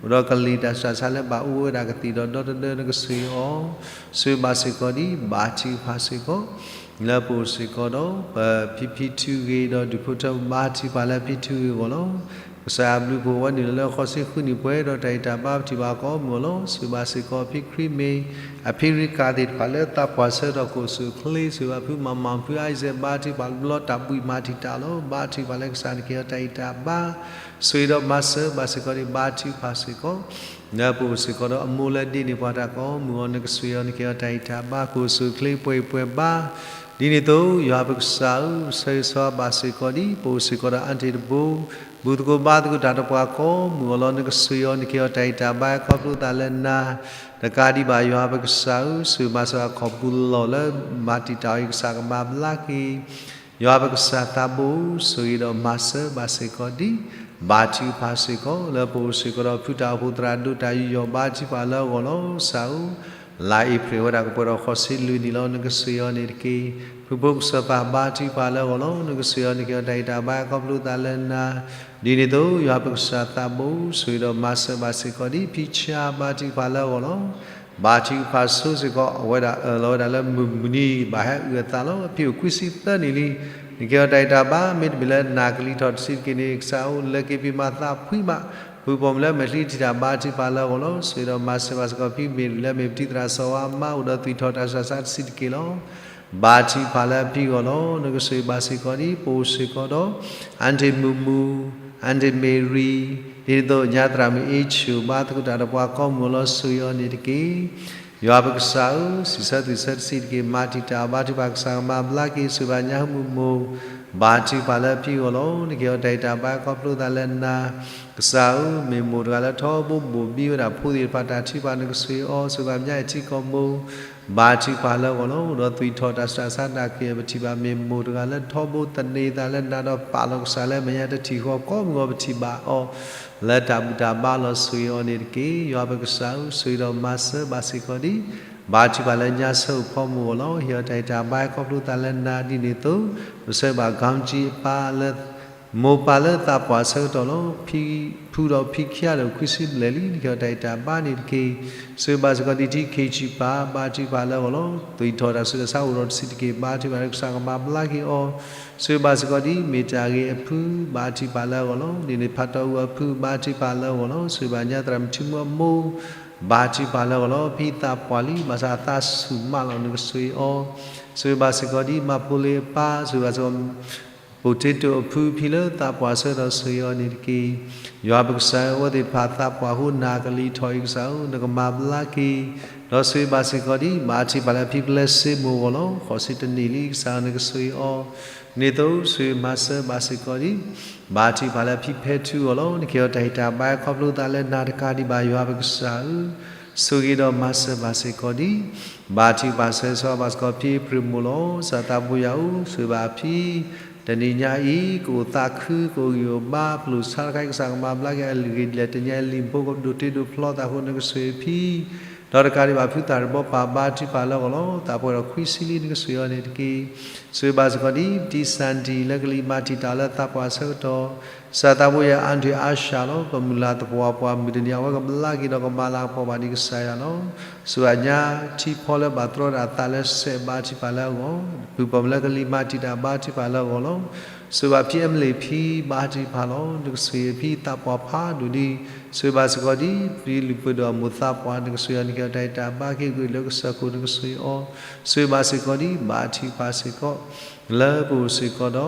အိၣ်ဒီးကလံၤတၢ်ဆူးတၢ်ဆါလၢ ဘၣ်အိၣ်ဝဲဒၣ်ကသ့ၣ်ဒီးဒီသဒၢ နကဆိၣ်ဂ့ၤအီၤ, ဆိၣ်ဂ့ၤဘၣ်စ့ၢ်ကီးဒံး ဘါထုကဖၣ်စ့ၢ်ကီး လၢပအိၣ်စ့ၢ်ကီးဒီး ပဖံဖံထုဂ့ၤ ဒီးဒူၣ်ဖိထၢဖိ ဘါထုကဖၣ်လၢဖံထုဂ့ၤအဂီၢ်လီၤ. ကစၢ်ယွၤဘျုးဖှိၣ်ဝဲနုာ်လီၤလၢဃီၤဆံဃုနံၣ်ပှဲၤဒီး တၢ်ဂံၢ်တၢ်ဘါပထံၣ်ဘၣ်ကိးမုၢ်အလီၢ်, ဆိၣ်ဂ့ၤဘၣ်စ့ၢ်ကီးဖံခရံမ့ၢ် အဖံရံကၤသ့ၣ်တဖၣ်လၢသးပှၢ်ဆၢကတီၢ် ကအိၣ်ဆူၣ်အိၣ်ချ့, ဆိၣ်ဂ့ၤဘၣ်ဖုမၤမၤဖု Isaac ဘါထုကဖၣ် တဘျီတၢ်ဘှံးမၤတံာ်တာ်လီၤ. ဘါထုကဖၣ်လၢကစၢ်နကဟ့ၣ်အီၤတၢ်ဂံၢ်တၢ်ဘါ, ဆိၣ်ဂ့ၤဒီးမၤစၢၤဘၣ်စ့ၢ်ကီးဒံး ဘါထုကဖၣ်စ့ၢ်ကီး လၢပအိၣ်စ့ၢ်ကီးဒီးအမိၢ်လၢဒ့န့ၢ်ပှၤတၢ်ကိးမုၢ်အီၤ နကဆိၣ်ဂ့ၤအီၤ နကဟ့ၣ်အီၤတၢ်ဂံၢ်တၢ်ဘါ ကအိၣ်ဆူၣ်အိၣ်ချ့ပှဲၤအံၤပှဲၤဘါ, ဒ်န့ၣ်အသိး ယွၤပကစၢ်ဧၢ, ဆၢဂ့ၤဆၢဝါဘၣ်စ့ၢ်ကီးဒံး ပအိၣ်စ့ၢ်ကီးဒီးအါတ့ၢ်တဘိ, ဘူၣ်သကိးဘါသကိးတၢ်ဒီးပှၤကိးမုၢ်အီၤလီၤ. နကဆိၣ်ဂ့ၤအီၤ နကဟ့ၣ်အီၤတၢ်ဂံၢ်တၢ်ဘါ ခီဖျိသးလၢနၤ, တကးဒံးဘၣ်ယွၤပကစၢ်ဧၢ, ဆိၣ်ဂ့ၤမၤစၢၤအခီၣ်ပူၤလီၢ်လၢ မၤတံာ်တာ်အံၤ ကစၢ်ကမၤဘျါက့ၤ ယွၤပကစၢ်သးဘိ, ဆိၣ်ဂ့ၤဒီးမၤစၢၤဘၣ်စ့ၢ်ကီးဒံး ဘါထုကဖၣ်စ့ၢ်ကီး လၢပအိၣ်စ့ၢ်ကီးဒီးဖုတၢ်အိၣ်ဖှိၣ်သရၣ်ဒိၣ်တၢ်ယူးယီၣ် ဘါထုကဖၣ်လၢအဂီၢ်လီၤ. ကစၢ်ဧၢ, လါအ့ဖြ့ၣ်ဝဲဒၣ်ကပှဲၤဒီးဃီၤဆံလွံၢ်နံၣ်လီၤ. နကဆိၣ်ဂ့ၤအီၤန့ၣ်တက့ၢ်. ဖုဖိကစၢ်ပၢ်ဘါထုကဖၣ်လၢအဂီၢ်လီၤ. နကဆိၣ်ဂ့ၤအီၤ နကဟ့ၣ်အီၤတၢ်ဂံၢ်တၢ်ဘါ ခီဖျိသးလၢနၤ, ဒ်န့ၣ်အသိး ယွၤပကစၢ်သးဘိ, ဆိၣ်ဂ့ၤဒီးမၤစၢၤဘၣ်စ့ၢ်ကီးဒံး ဖံဆါဘါထုကဖၣ်လၢအဂီၢ်လီၤ. ဘါထုကဖၣ်ဆိစ့ၢ်ကီး အဝဲဒၣ်အၢၣ်လီၤဝဲဒၣ်လၢမုၢ်မုၢ်နံၤ ဘၣ်ဟဲအုၣ်အသးလီၤ. အဖံအိၣ်ခွံဆံသၢနံၣ်လံ. နကဟ့ၣ်အီၤတၢ်ဂံၢ်တၢ်ဘါ မ့တမ့ၢ်လၢနၢ်ကလံၤထီၣ်တဆံးတက့ၢ်န့ၣ် ကစၢ်ဧၢ လဲၤက့ၤဖံးမၤသးဖှံမး, ဖုပိာ်မုၣ်လၢမဲာ်ချံထံၣ်တၢ် ဘါထုကဖၣ်လၢအဂီၢ်လီၤ. ဆိၣ်ဂ့ၤဒီးမၤစၢၤဘၣ်စ့ၢ်ကီးဖံမ့ၢ်ဒူၣ်လၢမဲာ်ပထံသရၣ်စီၤဝါမါအိၣ်ဒီးသွံၣ်ထီၣ်တၢ်ဆူးတၢ်ဆါတဆံးတက့ၢ်လီၤ. ဘါထုကဖၣ်လၢအဖံအဂီၢ်လီၤ. နကဆိၣ်ဂ့ၤဘၣ်စ့ၢ်ကီးဒ် ပအိၣ်စ့ၢ်ကီးဒီး အၣ်ဒ့ၣ်မုၢ်မုၢ်, အၣ်ဒ့ၣ်မ့ၢ်ရံ, ဒ်သိးညါသရၣ်မုၣ်အ့ဆူၣ် ဘါသကိးတၢ်ဒီးပှၤကိးမုၢ်အလီၢ် ဆိၣ်ဂ့ၤအီၤန့ၣ်တက့ၢ်. ယွၤပကစၢ်ဧၢ, စံးဆၢသွံၣ်ဆၢတဆံးတက့ၢ်. မၤတံာ်တာ် ဘါထုကဖၣ်ကစၢ်ကမၤဘျါက့ၤ ဆိၣ်ဂ့ၤဘၣ်ညါဟၢမုၢ်မိၢ်, ဘါထုကဖၣ်လၢအဖံအဂီၢ်လီၤ. နကဟ့ၣ်အီၤတၢ်ဂံၢ်တၢ်ဘါ ခီဖျိသးလၢနၤ ကစၢ်ဧၢ, မ့ၢ်မိၢ်တဂၤလၢထီဘိဘိၣ်ဘံဝဲဒၣ်ဖိသ့ၣ်တဖၣ် တၢ်ထုကဖၣ် နကဆိၣ်ဂ့ၤအီၤ ဆိၣ်ဂ့ၤဘၣ်ညါအထံကီၢ်မိၢ်, ဘါထုကဖၣ်လၢအဂီၢ်လီၤ. အိၣ်ဒီးသွံၣ်ထီၣ်တၢ်ဆူးတၢ်ဆါ တၢ်ကဲပထံၣ်ဘၣ် မ့ၢ်မိၢ်တဂၤလၢထီဘိသန့ၤသးလၢနၤဒီးပာ်လီၤကစၢ်လၢမဲာ်ညါတထံၣ်ဃီ ကိးမုၢ်ဂီၤပထံၣ်ဘၣ်အီၤ လၢတၢ်ဘူၣ်တၢ်ဘါလီၤ ဆိၣ်ဂ့ၤအီၤန့ၣ်တက့ၢ်. ယွၤပကစၢ်ဧၢ, ဆိၣ်ဂ့ၤဒီးမၤစၢၤဘၣ်စ့ၢ်ကီးဒ် ဘါထုကဖၣ်လၢညါဆၢအိၣ်ဖီမုၢ်အဂီၢ်လီၤ. ဟ့ၣ်အီၤတၢ်ဂံၢ်တၢ်ဘါ ခီဖျိသးလၢနၤဒ်န့ၣ်အသိး, ပဆၢဘၣ် ကီကၠံအပၢ်လၢ မိၢ်ပၢ်လၢသးပှၢ်ဆၢကတီၢ်လီၤ. ဖံဖုဒီးဖံခံဂၤဒီးခွံဆံဘျဲၣ်လံ. နကဟ့ၣ်အီၤတၢ်ဂံၢ်တၢ်ဘါန့ၣ်တက့ၢ်. ဆိၣ်ဂ့ၤဘၣ်စ့ၢ်ကီးဒ်ထံခ့ၣ်ဆံပၢ် ဘါထုကဖၣ်လၢအဂီၢ်လီၤ. သွံၣ်ထီၣ်တၢ်ဆူးတၢ်ဆါအိၣ်ဒီးတဆံးတက့ၢ်. ဘါထုကဖၣ်လၢကစၢ်ကမၤဘျါက့ၤအီၤ, ဆိၣ်ဂ့ၤဘၣ်စ့ၢ်ကီးဒ်မ့ၢ်တၢ်ဂ့ၤအဖု ဘါထုကဖၣ်လၢအဂီၢ်လီၤ. ဒ်န့ၣ်ဖးတီၢ်အူအဖု ဘါထုကဖၣ်လၢအဂီၢ်လီၤ. ဆိၣ်ဂ့ၤဘၣ်ညါသရၣ်မုၣ်ထံမူအမိၢ် ဘါထုကဖၣ်လၢအဂီၢ်လီၤ. ဖံသးပှၢ်လံ ဘၣ်ဆၣ်အသးဆူၣ်မးလီၤ နကဆိၣ်ဂ့ၤအီၤ, ဆိၣ်ဂ့ၤဘၣ်စ့ၢ်ကီးဒ်မၤဖိလ့အပၢ် ဆိၣ်ဂ့ၤဘၣ်စ့ၢ်ကီး ပိၤတ့တိၣ်အဖု ဖံလၢသးပှၢ်ဆၢကတီၢ် ဆိၣ်ဂ့ၤအီၤန့ၣ်တက့ၢ်. ယွၤပကစၢ်ဧၢ, အဝဲသ့ၣ်တဖၣ်သးပှၢ်အဃိ နၢ်ကလံၤထီၣ်အံၤ ကစၢ်ဧၢ, နကမၤဘျါက့ၤ, ဒီးဆိၣ်ဂ့ၤဘၣ်စ့ၢ်ကီးဒ် ဘါထုကဖၣ်လၢဖံပျဲစ့မိၢ်အဂီၢ်လီၤ. ဃိးဆံတနံၣ်လံ ကစၢ်ဧၢ, နကဆိၣ်ဂ့ၤအီၤန့ၣ်အသိး ဆိၣ်ဂ့ၤမၤစၢၤဘၣ်စ့ၢ်ကီးဒ် ဘါထုကဖၣ်လၢဖံဖဲထူအဂီၢ်လီၤ. နကဟ့ၣ်အီၤတၢ်ဂံၢ်တၢ်ဘါ ခီဖျိသးလၢနၤတကးဒံးဘၣ် ယွၤပကစၢ်ဧၢ, ဆိၣ်ဂ့ၤဒီးမၤစၢၤဘၣ်စ့ၢ်ကီးဒ် ဘါထုကဖၣ်ဆၢဂ့ၤဆၢဝါဘၣ်စ့ၢ်ကီး ဖံအ့ဖြ့ၣ်မိၢ်လီၤ. ကစၢ်သးဘိယွၤဧၢ, ဆိၣ်ဂ့ၤဘၣ်ဖံ တနံၤညါအံၤ ကအိၣ်သးခု ကအိၣ်ဂံၢ်အိၣ်ဘါ ပျိာ်ဆါတခါအံၤ ကစၢ်ကမၤဘျါက့ၤ အဂ့ၢ်ဒ်လဲၣ် တနံၤညါအံၤ လံာ်ဖိကဒိၣ်တ့ဒိၣ်ဖျီသးအဃိ နကဆိၣ်ဂ့ၤဖံ ဒီးတကးဒံးဘၣ် ဖုသၣ်တဘီပၢ် ဘါထုကဖၣ်လၢအဂီၢ်လီၤ. သးပှၢ်ဒီးခွံဆံလံ နကဆိၣ်ဂ့ၤအီၤန့ၣ်တက့ၢ်. ဆိၣ်ဂ့ၤဘၣ်စ့ၢ်ကီးဒ် ပတံၢ်စၣ်တံၢ် လၢကလံၤမၤတံာ်တာ်လၢသးပှၢ်ဆၢကတီၢ် ကစၢ်သးဘိယွၤ အါဒွံၣ်အါရှၢ်လီၤ. ကမုၢ်လၢ်သပှၢ်ပှၢ်မုၢ်တနံၤ အဝဲကဘျါက့ၤဒီးကမၤလၤကပီၤဘၣ်ဒံးကစၢ်ယွၤလီၤ. ဆိၣ်ဂ့ၤဘၣ်ညါထံဖီလၢဘၣ်တြီဒၣ်အသးလၢစဲး ဘါထုကဖၣ်လၢအဂီၢ်, ဖုပိာ်မုၣ်လၢကလံၤမၤတံာ်တာ် ဘါထုကဖၣ်လၢအဂီၢ်လီၤ. ဆိၣ်ဂ့ၤဘၣ်ဖံအမလ့ၣ်ဖံ ဘါထုကဖၣ်လီၤ. နကဆိၣ်ဂ့ၤဖံသးပှၢ်ဖးဒိၣ်ဒံး, ဆိၣ်ဂ့ၤဘၣ်စ့ၢ်ကီးဒ် ဖံလုၢ်ပှ့ၤဒီးအမိၢ်သးပှၢ် နကဆိၣ်ဂ့ၤအီၤ နကဟ့ၣ်အီၤတၢ်ဂံၢ်တၢ်ဘါ က့ၤကွံာ်လၢကစၢၢ်ခိၣ် နကဆိၣ်ဂ့ၤအီၤ, ဆိၣ်ဂ့ၤဘၣ်စ့ၢ်ကီးဒ် ဘါထုကဖၣ်စ့ၢ်ကီး လၢပအိၣ်စ့ၢ်ကီး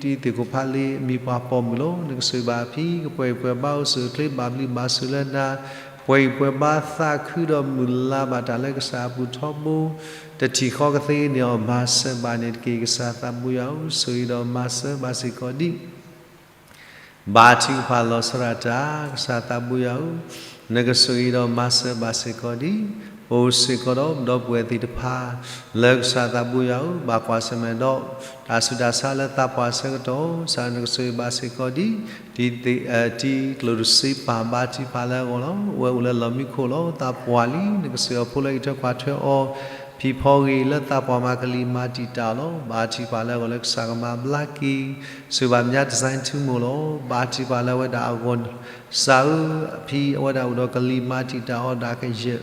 ဒီး ပဖံတံၤသ့ၣ်ခိၣ်ဖးလ့ အမံၤပှၢ်ပိာ်မုၣ်လီၤ. နကဆိၣ်ဂ့ၤဘၣ်ဖံ ကပှဲၤဂံၢ်ပှဲၤဘါအိၣ်ဆူၣ်အိၣ်ချ့ ဘၣ်ဘျုးဘၣ်ဆိၣ်လၢနၤ, ပှဲၤဂံၢ်ပှဲၤဘါသးခုဒီးမုၢ်လၢ်ဘၣ်တၢ်လၢကစၢ်အပူၤထီဘိ တထံၣ်ဃီကသ့န့ၣ်အီၤ မၤစၢၤဘၣ်န့ၣ်တက့ၢ်. ကစၢ်သးဘိယွၤဧၢ, ဆိၣ်ဂ့ၤဒီးမၤစၢၤဘၣ်စ့ၢ်ကီးဒ် ဘါထုကဖၣ်လီၤဆီဒၣ်တၢ် ကစၢ်သးဘိယွၤဧၢ, နကဆိၣ်ဂ့ၤဒီးမၤစၢၤဘၣ်စ့ၢ်ကီးဒ် ပအိၣ်စ့ၢ်ကီးဒီးပဒီပုၢ်ဝဲၢ်သ့ၣ်တဖၣ် လၢကစၢ်သးဘိယွၤဧၢ, ဘၣ်ကွၢ်ဆၢၣ်မဲာ်ဒီး တၢ်ဆူးတၢ်ဆါလၢသးပှၢ်ဆၢကတီၢ် ကစၢ်နကဆိၣ်ဂ့ၤဘၣ်စ့ၢ်ကီးဒ် တံၤသ့ၣ် တံၤကျိၣ်တစ့ပၢ် ဘါထုကဖၣ်လၢအဂီၢ်လီၤ. အဝဲအိၣ်လၢလီၢ်မံခိၣ်လီၤ. သးပှၢ်လံ နကဆိၣ်ဂ့ၤအီၤဖိလၢအံးထွဲကွၢ်ထွဲအီၤ ဖံဖီဂ့ၤလၢသးပှၢ်မၤကလံၤမၤတံာ်တာ်လီၤ. ဘါထုကဖၣ်လၢအဂီၢ်လၢကစၢ်ကမၤဘျါက့ၤ ဆိၣ်ဂ့ၤဘၣ်မညါ တစဲထူမိၢ်လီၤ. ဘါထုကဖၣ်လၢအဝဲဒၣ်အဂီၢ် ကစၢ်ဧၢ, ဖံအဝဲဒၣ်အိၣ်ဒီးကလံၤမၤတံာ်တာ်အီၤဒၣ်ကယဲၢ်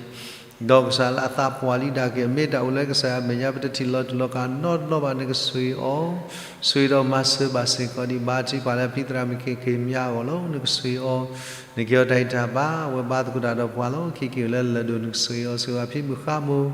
ဒီးကစၢ်လၢအသးပှၢ်လံဒၣ်က့ၤ မ့ၢ်တၢ်အိၣ်လၢကစၢ်ယွၤမဲာ်ညါ ပတထံၣ်လီၤတူၢ်လီၤကာ်နီတဘျီဘၣ် နကဆိၣ်ဂ့ၤအီၤ, ဆိၣ်ဂ့ၤဒီးမၤစၢၤဘၣ်စ့ၢ်ကီးဒ် ဘါထုကဖၣ်လၢဖံသရၣ်မုၣ် ခ့ၣ်ခ့ၣ်မၠါအဂီၢ်လီၤ. နကဆိၣ်ဂ့ၤအီၤ, နကဟ့ၣ်အီၤတၢ်ဂံၢ်တၢ်ဘါ အဝဲဘါသကိးတၢ်ဒီးပှၤလီၤ. ခံက့ၤလၢလၢၢ်ဒိၣ် နကဆိၣ်ဂ့ၤအီၤ, ဆိၣ်ဂ့ၤဘၣ်ဖံမုၢ်ဃါမိၢ်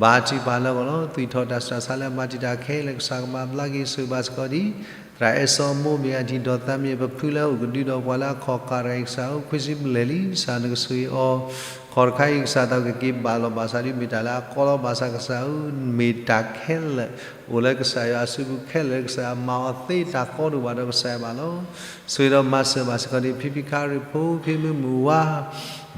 ဘါထုကဖၣ်လၢအဂီၢ်လီၤ. သွံၣ်ထီၣ်တၢ်ဆူးတၢ်ဆါလၢအမၤတံာ်တာ်ခဲလၢာ် ကစၢ်ကမၤဘျါက့ၤ ဆိၣ်ဂ့ၤဘၣ်စ့ၢ်ကီးဒ် သရၣ်အဲၣ်စီအမိၢ် မ့ၢ်အတံၤဒီးသးမ့ၢ် ပဖုလၢအအိၣ်ကဒုဒီးပှၤလၢအခီၣ်ကၢ်တဂၤအံၤ ကစၢ်ဧၢ, ခွံဆံဘျဲၣ်လံ ကစၢ်နကဆိၣ်ဂ့ၤအီၤ, ခီၣ်တခါအံၤ ကစၢ်သးကက့ၤဘၣ်လီၤ ဘၣ်ဆၣ်ဒ်မ့ၢ်တၢ်လၢအကီလီၤ ဘၣ်ဆၣ်ကစၢ်ဧၢ, မ့ၢ်တၢ်ခဲလၢာ် အိၣ်လၢကစၢ်ယွၤအစုပူၤခဲလၢာ် ကစၢ်ယွၤမၤအီၤသ့ တၢ်ကီဒိၣ်ဘၣ်ဒီးကစၢ်ယွၤဘၣ်လီၤ. ဆိၣ်ဂ့ၤဒီးမၤစၢၤဘၣ်စ့ၢ်ကီးဒ် ဖံဖံခါရံၣ်ဖိ ဖံမုၢ်မုၢ်ဝါ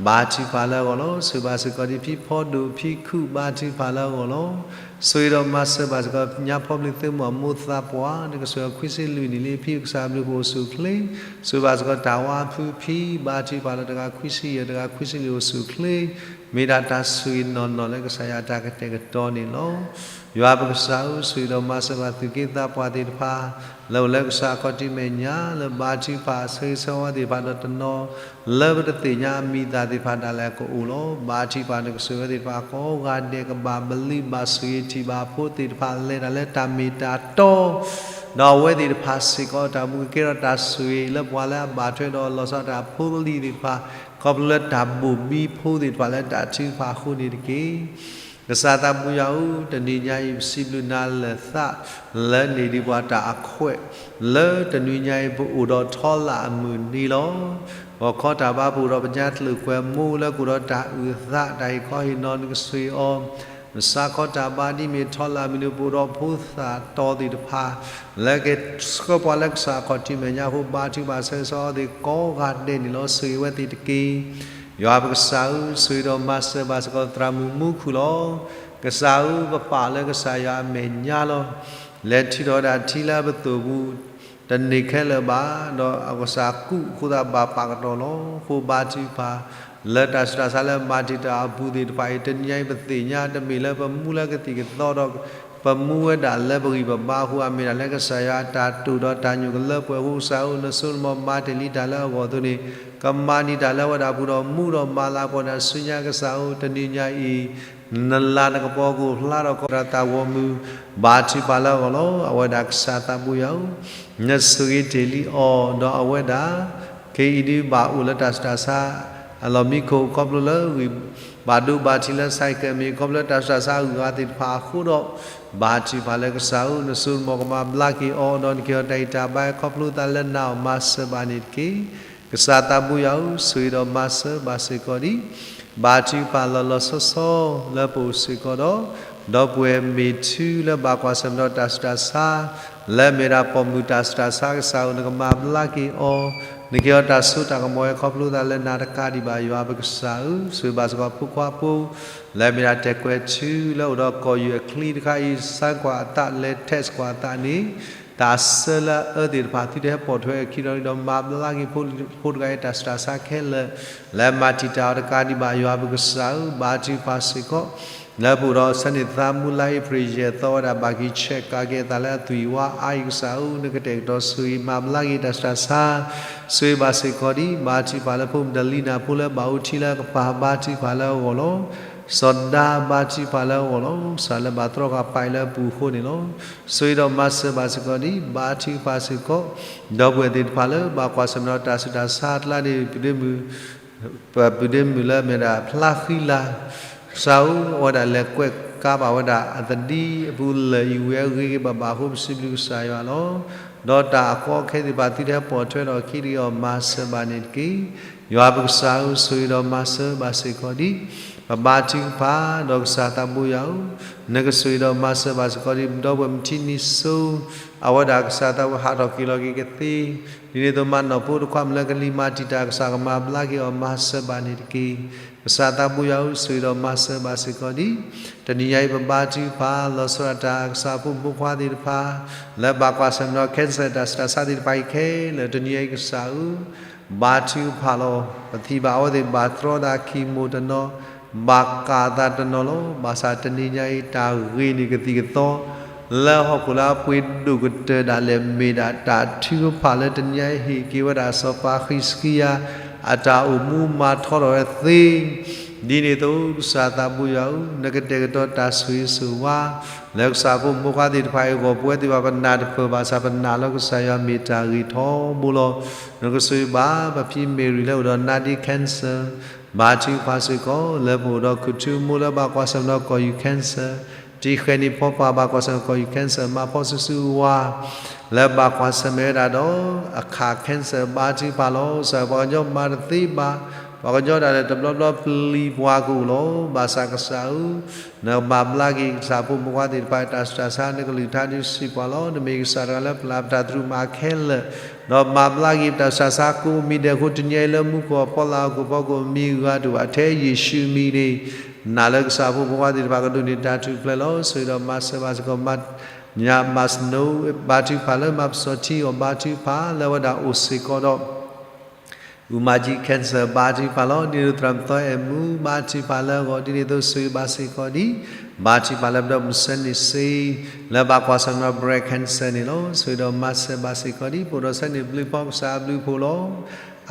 ဘါထုကဖၣ်လၢအဂီၢ်လီၤ. ဆိၣ်ဂ့ၤဘၣ်စ့ၢ်ကီးဒ် ဖံဖီဒိၣ်ဖံခု ဘါထုကဖၣ်လၢအဂီၢ်လီၤ. ဆိၣ်ဂ့ၤဒီးမၤစၢၤဘၣ်စ့ၢ်ကီး ညါဖီဘျ့သ့ၣ်မိၢ်အမိၢ်သးပှၢ် နကဆိၣ်ဂ့ၤအီၤ ခွံဆံလွံၢ်နံၣ်လံ ဖံကစၢ်ဘျုးကအိၣ်ဆူၣ်အိၣ်ချ့, ဆိၣ်ဂ့ၤဘၣ်စ့ၢ်ကီးတၢ်ဝါဖုဖံ ဘါထုကဖၣ်လၢတဂၤခွံဆံယဲၢ် တဂၤခွံဆံလွံၢ်အိၣ်ဆူၣ်အိၣ်ချ့ မ့ၢ်ဒၣ်တၢ်ဆိၣ်ဂ့ၤနီၢ်နီၢ်လၢကစၢ်ယွၤအတၢ်ကတဲာ်ကတီၤန့ၣ်လီၤ. ယွၤပကစၢ်ဧၢ, ဆိၣ်ဂ့ၤဒီးမၤစၢၤဘၣ်သူၣ်က့သးပှၢ်သ့ၣ်တဖၣ် လၢအိၣ်လၢကစၢ်ခီၣ်ထံးမဲာ်ညါ လၢဘါထုကဖၣ်အဆၢဂ့ၤဆၢဝါသ့ၣ်တဖၣ်ဒီးတနီၤ လၢပတသ့ၣ်ညါအမံၤအသၣ်သ့ၣ်တဖၣ်ဒၣ်လဲာ်ကအိၣ်လီၤ. ဘါထုကဖၣ်နကဆိၣ်ဂ့ၤဝဲသ့ၣ်တဖၣ်ကိးဂၤဒဲး ကဘၣ်မၤလံာ်ဘၣ်ဆိၣ်ဂ့ၤထံၣ်ဘၣ်အဖိသ့ၣ်တဖၣ်လဲၤတၢ်လၢတၢ်မ့ၢ်တၢ်တီ ဒီးအဝဲသ့ၣ်တဖၣ်စ့ၢ်ကီး တၢ်မူကကဲထီၣ်တၢ်ဆိၣ်ဂ့ၤလၢပှၤလၢအဘၣ်ထွဲဒီးလီၤဆီဒၣ်တၢ်ဖိလံၤသ့ၣ်တဖၣ် ခီဖျိလၢတၢ်ဘိၣ်ဘံဖိသ့ၣ်တဖၣ်လၢတၢ်ထုကဖၣ်အဃိန့ၣ်တက့ၢ်. ကစၢ်သးဘိယွၤဧၢ, တနံၤညါအံၤ ပစံးဘျုးနၤလၢာ်သး လၢန့ၢ်ဒံးပှၤတၢ်အခွဲး လၢတနွံညါအံၤပအိၣ်ဒီးထီလၢအမုၢ်နံၤလီၤ. ဂီၤခီတၢ်ဘါပအိၣ်ဒီးပညါတချုးကွဲမူလၢကအိၣ်ဒီးတၢ်အုၣ်အသး တၢ်ဟ့ၣ်ခီဟ့ၣ်နီၤနကဆိၣ်ဂ့ၤအီၤ မုၢ်ဆါခီတၢ်ဘါဒ်မ့ၢ်ထီလၢအမုၢ်နံၤ ပအိၣ်ဒီးဖိသၣ်တီသ့ၣ်တဖၣ် လၢကဆှၢပှၤလၢကစၢ်အခီၣ်ထံးမဲာ်ညါအဃိ ဘါထုကဖၣ်ဆၢဂ့ၤဆၢဝါသ့ၣ်ကိးဂၤဒဲးန့ၣ်လီၤ. ဆိၣ်ဂ့ၤဝဲသ့ၣ်တက့ၢ်. ယွၤပကစၢ်ဧၢ, ဆိၣ်ဂ့ၤဒီးမၤစၢၤဘၣ်စ့ၢ်ကီးသရၣ်မုၣ်မူခိၣ်လီၤ. ကစၢ်ဧၢ, ပပာ်လၢကစၢ်ယွၤအမဲာ်ညါလီၤ. လဲၤထုးထီၣ်ဝဲဒၣ်ထံလၢပသိၣ်ပူၤ တန့ၢ်ခဲလၢာ်ဘၣ်, ဒီးအကစၢ်ကူးအဃိသတးဘၣ်ပာ်ကတီၢ်လီၤ. အဃိဘါထုကဖၣ် လၢတၢ်ဆူးတၢ်ဆါလၢမၤတံာ်တာ်အပူၤသ့ၣ်တဖၣ်အံၤ တနံၤညါအံၤပသ့ၣ်ညါတမ့ၢ်လၢပမူလၢကသံၣ်ကသီဒီး ပမူဝဲဒၣ်လၢပဂံၢ်ပဘါအဃိ အမ့ၢ်ဒၣ်လၢကစၢ်ယွၤအတၢ်တိာ်ဒီးတၢ်ညိၣ်ကလၢပှဲၤအဃိ ကစၢ်ဧၢ နစိနမီၤမၤတ့ၢ်လံတၢ်လၢအဂီၢ်အသိးန့ၣ် ကမၤန့ၢ်တၢ်လၢအဝဲဒၣ်ပူၤဒီးမူဒီးမၤလၤကပီၤဒၣ်ဆူညါကစၢ်ဧၢ တနံၤညါအံၤ နလၤနကပီၤကအိၣ်ဖျါဒီးကီၢ်ဒီးသးဂီၢ်မုၢ် ဘါထုကဖၣ်လၢအဂီၢ်လီၤ. အဝဲဒၣ်ကစၢ်သးဘိယွၤဧၢ, နဆိၣ်ဂ့ၤတ့ၢ်လံအီၤ ဒီးအဝဲဒၣ် ခဲအံၤဒုးဘၣ်အိၣ်လၢတၢ်ဆူးတၢ်ဆါ အလီၢ်မံခိၣ် ခီဖျိလၢဂံၢ်ဘၣ်ဒိဘၣ်ထံးလၢ cycle မ့ၢ် ခီဖျိလၢတၢ်ဆူးတၢ်ဆါအဂုၤအဂၤသ့ၣ်တဖၣ်အဃိဒီး ဘါထုကဖၣ်လၢကစၢ်ဧၢ နစိနမီၤကမၤဘျါက့ၤအီၤ ဒီးနကဟ့ၣ်အီၤတၢ်ဂံၢ်တၢ်ဘါခီဖျိသးလၢနၤအီၤ မၤစၢၤဘၣ်န့ၣ်တက့ၢ်. ကစၢ်သးဘိယွၤဧၢ, ဆိၣ်ဂ့ၤဒီးမၤစၢၤဘၣ်စ့ၢ်ကီးဒံး ဘါထုကဖၣ်လီၤလီၤဆီဆီလၢပအိၣ်စ့ၢ်ကီးဒီး ဒီပုၢ်ဝဲၢ်မ့ၢ်ထူလၢဘၣ်ကွၢ်ဆၢၣ်မဲာ်ဒီးတၢ်ဆူးတၢ်ဆါ လၢအမ့ၢ်ဒၣ်ပိာ်မုၣ်တၢ်ဆူးတၢ်ဆါ ကစၢ်ဧၢ နကမၤဘျါက့ၤအီၤ နကဟ့ၣ်အီၤတၢ်စိတၢ်ကမီၤဝဲခီဖျိသးလၢနၤတကးဒံးဘၣ် ယွၤပကစၢ်ဧၢ, ဆိၣ်ဂ့ၤဘၣ်စ့ၢ်ကီးဖိခွါဖိ လၢအမ့ၢ်ဒၣ်တဲာ်ကွဲးထူလၢအိၣ်ဒီးကီၢ်ယူၢ်အချံတခါအံၤ ဆါကွၢ်အသးလဲၤ test ကွၢ်အသးန့ၣ် တၢ်ဆၢလၢအအၢသ့ၣ်တဖၣ်သုတဟဲပိာ်ထွဲအခံဒီး မၤဘျါက့ၤဖိတဂၤအံၤတၢ်ဆူးတၢ်ဆါခဲလၢာ် လၢမၤတံာ်တာ်အီၤတကးဒံးဘၣ် ယွၤပကစၢ်ဧၢ, ဘါထုကဖၣ်စ့ၢ်ကီး လၢပအိၣ်ဒီးဆၢန့ၢ်သးမူလါအ့ဖြ့ၣ်ယဲၢ်သီဝဲဒၣ် ဘၣ်က့ၤဆဲးကးက့ၤအသးလၢအသွံၣ်ဝါအါအံၤ ကစၢ်ဧၢ နကတဲာ်ကတီၤဆိၣ်ဂ့ၤမၤဘျါက့ၤတၢ်ဆူးတၢ်ဆါ ဆိၣ်ဂ့ၤဘၣ်စ့ၢ်ကီးဒံး ဘါထုကဖၣ်လၢဖိမုၣ်တလံၤနၢ်ဖိလၢဘၣ်အိၣ်ထံလၢအကပၤ ဘါထုကဖၣ်လၢအဂီၢ်လီၤ. စီၤဒၤ ဘါထုကဖၣ်လၢအဂီၢ်လီၤ. ကစၢ်လၢဘၣ်တြီဃာ်ပာ်အံၤလၢအပူၤအဃိန့ၣ်လီၤ. ဆိၣ်ဂ့ၤဒီးမၤစၢၤဘၣ်စ့ၢ်ကီးဒံး ဘါထုကဖၣ်စ့ၢ်ကီး ဒီပုၢ်ဝဲၢ်သ့ၣ်တဖၣ်လၢဘၣ်ကွၢ်ဆၢၣ်မဲာ်ဒီးတၢ်ဆူးတၢ်ဆါအကျါန့ၣ် ပဒ့မုၣ် ပဒ့မုၣ်လၢအမ့ၢ်ဒၣ်ဖျါဃံလၤ ကစၢ်ဧၢ အဝဲဒၣ်လဲၤကွဲးကါဘၣ်ဝဲဒၣ်အသဒံအပူၤလၢာ်အံၤဝံၤအဂ့ၤဂ့ၤဘၣ်ဘၣ်အဃိ ပစံးဘျုးကစၢ်ယွၤလီၤ. ဒီးတၢ်အကီအခဲသ့ၣ်တဖၣ်သုတဟဲပိာ်ထွဲဒီးအခံတဂ့ၤအီၤ မၤစၢၤဘၣ်န့ၣ်တက့ၢ်. ယွၤပကစၢ်ဧၢ ဆိၣ်ဂ့ၤဒီးမၤစၢၤဘၣ်စ့ၢ်ကီးဒံး ပဘါထုကဖၣ်ဒီးကစၢ်သးဘိယွၤဧၢ, နကဆိၣ်ဂ့ၤဒီးမၤစၢၤဘၣ်စ့ၢ်ကီးဒံး ဒီပုၢ်ဝဲၢ်မုၢ်ထံနံၤစိ အဝဲဒၣ်ကစၢ်သးဘိဟးထီၣ်က့ၤလီၤက့ၤကသ့ ဒ်န့ၣ်အသိးမၤနီၢ်ဖိတခွါမုၣ်လၢကလံၤမၤတံာ်တာ် ကစၢ်ကမၤဘျါက့ၤအီၤ မၤစၢၤဘၣ်န့ၣ်တက့ၢ်. ကစၢ်သးဘိယွၤဧၢ ဆိၣ်ဂ့ၤဒီးမၤစၢၤဘၣ်စ့ၢ်ကီးဒံး တနံၤညါအံၤပဘါထုကဖၣ် လီၤဆီဒၣ်တၢ်ကစၢ်ဖိမုၣ်ဖိခွါသ့ၣ်တဖၣ် လၢဘၣ်ကွၢ်ဆၢၣ်မဲာ်ဒီး cancer တၢ်ဆူးတၢ်ဆါသ့ၣ်တဖၣ်အံၤခဲလၢာ် တနံၤညါအံၤကစၢ်ဧၢ ဘါထုကဖၣ်လီၤ. ပထံၣ်ဘၣ်အဝဲသ့ၣ်ဘၣ်တြီသး chemo တနီၤ, ဘၣ်ကၣ်သးတနီၤလီၤ. ဘၣ်ဆၣ်တနံၤညါအံၤ တၢ်ဂ့ၤန့ၢ်ကသံၣ်ကသီ လၢဟီၣ်ခိၣ်လၢအပှ့ၤဒိၣ်ကတၢၢ်ဒၣ်လဲာ် မ့ၢ်ဒၣ်တၢ်ထုကဖၣ်လၢတနံၤညါအံၤ ဟ့ၣ်က့ၤဝဲဒၣ်စီၤပၤဃံးစကံယၤ အတၢ်အိၣ်မူမၤထီထီၣ်ဝဲသ့ ဒ်န့ၣ်အသိး ကစၢ်သးဘိယွၤဧၢ, နကတဲာ်ကတီၤတၢ်ဆိၣ်ဂ့ၤဆိၣ်ဝါ လၢကစၢ်ဖိမုၣ်ဖိခွါသ့ၣ်တဖၣ်အဂီၢ် ပဝဲသ့ၣ်တဖၣ်ပနၢ်တပၢၢ်ဘၣ်ဆၣ် ပနာ်လၢကစၢ်ယွၤမ့ၢ်တၢ်ဂ့ၤထီဘိလီၤ. နကဆိၣ်ဂ့ၤဘၣ် ပဖံမ့ၢ်ရံၤလၢအိၣ်ဒီးနါဒ့ cancer ဘါထုကဖၣ်စ့ၢ်ကီး လၢပအိၣ်ဒီးခူၣ်ထူမိၢ်လၢဘၣ်ကွၢ်ဆၢၣ်မဲာ်ဒီးကီၢ်ယူၢ် cancer တံၤဃဲၤနံၤဖီပှၤဘၣ်ကွၢ်ဆၢၣ်မဲာ်ကီၢ်ယူၢ် cancer မၤဖီဆူဆူဝါ လၢဘၣ်ကွၢ်ဆၢၣ်မဲာ်ဝဲဒၣ်ဒီး အခး cancer ဘါထုကဖၣ်လီၤ. ကစၢ်ပှၤကညီမၤတသ့ဘၣ် ပှၤကညီဒၣ်လဲာ်တဘျီဘျီပျံၤပှၤကအိၣ်လီၤ. ဘၣ်ဆၣ်ကစၢ်ဧၢ, နကမၤဘျါက့ၤကစၢ်ဖိမုၣ်ဖိခွါသ့ၣ်တဖၣ် တၢ်ဆူးတၢ်ဆါ နကလုၢ်ကထါဒုးစံးပှၤလီၤ. နမ့ၢ်ကစၢ်တဂၤလၢပျၢ်ပတၢ်သရူးမၤခဲလၢာ်, ဒီးမၤဘျါက့ၤပတၢ်ဆူးတၢ်ဆါကိးမံၤဒဲးအဃိ တနံၤညါအံၤလၢမူခိၣ်အဖီလာ်ဟီၣ်ခိၣ်ဖီခိၣ် မံၤဂၤတအိၣ်ဘၣ်ထဲယ့ၣ်ၡူးမံၤန့ၣ် နာ်လၢကစၢ်ဖိမုၣ်ဖိခွါသ့ၣ်တဖၣ်ကဒိးန့ၢ်တၢ်ထူၣ်ဖျဲးလီၤ. ဆိၣ်ဂ့ၤဒီးမၤစၢၤဘၣ်စ့ၢ်ကီး မါညါ မါစနိ ဘါထုကဖၣ်လၢမါပစီၤထံအီၤ ဘါထုကဖၣ်လၢအဝဲဒၣ်အိၣ်စ့ၢ်ကီးဒီး အူမၤကံ cancer ဘါထုကဖၣ်လီၤ. ဒ်န့ၣ်အသိးသရၣ်မုၣ်သီအဲၣ်မူ ဘါထုကဖၣ်လၢအဂီၢ် ဒ်န့ၣ်အသိးဆိၣ်ဂ့ၤဘၣ်စ့ၢ်ကီးဒံး ဘါထုကဖၣ်လၢပဒီပုၢ်ဝဲၢ်စဲန့ၣ်စ့ လၢဘၣ်ကွၢ်ဆၢၣ်မဲာ်ဒီး breast cancer န့ၣ်လီၤ. ဆိၣ်ဂ့ၤဒီးမၤစၢၤဘၣ်စ့ၢ်ကီးဒံး ပအိၣ်ဒီးစဲန့ၣ်ဘျုးဖီ ကစၢ်အဘျုးအဖှိၣ်လီၤ.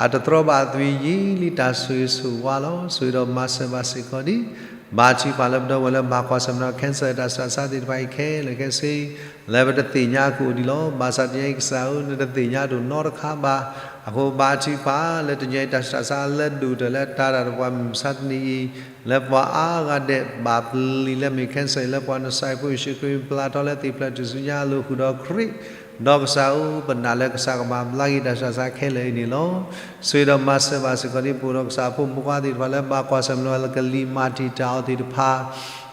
အတတြီဘၣ်အသွံၣ်ယံာ်လံ တၢ်ဆိၣ်ဂ့ၤဆိၣ်ဝါလီၤ. ဆိၣ်ဂ့ၤဒီးမၤစၢၤဘၣ်စ့ၢ်ကီးဒံး ဘါထုကဖၣ်လၢပဒီပုၢ်ဝဲၢ်လၢဘၣ်ကွၢ်ဆၢၣ်မဲာ်ဒီး cancer တၢ်ဆူးတၢ်ဆါသ့ၣ်တဖၣ်အံၤခဲလၢာ်ခဲဆ့ လၢပတသ့ၣ်ညါအကအိၣ်ဒံးလီၤ. ဘၣ်ဆၣ်တနံၤအံၤကစၢ်ဧၢ နတသ့ၣ်ညါဒိၣ်နီတခါဘၣ်. အဃိဘါထုကဖၣ်လၢတနံၤအံၤတၢ်ဆူးတၢ်ဆါလၢဒိၣ်တၢၢ်လၢတၢ်တၢ်တပှၤမုၢ်မဆါတနံၤအံၤ လၢပှၤအါဂၤဒဲးဘၣ်ပျံၤလၢမ့ၢ် cancer အံၤ လၢပှၤနစၤရ့းဖိယ့ၣ်ၡူးခရံာ် ပျၢ်ထီၣ်လၢသ့ၣ်ဖျၢၣ်ထူၣ်စုညါအလိၤဃုာ်ဒီးခရံာ် ဒီးကစၢ်ဧၢ ပနာ်လၢကစၢ်ကမၤဘျါက့ၤတၢ်ဆူးတၢ်ဆါခဲလၢာ်အံၤန့ၣ်လီၤ. ဆိၣ်ဂ့ၤဒီးမၤစၢၤဘၣ်စ့ၢ်ကီးဒံး ပအိၣ်ဒီးကလံၤမၤတံာ်တာ်အီၤသ့ၣ်တဖၣ်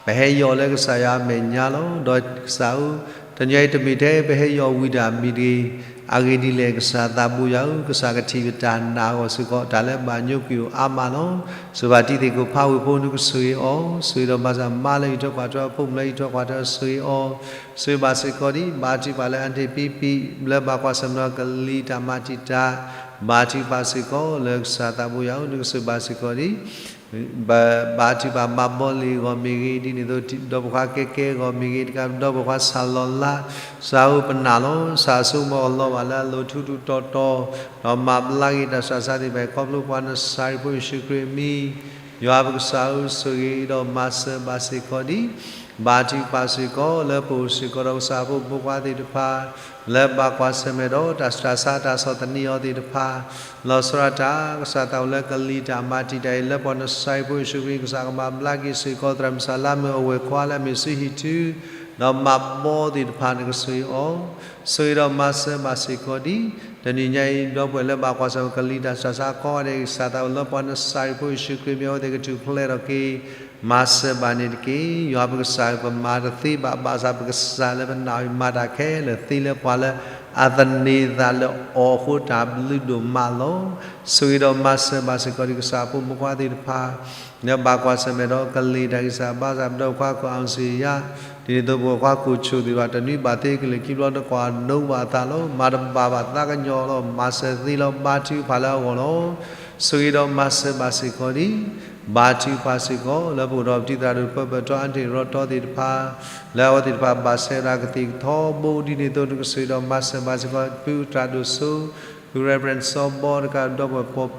ပဟဲယီၢ်လၢကစၢ်ယွၤအမဲာ်ညါလီၤ. ဒီးကစၢ်ဧၢ တနံၤအံၤတမ့ၢ်ထဲပဟဲယီၢ်ဝံၤတၢ်မံၤတဂ့ၤ, အဂ့ၢ်ဒ်လဲၣ် ကစၢ်သးဘိယွၤဧၢ, ကစၢ်ကထံၣ်ပတၢ်နာ်အဂီၢ်စ့ၢ်ကီး တၢ်လၢဘၣ်ညိကွံာ်အိၣ်အါမးလီၤ. ဆိၣ်ဂ့ၤဘၣ်တံၤသကိးဖးဝ့ၢ်ဖိ နကဆိၣ်ဂ့ၤအီၤ, ဆိၣ်ဂ့ၤဒီးမၤစၢၤမါလၢအံးထွဲကွၢ်ထွဲအဖိမုၣ်လၢအံးထွဲကွၢ်ထွဲ ဆိၣ်ဂ့ၤအီၤ, ဆိၣ်ဂ့ၤဘၣ်စ့ၢ်ကီးဒံး ဘါထုကဖၣ်လၢအါတ့ၢ်ပံပံ လၢဘၣ်ကွၢ်ဆၢၣ်မဲာ်ဒီးကလံၤတၢ်မၤတံာ်တာ်, ဘါထုကဖၣ်စ့ၢ်ကီးလၢကစၢ်သးဘိယွၤဧၢ, နကဆိၣ်ဂ့ၤဘၣ်စ့ၢ်ကီးဒံး ဘါထုကဖၣ်မၤဘီလ့ၣ်အဂီၢ်မ့ၢ်ဂ့ၤ, ဒ်န့ၣ်အသိး ဒီပုၢ်ဝဲၢ်ခဲကဲအဂီၢ်မ့ၢ်ဂ့ၤ, တကးဒီးပှၤဆၣ်လီၤလး, ကစၢ်ဧၢ ပနာ်လီၤ, ကစၢ်ဆိကမိၣ်အလီၢ်ဘၣ်လၢအလိၤထူထူတီတီ, ဒီးမၤဘျါက့ၤတၢ်ဆူးတၢ်ဆါသ့ၣ်တဖၣ်အံၤ ခီဖျိပှၤနစၤရ့းဖိယ့ၣ်ၡူးခရံာ်အမံၤ, ယွၤပကစၢ်ဧၢ ဆိၣ်ဂ့ၤဒီးမၤစၢၤဘၣ်စ့ၢ်ကီးဒံး ဘါထုကဖၣ်စ့ၢ်ကီးလၢပအိၣ်စ့ၢ်ကီးဒီးကစၢ်ဖိမုၣ်ဖိခွါသ့ၣ်တဖၣ်, လၢဘၣ်ကွၢ်ဆၢၣ်မဲာ်ဒီးတၢ်ဆူးတၢ်ဆါတၢ်ဆီၣ်သနံးအီၤသ့ၣ်တဖၣ်, လီၤဆီဒၣ်တၢ် ကစၢ်သးအိၣ်လၢကလံၤတၢ်မၤတံာ်တာ်အံၤ လၢပှၤနစၤရ့းဖိယ့ၣ်ၡူးခရံာ် ကစၢ်ကမၤဘျါက့ၤစ့ၢ်ကီးသရၣ်မုၣ်စၤလါမုၣ်အဝဲၢ်ခွါလၢအမ့ၢ်စုဟံၣ်ထူ ဒီးမၤဘီသ့ၣ်တဖၣ် နကဆိၣ်ဂ့ၤအီၤ, ဆိၣ်ဂ့ၤဒီးမၤစၢၤဘၣ်စ့ၢ်ကီးဒံး တနံၤညါအံၤ ဒီပုၢ်ဝဲၢ်လၢဘၣ်ကွၢ်ဆၢၣ်မဲာ်ကလံၤတၢ်ဆူးတၢ်ဆါကိးဂၤဒဲး ကစၢ်သးအိၣ်လၢပှၤနစၤရ့းဖိယ့ၣ်ၡူးခရံာ်မံၤ အဝဲသ့ၣ်ကထူၣ်ဖျဲးထီၣ်က့ၤ မၤစၢၤဘၣ်န့ၣ်တက့ၢ်. ယွၤပကစၢ်ဧၢ ပမၤတသ့ဘၣ်, ဘၣ်ဆၣ်ပကစၢ်လၢပနာ်အံၤ မၤတၢ်ခဲလၢာ်သ့လၢပှၤလၢအသန့ၤသးလၢအီၤအဃိ တၢ်ဘျုးဒိၣ်မးလီၤ. ဆိၣ်ဂ့ၤဒီးမၤစၢၤဘၣ်စ့ၢ်ကီးဒံး ကစၢ်ဖိမုၣ်ဖိခွါသ့ၣ်တဖၣ် လၢဘၣ်ကွၢ်ဆၢၣ်မဲာ်ဒီးကလံၤတၢ်ဂံၢ်စၢ်ဘါစၢ် ပဒီပုၢ်ဝဲၢ်ခွါကိးအီစ့ယါ, ဒ်န့ၣ်အသိးပဝဲၢ်ခွါကိးဆိၣ်သ့ၣ်တဖၣ် တနွံဘၣ်သ့ကလဲၤခံဘျီ နကွၢ်ဒိဘၣ်အသးလီၤ. မၤတဘၣ်ဘၣ်သးကညီၤလီၤ. မၤစၢၤသ့လီၤ. ဘါထုကဖၣ်လၢအဂီၢ်လီၤ. ဆိၣ်ဂ့ၤဒီးမၤစၢၤဘၣ်စ့ၢ်ကီးဒံး ဘါထုကဖၣ်စ့ၢ်ကီး လၢပအိၣ်ဒီးပတံၤသရၣ်ဒိၣ် ပၢပၢၢ်ထီ အါတ့ၢ်ရီတီသ့ၣ်တဖၣ်, လၢအဝဲသ့ၣ်တဖၣ်ဘၣ်ဆဲးဝဲဒၣ်ကသံၣ်ကသီဘိ ဒ်န့ၣ်အသိး နကဆိၣ်ဂ့ၤဒီးမၤစၢၤဘၣ်စ့ၢ်ကီး ဖုသရၣ်ဒိၣ်စိ ဖု Reverend စီၤဘီ တကးဒီးပှၤပီၤ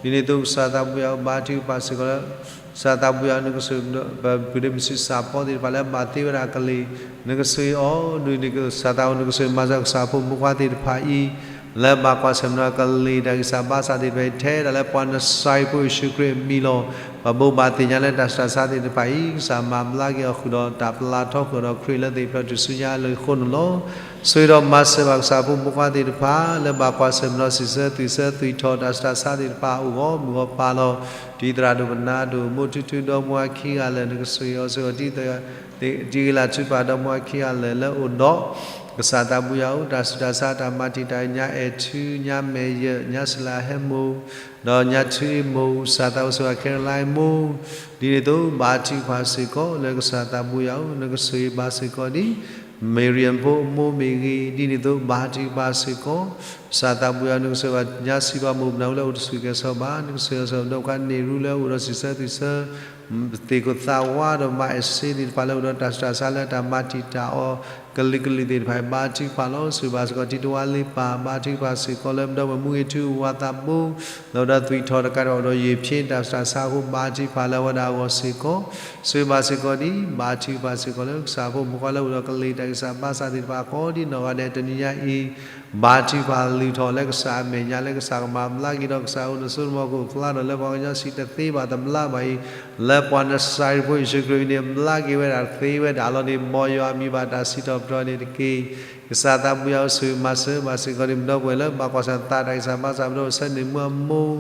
ပီၤ, ဒ်န့ၣ်အသိးကစၢ်သးဘိယွၤ ဘါထုကဖၣ်စ့ၢ်ကီးလၢ ကစၢ်သးဘိယွၤ နကဆိၣ်ဂ့ၤ ပပုၢ်ဒ့မုၣ်စုစၢ်ဖီသ့ၣ်တဖၣ်လၢဘၣ်သ့ဝဲဒၣ်ကလံၤ နကဆိၣ်ဂ့ၤအီၤ, ဒ်န့ၣ်ကစၢ်သးဘိ နကဆိၣ်ဂ့ၤမၤစၢၤကစၢ်ဖိမုၣ်ဖိခွါသ့ၣ်တဖၣ်အံၤ လၢဘၣ်ကွၢ်ဆၢၣ်မဲာ်ဒီးကလံၤတၢ်ဂံၢ်စၢ်ဘါစၢ်သ့ၣ်တဖၣ်အံၤ ထဲဒၣ်လၢပှၤနစၤရ့းဖိယ့ၣ်ၡူးခရံာ်အမံၤလီၤ. ပဘိးဘၣ်သ့ၣ်ညါလၢတၢ်ဆူးတၢ်ဆါသ့ၣ်တဖၣ်အံၤ ကစၢ်မၤဘျါက့ၤအီၤဃုာ်ဒီးတၢ်ပျၢ်ထီဃုာ်ဒီးခရံာ်လၢသ့ၣ်ဖျၢၣ်ထူၣ်စုညါအလိၤအဃိန့ၣ်လီၤ. ဆိၣ်ဂ့ၤဒီးမၤစၢၤဘၣ်ကစၢ်ဖိမုၣ်ဖိခွါသ့ၣ်တဖၣ် လၢဘၣ်ကွၢ်ဆၢၣ်မဲာ်ဒီးစံးဆၢသွံၣ်ဆၢသွံၣ်ထီၣ်တၢ်ဆူးတၢ်ဆါသ့ၣ်တဖၣ်အအိၣ်ဂီၢ်မုၢ်ဂီၢ်ပၤလီၤ. တံၤသရၣ်ဒိၣ်ပနၢ်ဒိၣ် မိၢ်ထူထူ ဒီမါဝၤခံဂၤလၢာ် နကဆိၣ်ဂ့ၤအီၤ ဆိၣ်ဂ့ၤအီၤ တံၤသရၣ် တံၤဂ့ၤလၢ်ထူပၢ် ဒီမါဝၤခံဂၤလၢာ်လၢအိၣ်ဒီး ကစၢ်သးဘိယွၤဧၢ တၢ်ဆူးတၢ်ဆါတၢ်မၤတံာ်တာ် ညါအဲၣ်ထူ ညါမဲာ်ယၢၢ် ညါစလၢဟဲမိၢ် ဒီးညါထူအ့မိၢ် ကစၢ်သးအိၣ်ဆိၣ်ဂ့ၤ Caroline မိၢ် ဒ်န့ၣ်အသိး ဘါထုကဖၣ်စ့ၢ်ကီးလၢကစၢ်သးဘိယွၤဧၢ နကဆိၣ်ဂ့ၤဘၣ်စ့ၢ်ကီးဒံး Miriam ဖိအမိၢ်မ့ၢ်ဂ့ၤ ဒ်န့ၣ်အသိး ဘါထုကဖၣ်စ့ၢ်ကီး ကစၢ်သးဘိယွၤ နကဆိၣ်ဂ့ၤဘၣ် ညါစံးပှၤမိၢ်ပနၢ်ဟူလၢအိၣ်တဆူၣ်ကဲၤစီၤဘၣ် နကဆိၣ်ဂ့ၤအီၤ ဆိၣ်ဂ့ၤဒီးပှၤန့ၢ်ရူလၢအိၣ်ဒီးစံးဆၢသွံၣ်ဆၢ သ့ၣ်ခိၣ်သးဝါဒီးမၤအဲၣ်စ့သ့ၣ်တဖၣ်လၢအိၣ်ဒီးတၢ်ဆူးတၢ်ဆါလၢတၢ်မၤတံာ်တာ်အီၤ ကလုာ်ကလုာ်သ့ၣ်တဖၣ် ဘါထုကဖၣ်လီၤ. ဆိၣ်ဂ့ၤဘၣ်စ့ၢ်ကီး တံၤတဝါလ့ပၢ် ဘါထုကဖၣ်စ့ၢ်ကီးလၢပဒီပုၢ်ဝဲၢ်မူဂ့ၤထူ ဝၤသးဘိ လၢအိၣ်ဒီးသွံၣ်ထီၣ်တကးဒံးဘၣ် အိၣ်ဒီးယ့ၢ်ဖံးတၢ်ဆူးတၢ်ဆါအဃိ ဘါထုကဖၣ်လၢအဝဲဒၣ်အဂီၢ်စ့ၢ်ကီး ဆိၣ်ဂ့ၤဘၣ်စ့ၢ်ကီးဒံး ဘါထုကဖၣ်စ့ၢ်ကီးလၢကစၢ်ဖိမုၣ်ဖိခွါလၢအိၣ်ဒီးကလံၤတၢ်ဂံၢ်စၢ်ဘါစၢ်သ့ၣ်တဖၣ် ကိးဒံးနီၢ်ဂၤဒဲး တနံၤညါအံၤ ဘါထုကဖၣ်လုၢ်ထီၣ်လၢကစၢ်အမဲာ်ညါ လၢကစၢ်ကမၤဘျါက့ၤဒီး ကစၢ်ဧၢ နစိနမီၤကအိၣ်ဖျါထီၣ်လၢပှၤကညီစံးတသ့ဘၣ်တဘျါဘၣ်အံၤ လၢပှၤနစၤရ့းဖိယ့ၣ်ၡူးခရံာ်အမံၤန့ၣ် ဘျါက့ၤဝဲဒၣ်သ့ဝဲဒၣ်လီၤန့ၣ် မ်ယွၤအမံၤဘၣ်တၢ်စံးထီၣ်ပတြၢၤန့ၣ်တက့ၢ်. ကစၢ်သးဘိယွၤဧၢ ဆိၣ်ဂ့ၤမၤစၢၤဘၣ်စ့ၢ်ကီးန့ၣ် ပဒီပုၢ်ဝဲၢ်လၢဘၣ်ကွၢ်ဆၢၣ်မဲာ်တၢ်ဂံၢ်စၢ်ဘါစၢ် ပဒီပုၢ်ဝဲၢ်စဲန့ၣ်မုၢ်အမိၢ်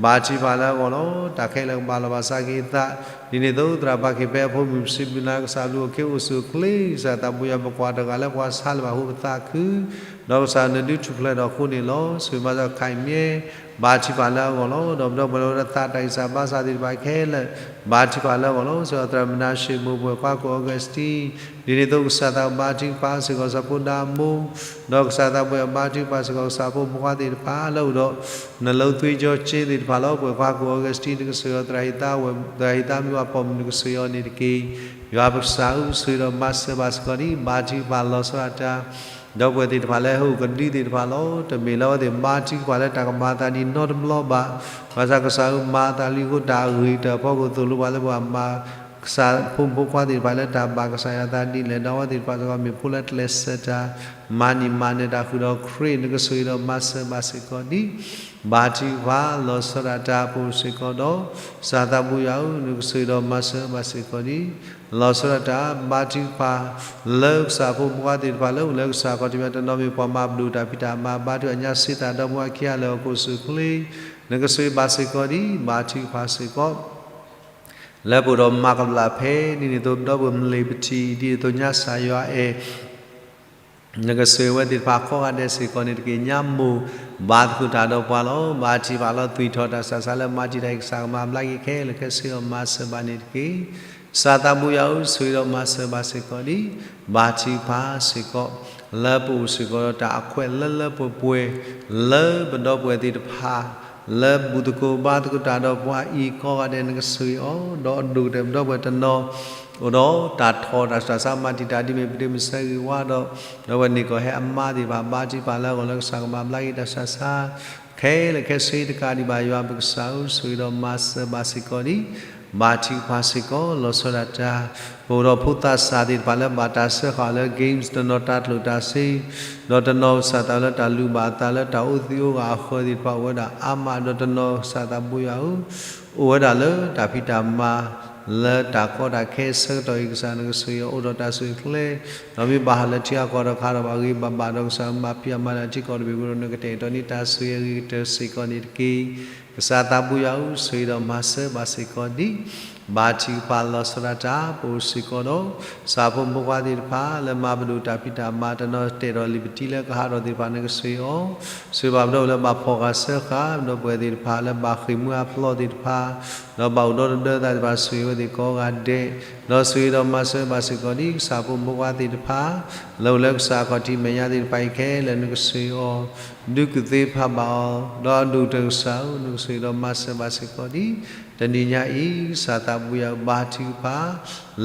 ဘါထုကဖၣ်လၢအဂီၢ်လီၤ. တၢ်ခဲလၢာ်ကဘၣ်လီၤဘၣ်စးက့ၤအသး ဒ်န့ၣ်အသိး သရၣ်ပၢ်ခံဖဲအဖိမုၣ်ပစံးဘျုးနၤ ကစၢ်ဘျုးအိၣ်ခ့အိၣ်ဆူၣ်အိၣ်ချ့ ကစၢ်သးဘိယွၤမ့ၢ်ကွၢ်တဂၤလၢပှၤဆါလၢၤဘၣ်အဃိပသးခု ဒီးကစၢ်နဒုးထူၣ်ဖျဲးထီၣ်အဃိန့ၣ်လီၤ. ဆိၣ်ဂ့ၤမၤစၢၤ ခိုင်မြဲ ဘါထုကဖၣ်လၢအဂီၢ်လီၤ. ဒီးပဒီပုၢ်ဝဲၢ်လၢအိၣ်ဒီးသးတၢ်ဂံၢ်စၢ်ဘါစၢ်သ့ၣ်တဖၣ်ခဲလၢာ် ဘါထုကဖၣ်လၢအဂီၢ်လီၤ. စံးသရၣ်မနၤၡ့မိၢ်ပှဲၤခွါ ကီၢ်အီကူးစတံ, ဒ်န့ၣ်အသိး ကစၢ်သးဘါထုကဖၣ်စ့ၢ်ကီး စီၤဖိဒါမိၢ်, ဒီးကစၢ်သးဘါထုကဖၣ်စ့ၢ်ကီး ကစၢ်ဖိမုၣ်ခွါသ့ၣ်တဖၣ် လၢအိၣ်ဒီး နလိသွံကၠီက့သ့ၣ်တဖၣ်လီၤ. ပှဲၤခွါကီၢ်အီကူးစတံ နကစၢ်ယွၤ သရၣ်ဟ့ၣ်သါဝဲ သရၣ်ဟ့ၣ်သါမ့ၢ်ဝဲပိာ်မုၣ် နကစၢ်ယွၤန့ၣ်တက့ၢ်. ယွၤပကစၢ်ဧၢ ဆိၣ်ဂ့ၤဒီးမၤစၢၤဘၣ်စ့ၢ်ကီးဒံး ဘါထုကဖၣ်လီၤဆီဒၣ်တၢ် ဒီပုၢ်ဝဲၢ်သ့ၣ်တဖၣ်လၢဟီၣ်ခိၣ်ကဒုသ့ၣ်တဖၣ်လီၤ. တမ့ၢ်လၢအဝဲသ့ၣ်ဘါထုကဖၣ်လၢတၢ်ကမၤအသးဒ်နီတဘျီဘၣ်. ဘၣ်ဆၣ်ကစၢ်ဧၢ မၤအသးလံအဃိတၢ်အဂ့ၤတၢ်အဖီခိၣ်သိၣ်လိပှၤလၢပှၤမၤ ကစၢ်ဖိမုၣ်ဖိခွါသ့ၣ်တဖၣ်လၢတၢ်ဘၣ်ကစၢ်ယွၤအသးဒ်လဲၣ်, ဒီးအဝဲသ့ၣ်တဖၣ်စ့ၢ်ကီးမ့ၢ်ဖိလၢကျဲးစၢးတၢ် မၤန့ၢ်မၤနၢၤတၢ်ဃုာ်ဒီးခရံာ် နကဆိၣ်ဂ့ၤဒီးမၤစၢၤဘၣ်စ့ၢ်ကီးဒံး ဘါထုကဖၣ်လီၤဆီဒၣ်တၢ် ပအိၣ်စ့ၢ်ကီးဒီး ကစၢ်သးဘိယွၤဧၢ နကဆိၣ်ဂ့ၤဒီးမၤစၢၤဘၣ်စ့ၢ်ကီးဒံး လီၤဆီဒၣ်တၢ် ဘါထုကဖၣ် လၢကစၢ်ဖိမုၣ်ဖိခွါသ့ၣ်တဖၣ်လၢအိၣ်လၢကစၢ်ခီၣ်ထံးမဲာ် တနီၤမ့ၢ်ပှၤမၤပဒိၣ်တၢ်ဖံးတၢ်မၤ ဘါထုကဖၣ်ညါစ့သးဒီမါဝၤခံဂၤလၢဟီၣ်ခိၣ်ဆူၣ်ချ့ နကဆိၣ်ဂ့ၤဘၣ်စ့ၢ်ကီးဒံး ဘါထုကဖၣ်စ့ၢ်ကီး လၢပအိၣ်ဒီးမၤကဘျၣ်ဖဲ ဒ်န့ၣ်အသိး ဒီပုၢ်ဝဲၢ်မုၢ်လ့ၤပထံၣ် ဒ်န့ၣ်အသိးညါစၢ်ယွၤအဲၣ် နကဆိၣ်ဂ့ၤဝဲသ့ၣ်တဖၣ်ကိးဂၤဒဲးစ့ၢ်ကီးန့ၣ်တက့ၢ်. ညါမိၢ်ဘါသကိးတၢ်ဒီးပှၤလီၤ. ဘါထုကဖၣ်လီၤ သွံၣ်ထီၣ်တၢ်ဆးဆါလၢမၤတံာ်တာ်အံၤ ကစၢ်ကမၤဘျါက့ၤခဲလၢာ်ခဲဆ့ဒီးမၤစၢၤဘၣ်န့ၣ်တက့ၢ်. ကစၢ်သးဘိယွၤဧၢ ဆိၣ်ဂ့ၤဒီးမၤစၢၤဘၣ်စ့ၢ်ကီးဒံး ဘါထုကဖၣ်စ့ၢ်ကီး လၢပအိၣ်စ့ၢ်ကီးဒီးတၢ်အခွဲးလၢလၢပှဲၤပှဲၤ လၢပဒီပုၢ်ဝဲၢ်သ့ၣ်တဖၣ် လၢဘူၣ်သကိးဘါသကိးတၢ်ဒီးပှၤအံၤ ကိးဂၤဒဲးနကဆိၣ်ဂ့ၤအီၤ ဒီးအဒိၣ်ကတၢၢ်ပဒီပုၢ်ဝဲၢ်တနီၤ အိၣ်ဒီးတၢ်ထီၣ်တၢ်ဆးဆါ မၤတံာ်တာ်ဒ်မ့ၢ်ပဒ့မုၣ်စဲဂ့ၤဝါဒီး ဒီပုၢ်ဝဲၢ်န့ၢ်ကီၢ်ဟဲအမါသ့ၣ်တဖၣ် ဘါထုကဖၣ်လၢအဂီၢ်လၢကစၢ်ကမၤဘျါက့ၤတၢ်ဆးဆါ ခဲလၢာ်ခဲဆ့တကးဒံးဘၣ် ယွၤပကစၢ်ဧၢ ဆိၣ်ဂ့ၤဒီးမၤစၢၤဘၣ်စ့ၢ်ကီးဒံး ဘါထုကဖၣ်စ့ၢ်ကီး လီၤဆီဒၣ်တၢ် ပအိၣ်ဒီးဖိသးစၢ်သ့ၣ်တဖၣ်လၢဘၣ်တၢ်စၢဃာ်လၢ games တနီၤတၢ်ကျိၣ်တၢ်စ့ ဒီးတနီၤကစၢ်သးလၢတၢ်လူၤဘၣ်အသးလၢတၢ်အိၣ်သံအိၣ်ဂၢၢ်အဃၢၤသ့ၣ်တဖၣ်အိၣ်ဝဲဒၣ်အါမး ဒီးတနီၤကစၢ်သးဘိယွၤဧၢ အိၣ်ဝဲဒၣ်လၢတၢ်ဖံးတၢ်မၤ လၢတၢ်ကီတၢ်ခဲဆၢကတီၢ်အံၤ ကစၢ်နကဆိၣ်ဂ့ၤအီၤအိၣ်ဒီးတၢ်ဆူၣ်ချ့ ဒီးမ့ၢ်ဘၣ်ဟးလၢထံဂၤကီၢ်ဒီးခးထီၣ်ဘၣ်ဂ့ၤဘၣ်ဘၣ်ဒီး ကစၢ်မၤဖံးမၤတၢ်ထံကီၢ်တဘ့ၣ်အဃိဒီး နကတဲာ်ကတီၤန့ၢ်တၢ်ဆိၣ်ဂ့ၤအဂ့ၤကတၢၢ်စ့ၢ်ကီးန့ၣ်တက့ၢ်. ကစၢ်သးဘိယွၤဧၢ ဆိၣ်ဂ့ၤဒီးမၤစၢၤဘၣ်စ့ၢ်ကီးဒံး ဘါထုကဖၣ်လီၤဆီဒၣ်တၢ် ပအိၣ်စ့ၢ်ကီးဒီး ကစၢ်ဖိမုၣ်ဖိခွါသ့ၣ်တဖၣ်လၢမၤပဒိၣ်တၢ်ဖံးတၢ်မၤ တနီၤတဲာ်ဒီးလံာ်ပတံလၢကဟးထီၣ်သ့ၣ်တဖၣ် နကဆိၣ်ဂ့ၤအီၤ ဆိၣ်ဂ့ၤဘၣ်ပဒီပုၢ်ဝဲၢ်လၢဘၣ်ဖီၣ်ဃာ်စၢဃာ် ဒီပုၢ်ဝဲၢ်သ့ၣ်တဖၣ်လၢဘၣ်ဃ့ၢ်မှံဟးဖျိးသ့ၣ်တဖၣ် ဒီးဘၣ်အိၣ်ဒီးတဒၢသးသ့ၣ်တဖၣ် ဆိၣ်ဂ့ၤဝဲသ့ၣ်ကိးဂၤဒဲး ဒီးဆိၣ်ဂ့ၤဒီးမၤစၢၤဘၣ်စ့ၢ်ကီးဒံး ကစၢ်ဖိမုၣ်ဖိခွါသ့ၣ်တဖၣ် လၢအိၣ်လၢကစၢ်ခီၣ်ထံးမဲာ်ညါသ့ၣ်တဖၣ်အံၤခဲလၢာ် နကဆိၣ်ဂ့ၤအီၤ ဒုးကူၣ်သ့ဖးဘၣ်အီၤ ဒီးအဒိၣ်ကတၢၢ်ကစၢ်ဧၢ နကဆိၣ်ဂ့ၤဒီးမၤစၢၤဘၣ်စ့ၢ်ကီးဒံး တနံၤညါအံၤ ကစၢ်သးဘိယွၤဧၢ ဘါထုကဖၣ်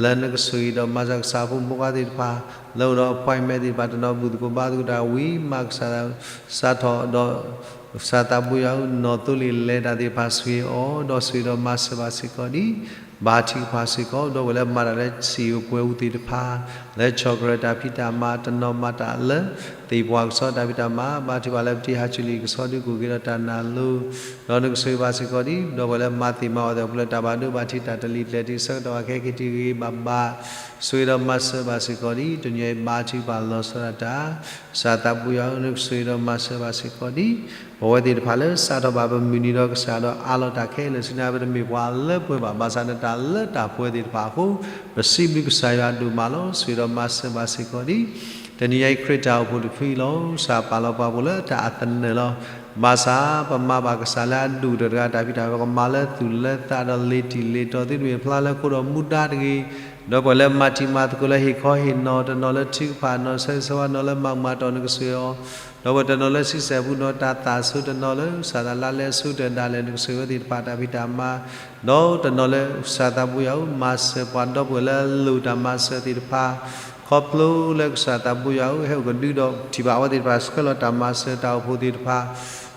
လၢနကဆိၣ်ဂ့ၤဒီးမၤစၢၤကစၢ်ဖိမုၣ်ဖိခွါသ့ၣ်တဖၣ် လၢအိၣ်ဒီး appointment သ့ၣ်တဖၣ် တနီၤဘူၣ်သကိးဘါသကိးတၢ်ဝံၤမး ကစၢ်စးထီၣ်ဒီး ကစၢ်သးဘိယွၤဧၢ နီၢ်သိလ့ၣ်လဲၤတၢ်သ့ၣ်တဖၣ် ဆိၣ်ဂ့ၤအီၤ ဒီးဆိၣ်ဂ့ၤဒီးမၤစၢၤဘၣ်စ့ၢ်ကီးဒံး ဘါထုကဖၣ်စ့ၢ်ကီး ဒီပုၢ်ဝဲၢ်လၢမၤတၢ်လၢစံာ်ဧိၤပှဲၤဧိၤသ့ၣ်တဖၣ် လၢဆီၣ်ကရၢၢ်တၢ်ဖံးတၢ်မၤ တနီၤမၤတၢ်လၢ သ့ၣ်ပှၢ်ကဆီတၢ်ဖံးတၢ်မၤ ဘါထုကဖၣ်လၢပတံဟးဆူၣ်လံာ်ကဆီဒုးကူၣ်က့ၤဒီးတၢ်နာ်လိၤ ဒီးနကဆိၣ်ဂ့ၤဘၣ်စ့ၢ်ကီးဒံး ဒီပုၢ်ဝဲၢ်လၢမၤသ့ၣ်မၤအီၣ်သ့ၣ် ပှၤလၢတၢ်ဘၣ်ဒိဘၣ်ထံးတၢ်တလံၤကျဲၤထံးဆၢကတီၢ်ခဲက့ၤထံးဂ့ၤဂ့ၤဘၣ်ဘၣ် ဆိၣ်ဂ့ၤဒီးမၤစၢၤဘၣ်စ့ၢ်ကီးဒံး တနံၤအံၤဘါထုကဖၣ်လီၤဆီဒၣ်တၢ် ကစၢ်သးဘိယွၤဧၢ နကဆိၣ်ဂ့ၤဒီးမၤစၢၤဘၣ်စ့ၢ်ကီးဒံး ပဝဲသ့ၣ်တဖၣ်လၢစးထီၣ်ဘၣ်ပမုၢ်နံၤဒီးကစၢ်ဒီးအးလီၤတၢ်ခဲလၢာ်ဆူညါ ပတမ့ၢ်ပှၤလၢပှဲၤဘၣ် ဘၣ်ဆၣ်နတၢ်လၢတၢ်ပှဲၤသ့ၣ်တဖၣ်အဃိ ပစံးဘျုးကစၢ်ယွၤဒိၣ်မးလီၤ. ဆိၣ်ဂ့ၤဒီးမၤစၢၤဘၣ်စ့ၢ်ကီးဒံး တနံၤညါအံၤခရံာ်တၢ်အိၣ်ဖှိၣ်တဖုအံၤလီၤ. ကစၢ်ပာ်လီၤပှၤပိာ်လၢတၢ်အသနၢၣ်လီၤ. ဘၣ်ဆၣ်ပမၤဘၣ်ကစၢ်လၢအဒိၣ်ကတၢၢ်တဂၤတၢ်ဖံးတၢ်မၤ ပကမၤလၢသူၣ်လၢသးဒီးလ့ၤတံၢ်လ့ၤတီၤသ့တမ့ၢ်ဖျါလၢခိဒီးမူဒါတဂ့ၤ ဒီးပှၤလၢမၤတံၤမၤသကိးလၢဟ့ၣ်ခီဟ့ၣ်နီၤ တနီၤလၢထုကဖၣ် နီၤဆၢဂ့ၤဆၢဝါ နီၤလၢမၤမၤတီၢ် နကဆိၣ်ဂ့ၤအီၤ ဒီးပှၤတနီၤလၢဆံဆဲၣ်ပူၤနီၤ တၢ်သၣ်ဆိ တနီၤလၢကစၢ်သးလါလဲဆိတၢ်ဒၣ်လဲာ် နကဆိၣ်ဂ့ၤဝဲသ့ၣ်တဖၣ်တၢ်ဖံးတၢ်မၤ ဒီးတနီၤလၢကစၢ်သးဘိယွၤဧၢ မၤစၢၤပှၤဒီပုၢ်ဝဲၢ်လၢအလိၣ်တၢ်မၤစၢၤသ့ၣ်တဖၣ် ခီဖျိလၢကစၢ်သးဘိယွၤဧၢ ဟဲအိၣ်ကဒုဒီးထံၣ်ဘၣ်အဝဲသ့ၣ်တဖၣ်ဆှၢလီၤတၢ်မၤစၢၤတၢ်အိၣ်ဖှိၣ်သ့ၣ်တဖၣ်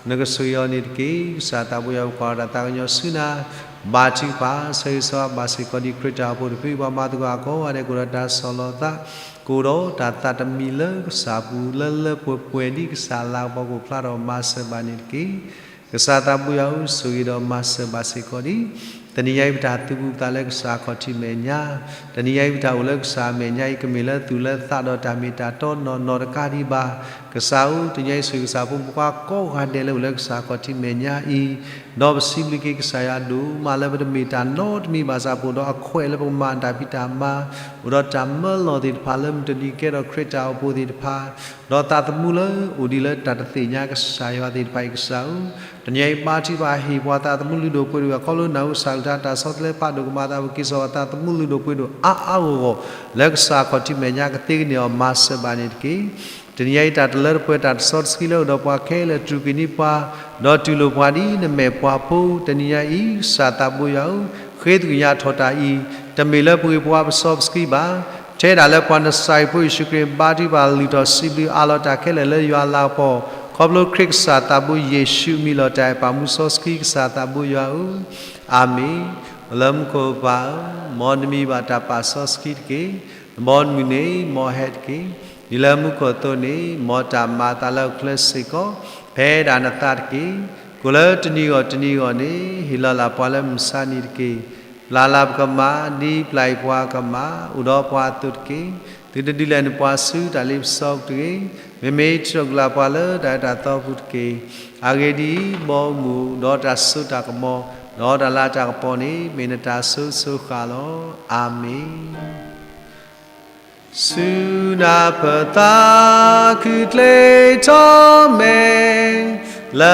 နကဆိၣ်ဂ့ၤအီၤန့ၣ်တက့ၢ်. ကစၢ်သးဘိယွၤ ပကွၢ်တၢ်သးကညီၤဆူနၤ ဘါထုကဖၣ် ဆၢဂ့ၤဆၢဝါဘၣ်စ့ၢ်ကီးဒံး ခရံာ်တၢ်အိၣ်ဖှိၣ်တဖု ပှၤမၤသကိးအကိးဂၤဒဲး ကအိၣ်ဒီးတၢ်ဆီၣ်လီၤသး ကအိၣ်ဒီးတၢ်သးတမံၤလၢကစၢ်ပူၤ လၢလၢပှဲၤပှဲၤဒ်ကစၢ်လၤကပီၤကအိၣ်ဖျါထီၣ် မၤစၢၤဘၣ်န့ၣ်တက့ၢ်. ကစၢ်သးဘိယွၤဧၢ ဆိၣ်ဂ့ၤဒီးမၤစၢၤဘၣ်စ့ၢ်ကီးဒံး တနံၤညါအံၤ ပတၢ်သူၣ်ပူၤသးလၢကစၢ်ခီၣ်ထံးမဲာ်ညါ, တနံၤညါအံၤ ပတၢ်အိၣ်လၢကစၢ်အမဲာ်ညါအံၤ ကမ့ၢ်လၢသူၣ်လၢသးဒီးတၢ်မ့ၢ်တၢ်တီနီၢ်နီၢ်တကးဒံးဘၣ်. ကစၢ်ဧၢ တနံၤညါအံၤ ဆိၣ်ဂ့ၤကစၢ်ဖိမုၣ်ဖိခွါကိးဂၤဒဲးလၢအိၣ်လၢကစၢ်ခီၣ်ထံးမဲာ်ညါအံၤ ဒီးပစံးဘျုးက့ၤကစၢ်ယွၤဒိၣ်မးလၢပတမ့ၢ်တၢ်နီတမံၤဘၣ်ဆၣ်ဖိ ဒီးအခွဲးလၢပကမၤတၢ်ဖံးတၢ်မၤ အိၣ်ဒီးတၢ်မၢလီၤသ့ၣ်တဖၣ်လၢမုၢ်တနံၤကဲထီၣ်ခရံာ်တၢ်အိၣ်ဖှိၣ်သ့ၣ်တဖၣ် ဒီးသးသမူလၢအိၣ်ဒံးလၢတၢ်တသ့ၣ်ညါကစၢ်ယွၤသ့ၣ်တဖၣ်အံၤကစၢ်ဧၢ, တနံၤအံၤဘါထုကဖၣ်ဟ့ၣ်ပှၤသးသမူလုၢ်ဒိၣ်ပှ့ၤဒိၣ် အခီဖျိနၢ်ဟူဆၣ်ကတၢၢ်တၢ်ဆီတလဲဖးဒိၣ်ကမၤသး ပက့ၤစိာ်ပှၤသးသမူလုၢ်ဒိၣ်ပှ့ၤဒိၣ်အါအါဂီၢ်ဂီၢ် လၢကစၢ်ခီၣ်ထံးမဲာ်ညါကသ့ကန့ၢ်အီၤမၤစၢၤဘၣ်န့ၣ်တက့ၢ်. တနံၤအံၤတၢ်တလၢတပှဲၤတၢ်တစီတဆှံလၢအိၣ်ဒီးပှၤခဲလၢာ် တြူာ်က့ၤန့ၢ်ပှၤ, ဒီးတူၢ်လိာ်ပှၤဒ်နမဲာ်ပှၤဖိ, တနံၤညါအံၤ ကစၢ်သးဘိယွၤဧၢ, ဃ့သကွံာ်ညါထီၣ်တၢ်အံၤ, တမ့ၢ်လၢပဂ့ၤပဝါပစီပဆှံဘၣ်, ထဲဒၣ်လၢပှၤနစၤရ့းဖိယ့ၣ်ၡူးခရံာ် ဘါထုကဖၣ်လုၢ်ထီၣ်စံးဘျုးအးလီၤတၢ်ခဲလၢာ်လၢယွၤလၤကပီၤ, ခီဖျိခရံာ်ကစၢ်သးဘိယ့ၣ်ၡူးအမံၤလီၤတၢ်အဲၣ်ပာ်မူစီဆှံကစၢ်သးဘိယွၤဧၢ, အၤမ့ၣ်. အိၣ်လၢမူခိၣ်ပၢ်ဧၢ, မ်နမံၤဘၣ်တၢ်ပာ်စီဆှံတက့ၢ်. မ်နမုၢ်န့ၣ်မ်ဟဲတက့ၢ်. ဒ်လၢမူခိၣ်အသိးန့ၣ် မ်တၢ်မၤအသးလၢဟီၣ်ခိၣ်ချၢစ့ၢ်ကီး ဖဲဒၣ်နသးတက့ၢ်. ကိၣ်လၢတနံၤဂီၢ်တနံၤဂီၢ်န့ၣ် ဟ့ၣ်လီၤလၢ်ပှၤလၢမုၢ်ဆါနံၤတက့ၢ်. ပျၢ်လၢ်ပကမၣ် ဒ်ပျၢ်အံၤပှၤကမၣ် အိၣ်ဒီးပှၤအသိးတက့ၢ်. သုတဒုးလဲၤနုာ်ပှၤဆူတၢ်လ့ပစီတဂ့ၤ. မ့မ့ၢ်ထုးထီၣ်ကွံာ်လၢ်ပှၤလၢတၢ်အၢတၢ်သီပူၤတက့ၢ်. အဂ့ၢ်ဒ်အံၤ, ဘီမုၢ်ဒီးတၢ်စိတၢ်ကမီၤ ဒီးတၢ်လၤတၢ်ကပီၤန့ၣ် မ့ၢ်နတၢ်ဆိၣ်ဂ့ၤဆိၣ်ဃၣ်လီၤ. အၤမ့ၣ်. ဆူနၢ်ပၢၢ်သးခုၣ်ကျ့ထီၣ်မဲာ်, လၢ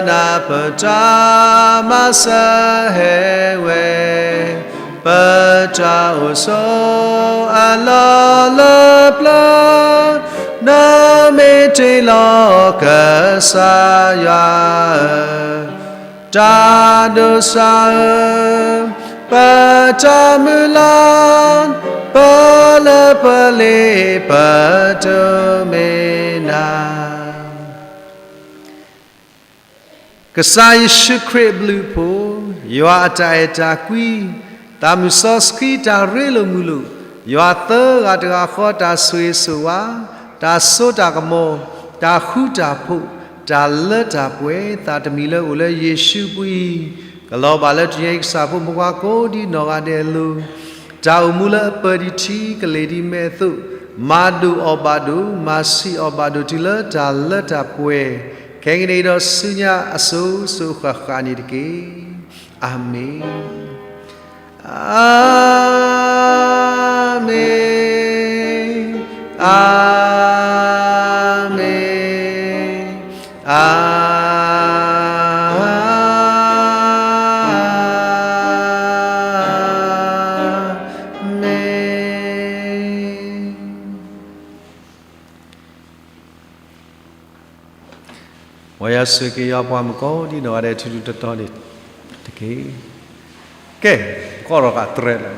နၢ်ပၢၢ်တၢ်မၤစၢၤဟဲဝဲ, ပတၢ်အိၣ်ဆိးအလီၢ်လၢပျၢၤ, နမ့ၢ်တ့ၢ်လီၤကစၢ်ယွၤဧၢ, တၢ်ဒိးစၢ်ဧၢ, ပတၢ်မုၢ်လၢ်, ပလၢပလ့ၣ်ပတမ့ၢ်နၤ ကစၢ်ယ့ၣ်ၡူးခရံာ်အဘျုးအဖှိၣ်, ယွၤအတၢ်အဲၣ်တၢ်ကွံ, သးမုၢ်စီဆှံတၢ်ရ့လိာ်မုာ်လိာ်, ယွၤသၢဂၤတဂၤဃီတၢ်ဆိၣ်ဂ့ၤဆိၣ်ဝါ, တၢ်စိတၢ်ကမီၤ, တၢ်ဃူတၢ်ဖိး, တၢ်လၢတၢ်ပှဲၤ သးတမံၤလၢအိၣ်လၢယ့ၣ်ၡူးအပူၤအံၤ, ကလီၤဘၣ်လၢတနံၤအံၤကစၢ်ဖိမုၣ်ဖိခွါကိးဒ်နီၢ်ဂၤဒဲးအလိၤ တၢ်အိၣ်မူလၢအပၢၢ်ဒံးထံကလ့ၢ်ဒံးမဲးအသိး, မၤဒိၣ်အီၤဘၣ်ဒိၣ်, မၤဆံးအီၤဘၣ်ဒိၣ်တုၤလၢတၢ်လၢတၢ်ပှဲၤ, ခဲကနံၣ်အံၤဒီးဆူညါအစိၤစိၤဃၣ်ဃၣ်န့ၣ်တက့ၢ်. အၤမ့ၣ်, အၤမ့ၣ်, အၤမ့ၣ်, အၤ မ့ၣ်. မ်ယွၤဆိၣ်ဂ့ၤက့ၤယွၤပှၤမုၣ်ကိးဒ်နီၢ်ဂၤဒဲး ထူထူတီတီန့ၣ်တက့ၢ်. ကဲ, ကီၢ်ရီၣ်ဃာ်တြဲၤလီၤ.